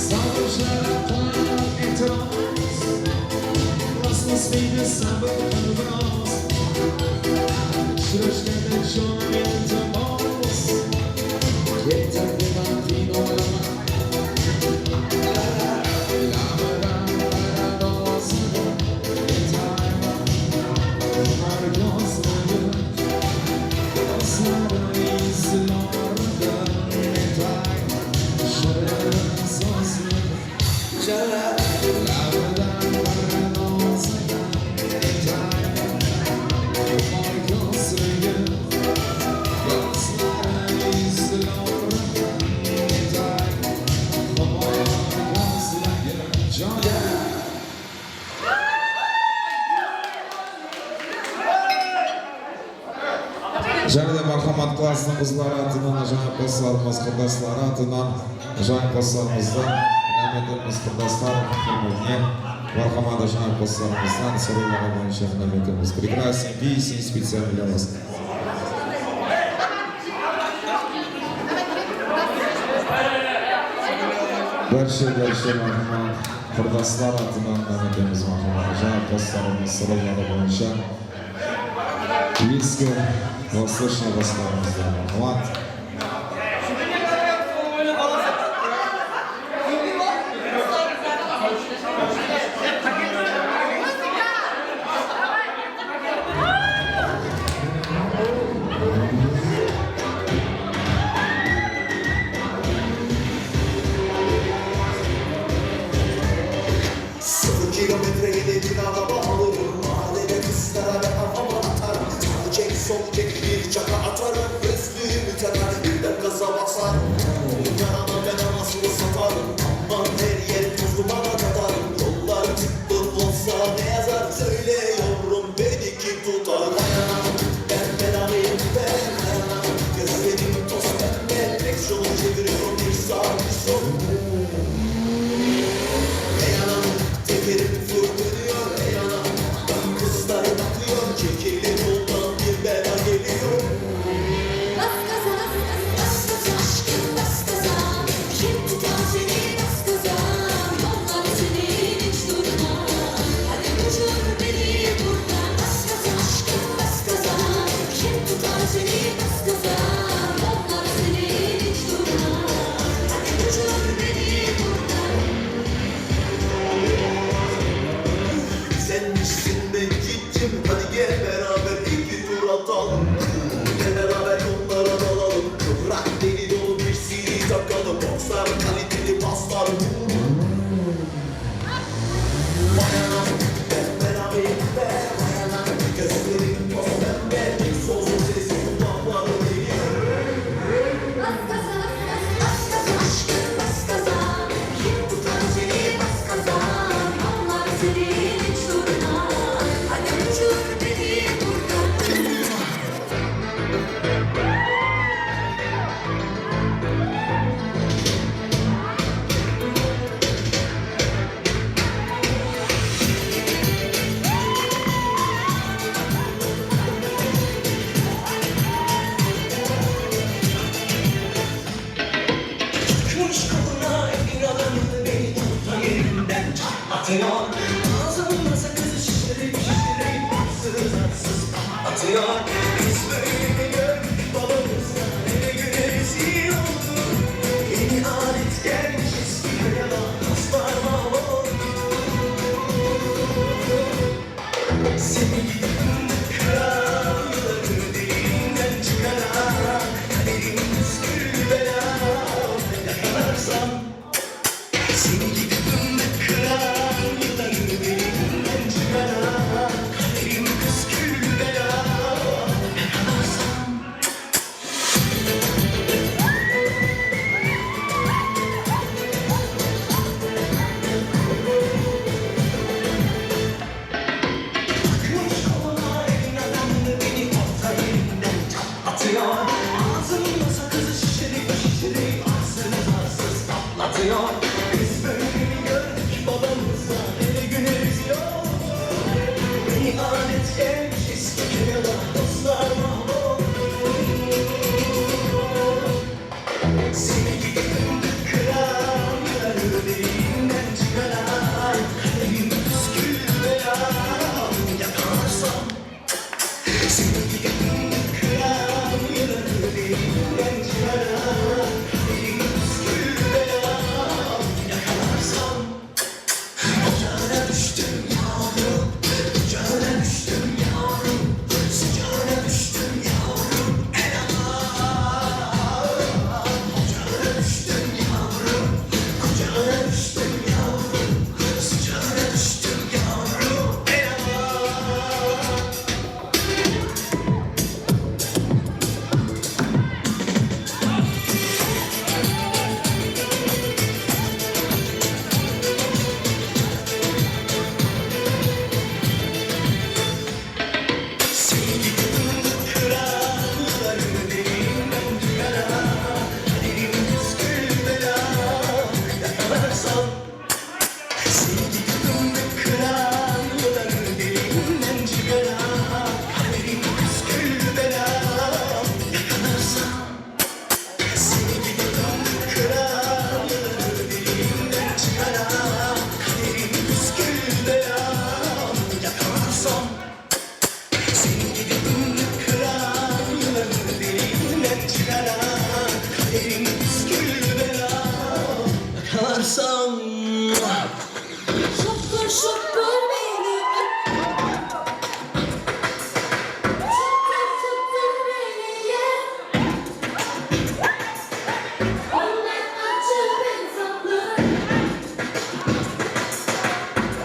Sabır jaraqlap e'tiroz. Laslasmaydi sabır qanbiroz. Uchrashganda jonim iltimos. Ketdim deman qiynalaman. Jáne de marhamat, klasstıń qızları atınan, ajaayıp doslarımız, qırdasları atınan, ajaayıp doslarımızdan, húrmetimiz qırdaslar húrmetine, marhamat, ajaayıp doslarımızdan soraylaǵan boyınsha húrmetimiz. Прекрасный песни специально для вас. Bárshe, bárshe marhamat, qırdaslar atınan húrmetimiz, marhamat, ajaayıp doslarımız soraylaǵan boyınsha. Eski Vostochnıy doslarımızdan marhamat. Sıfır kilometre yedi bin araba alırım. Mahallede kızlara ben hava atarım. Sağ çek, sol çek, bir çaka atarım. Özlüğümü takarım. Biz böyle gördük babamızda, hele günümüz yok. Beni adet gelmiş eski kıyalar, dostlar mahvolduk. Sevgi gündür kırar, yılanı derinden çıkarar. Kaderim püskül bela, yakalarsam. Şopur, şopur beni öp. Çıtır, çıtır beni ye. Ondan acı ben tatlı.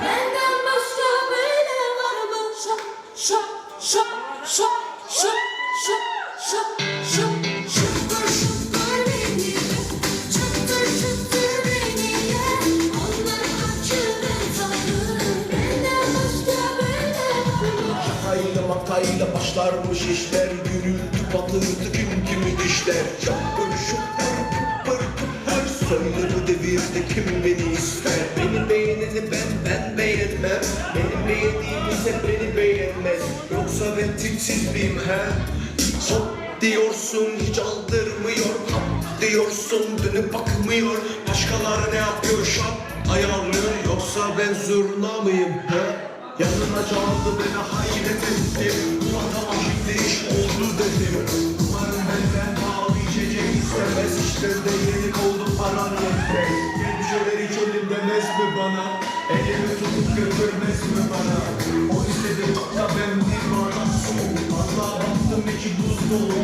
Benden başka böyle var mı? Şop, şop, şop, şop, şop, şop, şop, şop, şop. Şıttır, şıttır beni, çıttır, çıttır beni ye. Ondan acı ben tatlı, benden başka böyle var mı? Şakayla, makayla başlarmış işler, gürültü, patırtı, kim kimi dişler. Şıttır, şıttır, pıttır, pıttır. Söyle bu devirde kim beni ister? Beni beğeneni ben, ben beğenmem. Benim beğendiğim ise beni beğenmez. Yoksa ben tipsiz miyim, he? Hop diyorsun, hiç aldırmıyor. Pap diyorsun, dönüp bakmıyor. Başkaları ne yapıyor, şap ayarlıyor. Yoksa ben zurna mıyım, he? Yanına çağırdı, beni hayret ettim. Bu adama şimdi iş oldu dedim. Umarım benden pahalı içecek istemez. İşlerinde yenik oldu, param yetmez. Gel bir şeyler içelim demez mi bana? Elimi tutıp götürmez mi bana? O istedi, hatta ben bir bardak su. Vallahi baktım içi buz dolu.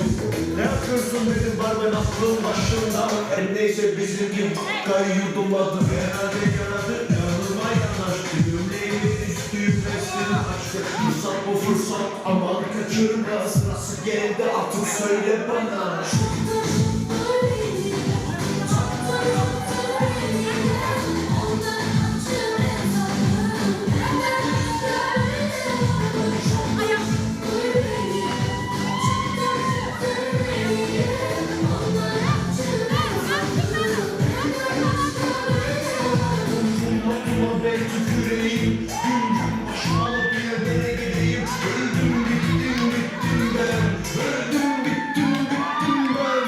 Ne yapıyorsun dedim, var ben aklım başımda. Her neyse, bizimki vodkayı yudumladı. Herhalde yaradı, yanıma yanaştı. Gömleğimin üstü yüklesin açtı. Fırsat bu fırsat, aman kaçırma. Sırası geldi artık, söyle bana. Tuma tuma ben tüküreyim, gün gün başıma alıp bir yerlere gideyim. Öldüm bittim bittim ben, öldüm bittim bittim ben.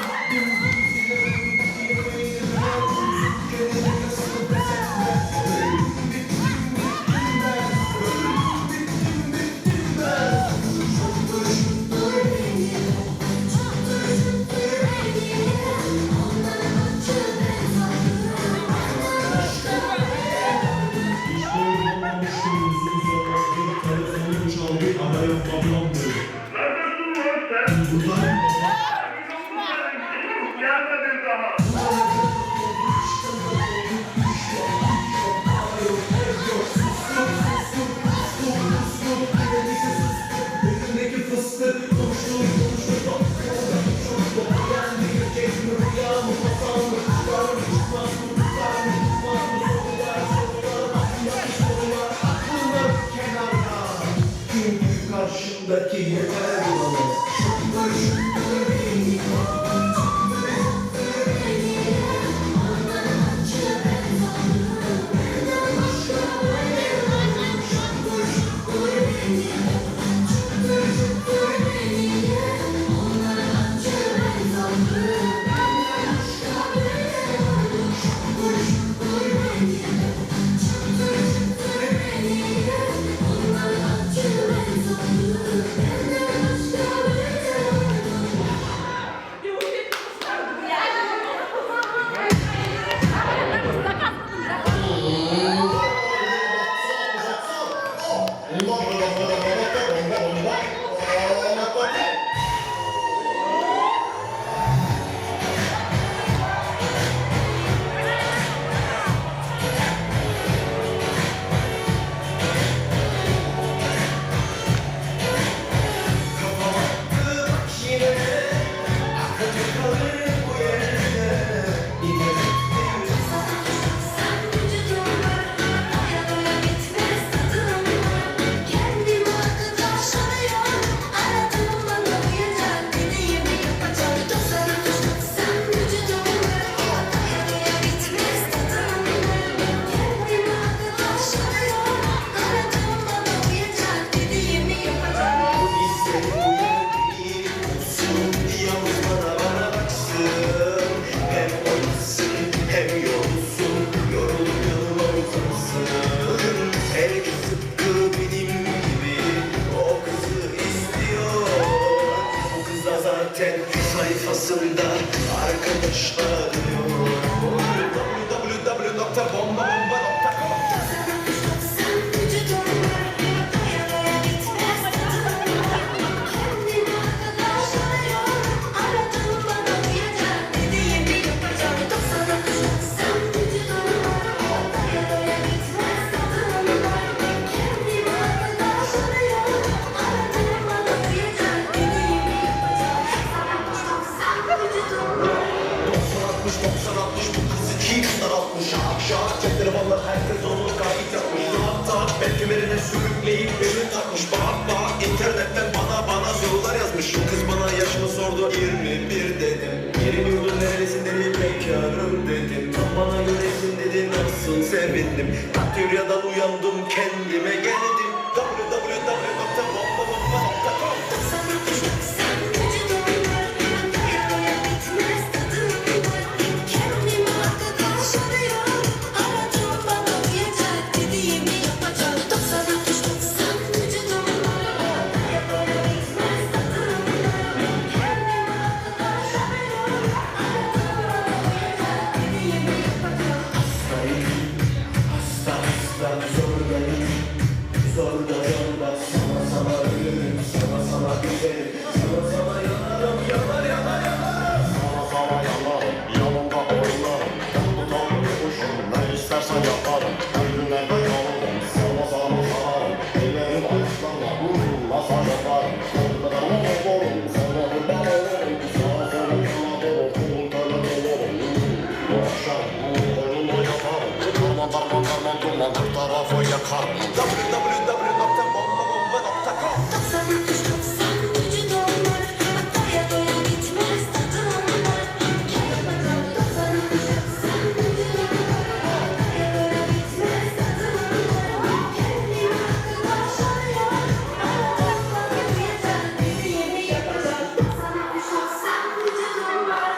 Şah çektirip aldı, herkes onu kayıt yapmış. Rahat rahat ben kemerine sürükleyip beni takmış. Bak bak, internetten bana bana sorular yazmış. Kız bana yaşımı sordu, yirmi bir dedim. Yerin yurdun nerelisin dedi, bekarım dedim. Tam bana göresin dedi, nasıl sevindim. Tak teoriyadan uyandım, kendime geldim. W W W nokta bomba bomba nokta com. Asta, asta, zorda, zorda, zorda, sana, sana ölerim, sana, sana biterim, sana, sana yanarım, yanar, yanar, yanarım. Sana, sana yanarım, yanımda oynarım, tatlı tatlı kúshim, ne istersen yaparım. Kóngillerdi alarım, sana, sana sararım, ellerim ayaqlarına, mm, masaj yaparım. Kórmeden olarım, sana kurban olarım, sana, sana yanarım, kóngil tólip olarım, mm, oqsham, mm, qoynıma yatarım. Darman, darman, darman, duman, bir tarafı yaqarım. W W W nokta bomba bomba nokta com. Toqsan úsh, toqsan úsh dollar, toya toya bitmez tadım bar. Toqsan úsh, toqsan úsh dollar, toya toya bitmez tadım bar. Kendi hakkında şarıyor, ama dollar yeter, dediğimi yapacak. Toqsan úsh, toqsan úsh dollar.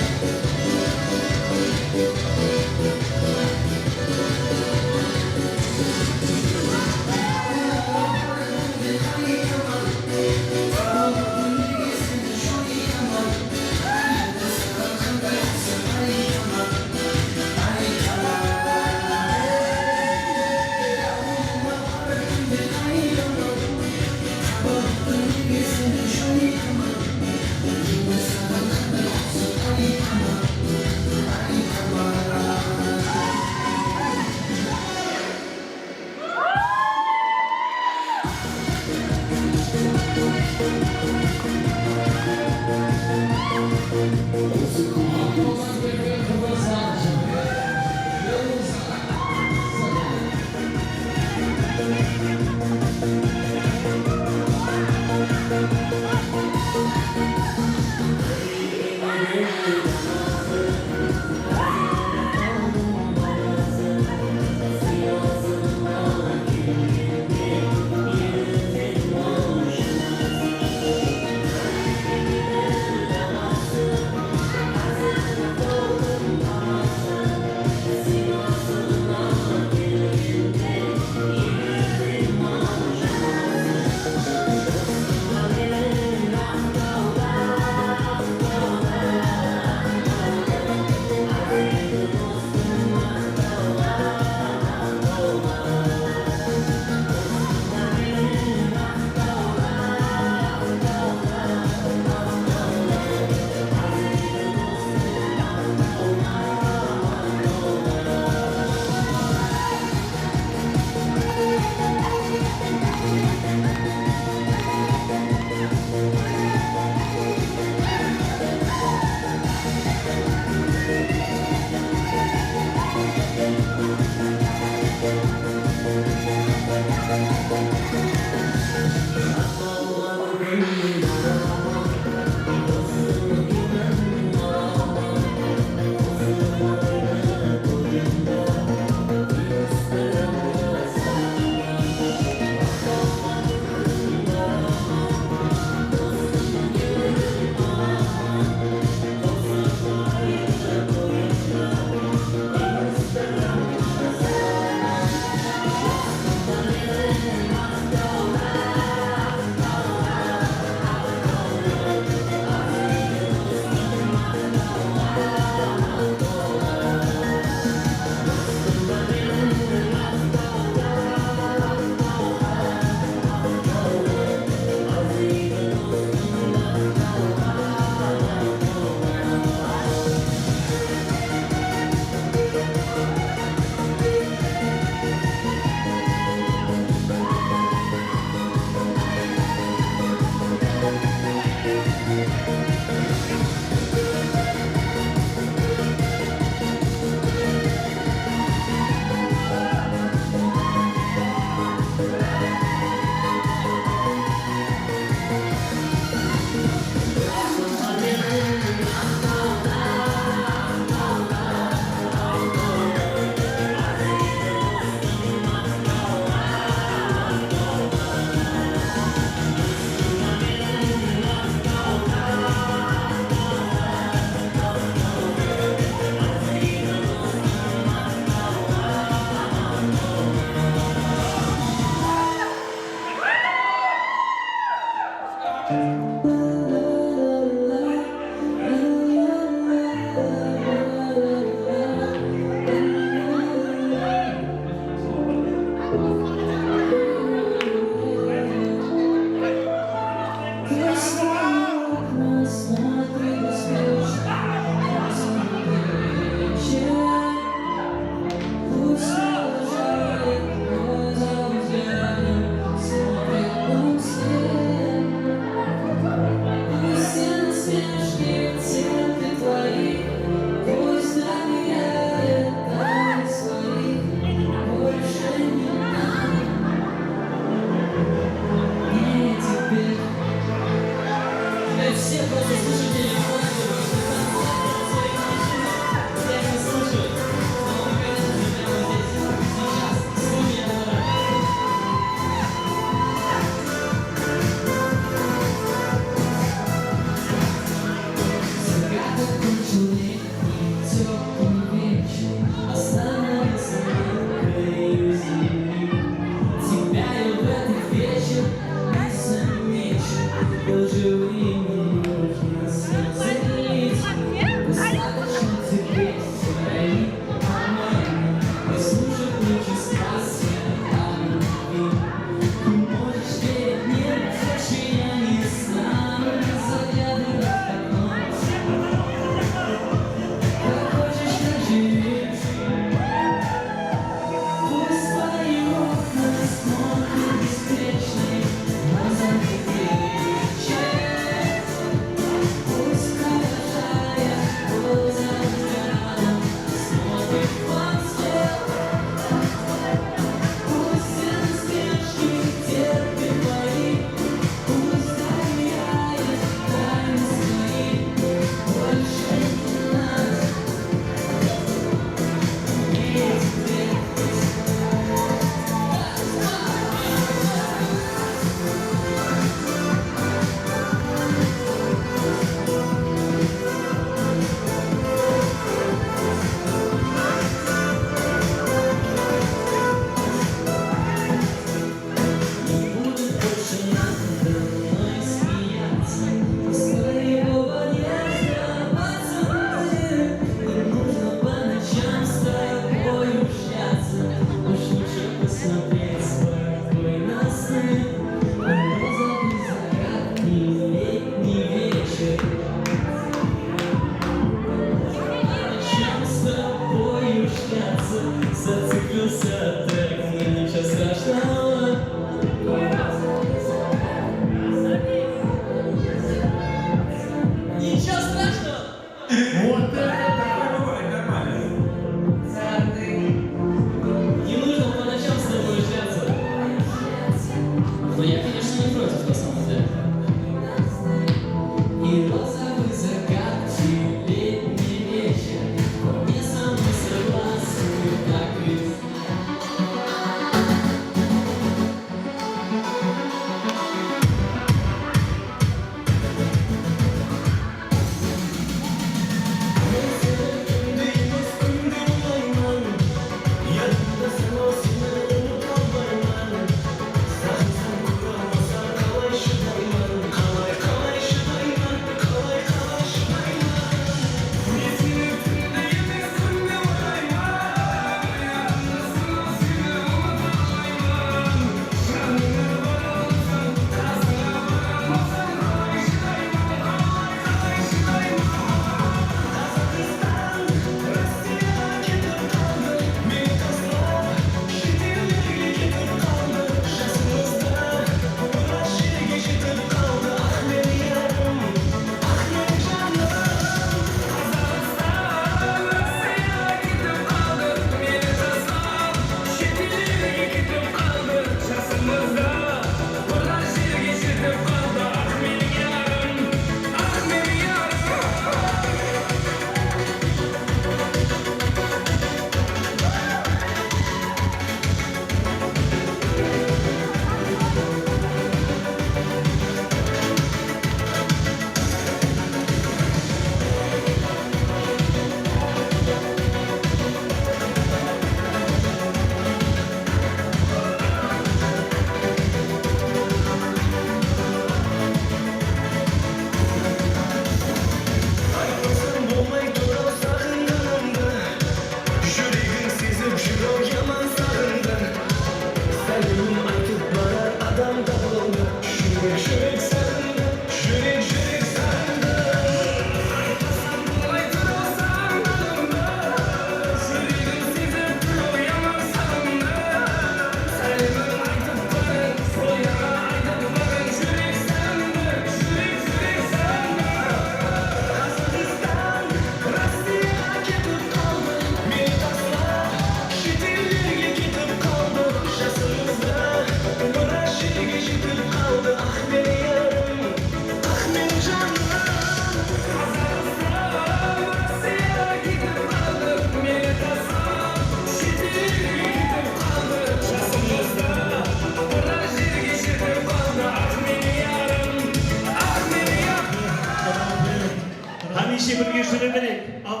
Birge júre bereyik. Al.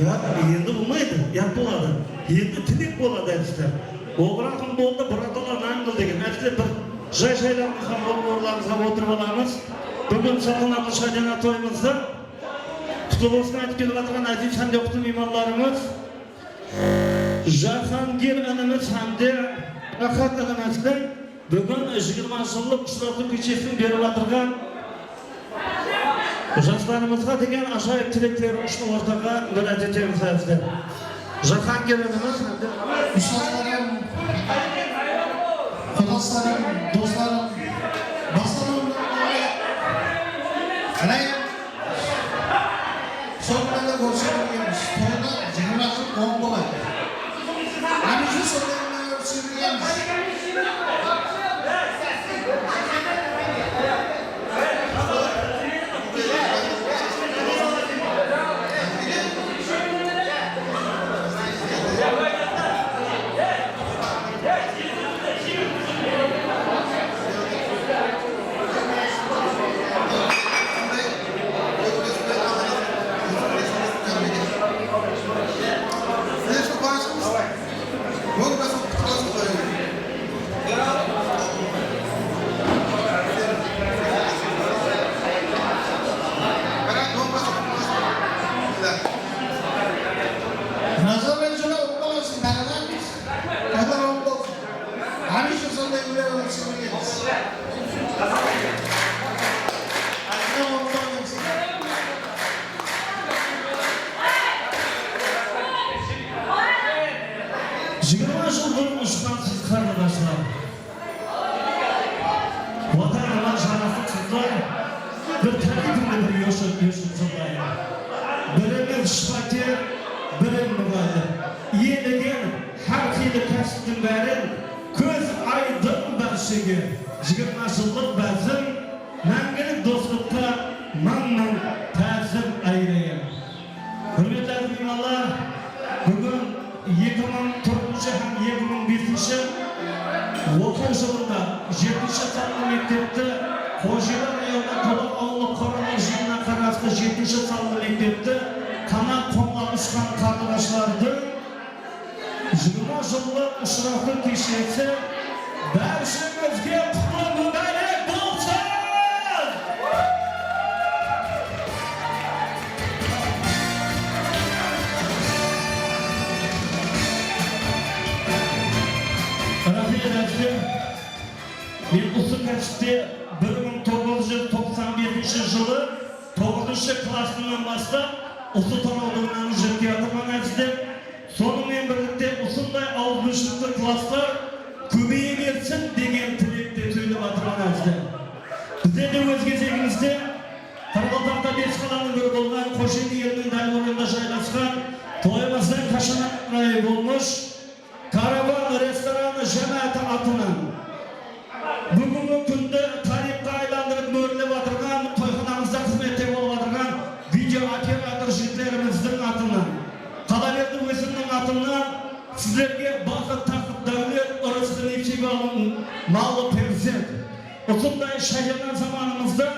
Ya, endi bolmaydı, yat boladı. Endi tilek boladı, ázizler. Oǵır akın boldı, bratala nangıl degen. Ázizler, bir jay-jaylanǵan orınlarıńızǵa otırıp alamız. Búgin saltanatlı shadiyana toyımızdı qutlı bolsın aytıp kelip atırǵan áziz hám de qutlı miymanlarımız, Jahangir inimiz hám de Áhad inimizdiń búgin jigirma jıllıq ushırasıw keshesin berip atırǵan jaslarımızǵa degen ájayıp tilekleri ushın ortaǵa múrájat etemiz, ázizler. Jahangir inimiz hám de Ustazlarım, qudaslarım, doslarım, baslanıwınan beri, qarayın, Sonda da kórsetip atırmız, toyda jigirma jıl oń boladı. Hámiyshe sonday kúnler kórsetip atırmız. Nazar menen júre, ulıwma bolsın, báriwine. Qadar oń bolsın. Hámiyshe sonday kúnler kórsetip atırmız. Jigirma jıl burın ushqan siz, qarındaslar. Watanıma jarasıpsızlar, bir tárepimdi bir yoshıp, yoshıp jıllayın. Birińiz shıpaker, biriń muǵallim. Iyelegen hár qıylı kásiptiń bárin kóz aydın bárshege. Jigirma jıllıq bázim, máńgilik doslıqqa mıń-mıń tázim, áyreyim. Húrmetli miymanlar, búgin eki mıń tórtinshi hám eki mıń besinshi oqıw jılında jetinshi sanlı mektepti Xojeli rayonı Tolaq awıllıq qoralıq jıyınına qaraslı jetinshi sanlı mektepti qanat qomlap ushqan qarlıǵashlardı jigirma jıllıq ushırasıw keshesi bársheńizge qutlı múbárek bolsın! Raxmet, ázizler. Men usı kásipte bir mıń toǵız júz toqsan besinshi jılı toǵızınshı klassımnan baslap usı tarawdıń nánın jertip atırman, ázizler. Sonıń menen birlikte, usınday awızbirshilikli klasslar kóbeye bersin degen tilekti sóylep atırman, ázizler. Bizler de óz gezegimizde Qaraqalpaqta bes qalanıń biri bolǵan Xojeli eliniń dál ornında jaylasqan toyımızdıń qashannan beri bolmıs Karavan restoranı jámááti atınan búgingi kúndi tariyxqa aylandırıp mórlep atırǵan toyxanamızda xızmette bolıp atırǵan video operator jigitlerimizdiń atınan, Qalaberdi ózimniń atınan sizlerge baxıt, taqıt, dáwlet, ırıs, nesiybe alıń, mallı perzent. Usınday shayana zamanımızda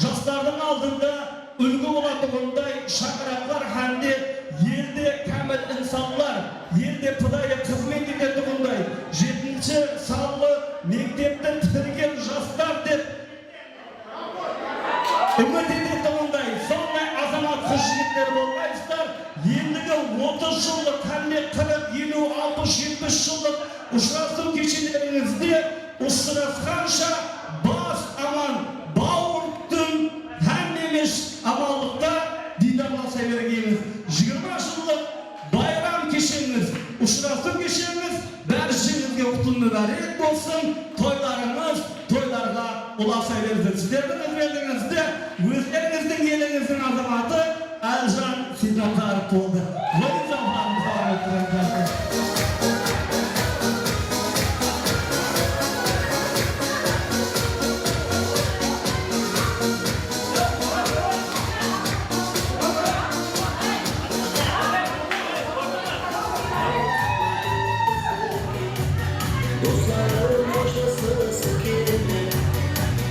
jaslardıń aldında úlgi bolatuǵınday shańaraqlar hám de elde kámil insanlar, elde pidayı xızmet etetuǵınday jetinshi sanlı mektepti pitirgen jaslar dep úmit etetuǵınday, sonday azamat qız-jigitler bolǵaysızlar. Endigi otız jıllıq hám de qırıq, eliw, alpıs, jetpis jıllıq ushırasıw keshelerińizde ushırasqansha bas aman, bawır pútin, hámmemiz amanlıqta diydarlasa bergeymiz. Jigirma jıllıq bayram kesheńiz, ushırasıw kesheńiz bársheńizge qutlı múbárek bolsın. Toylarıńız toylarǵa ulasa bersin. Sizlerdiń xızmetińizde ózlerińizdiń elińizdiń azamatı Áljan Seydnazarov boldı. Vladimir Zafarov, sawalım ettiren. Doslarım, xoshlasıp keleme,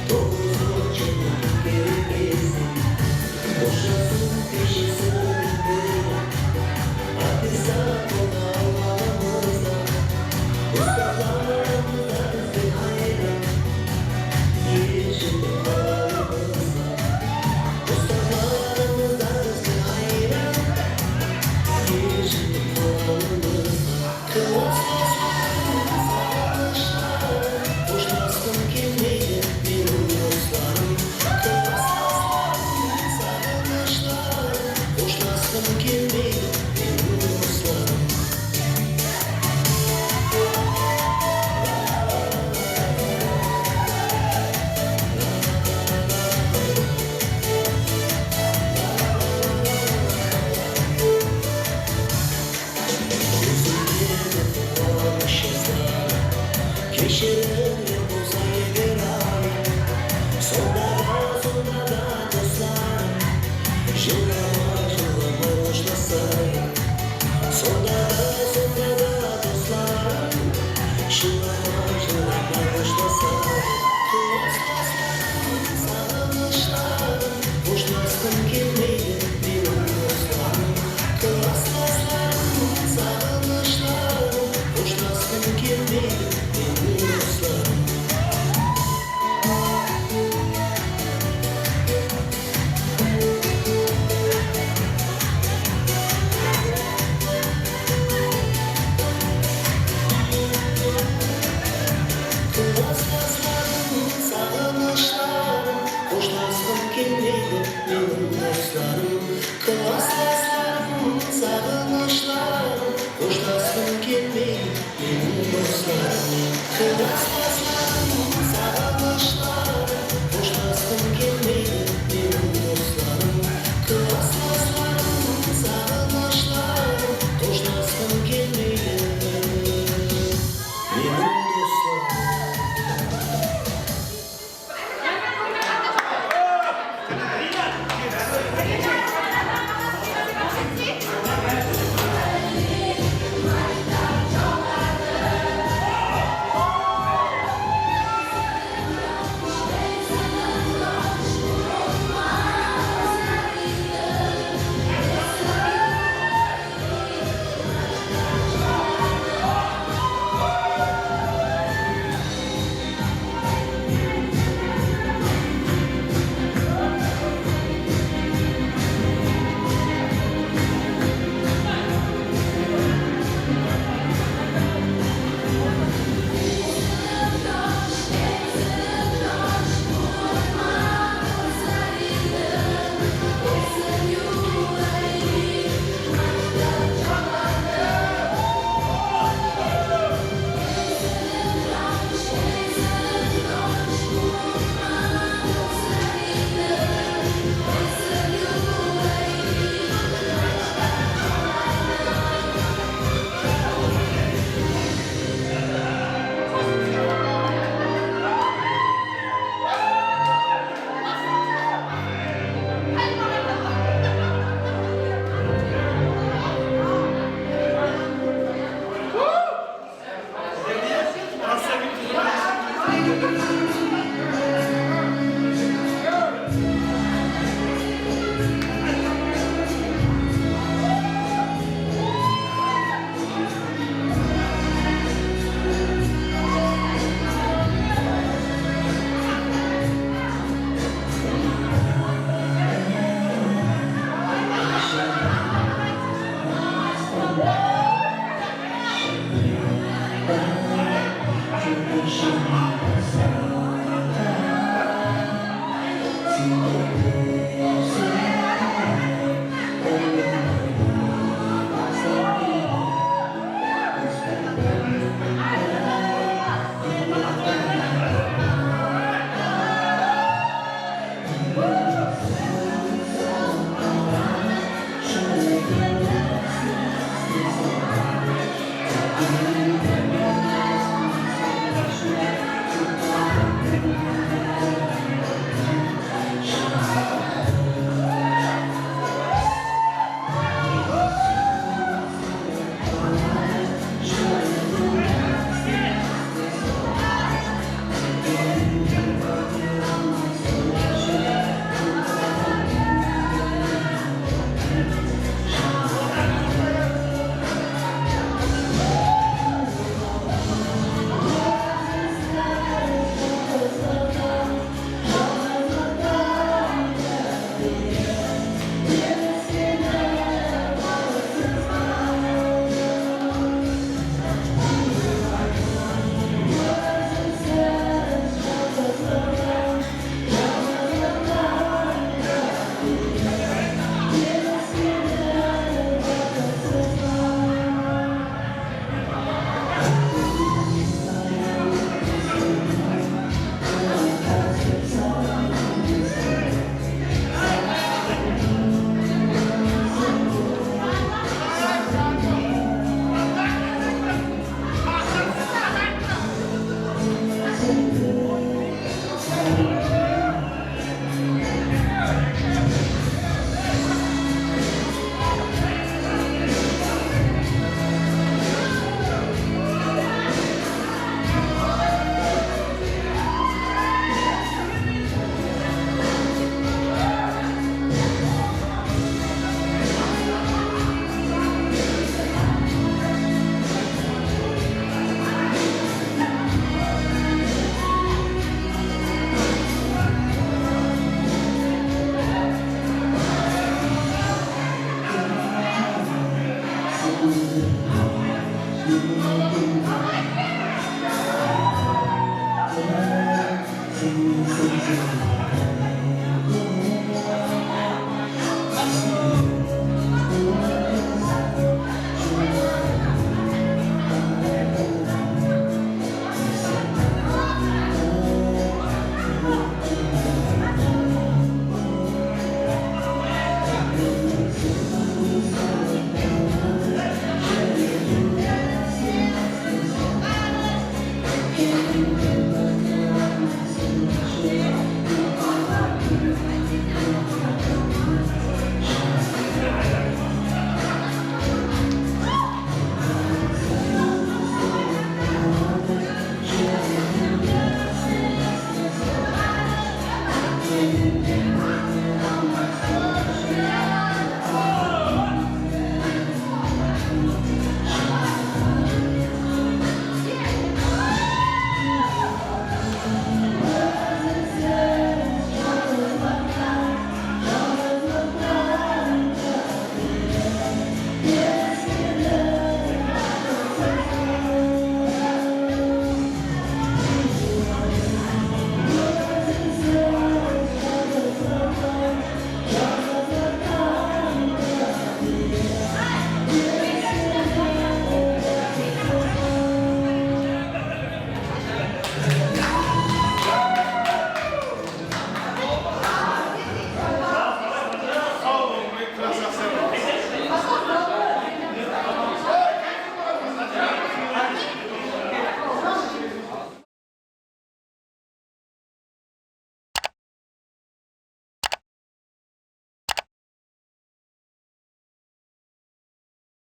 toǵızıp jıllar kerek esin.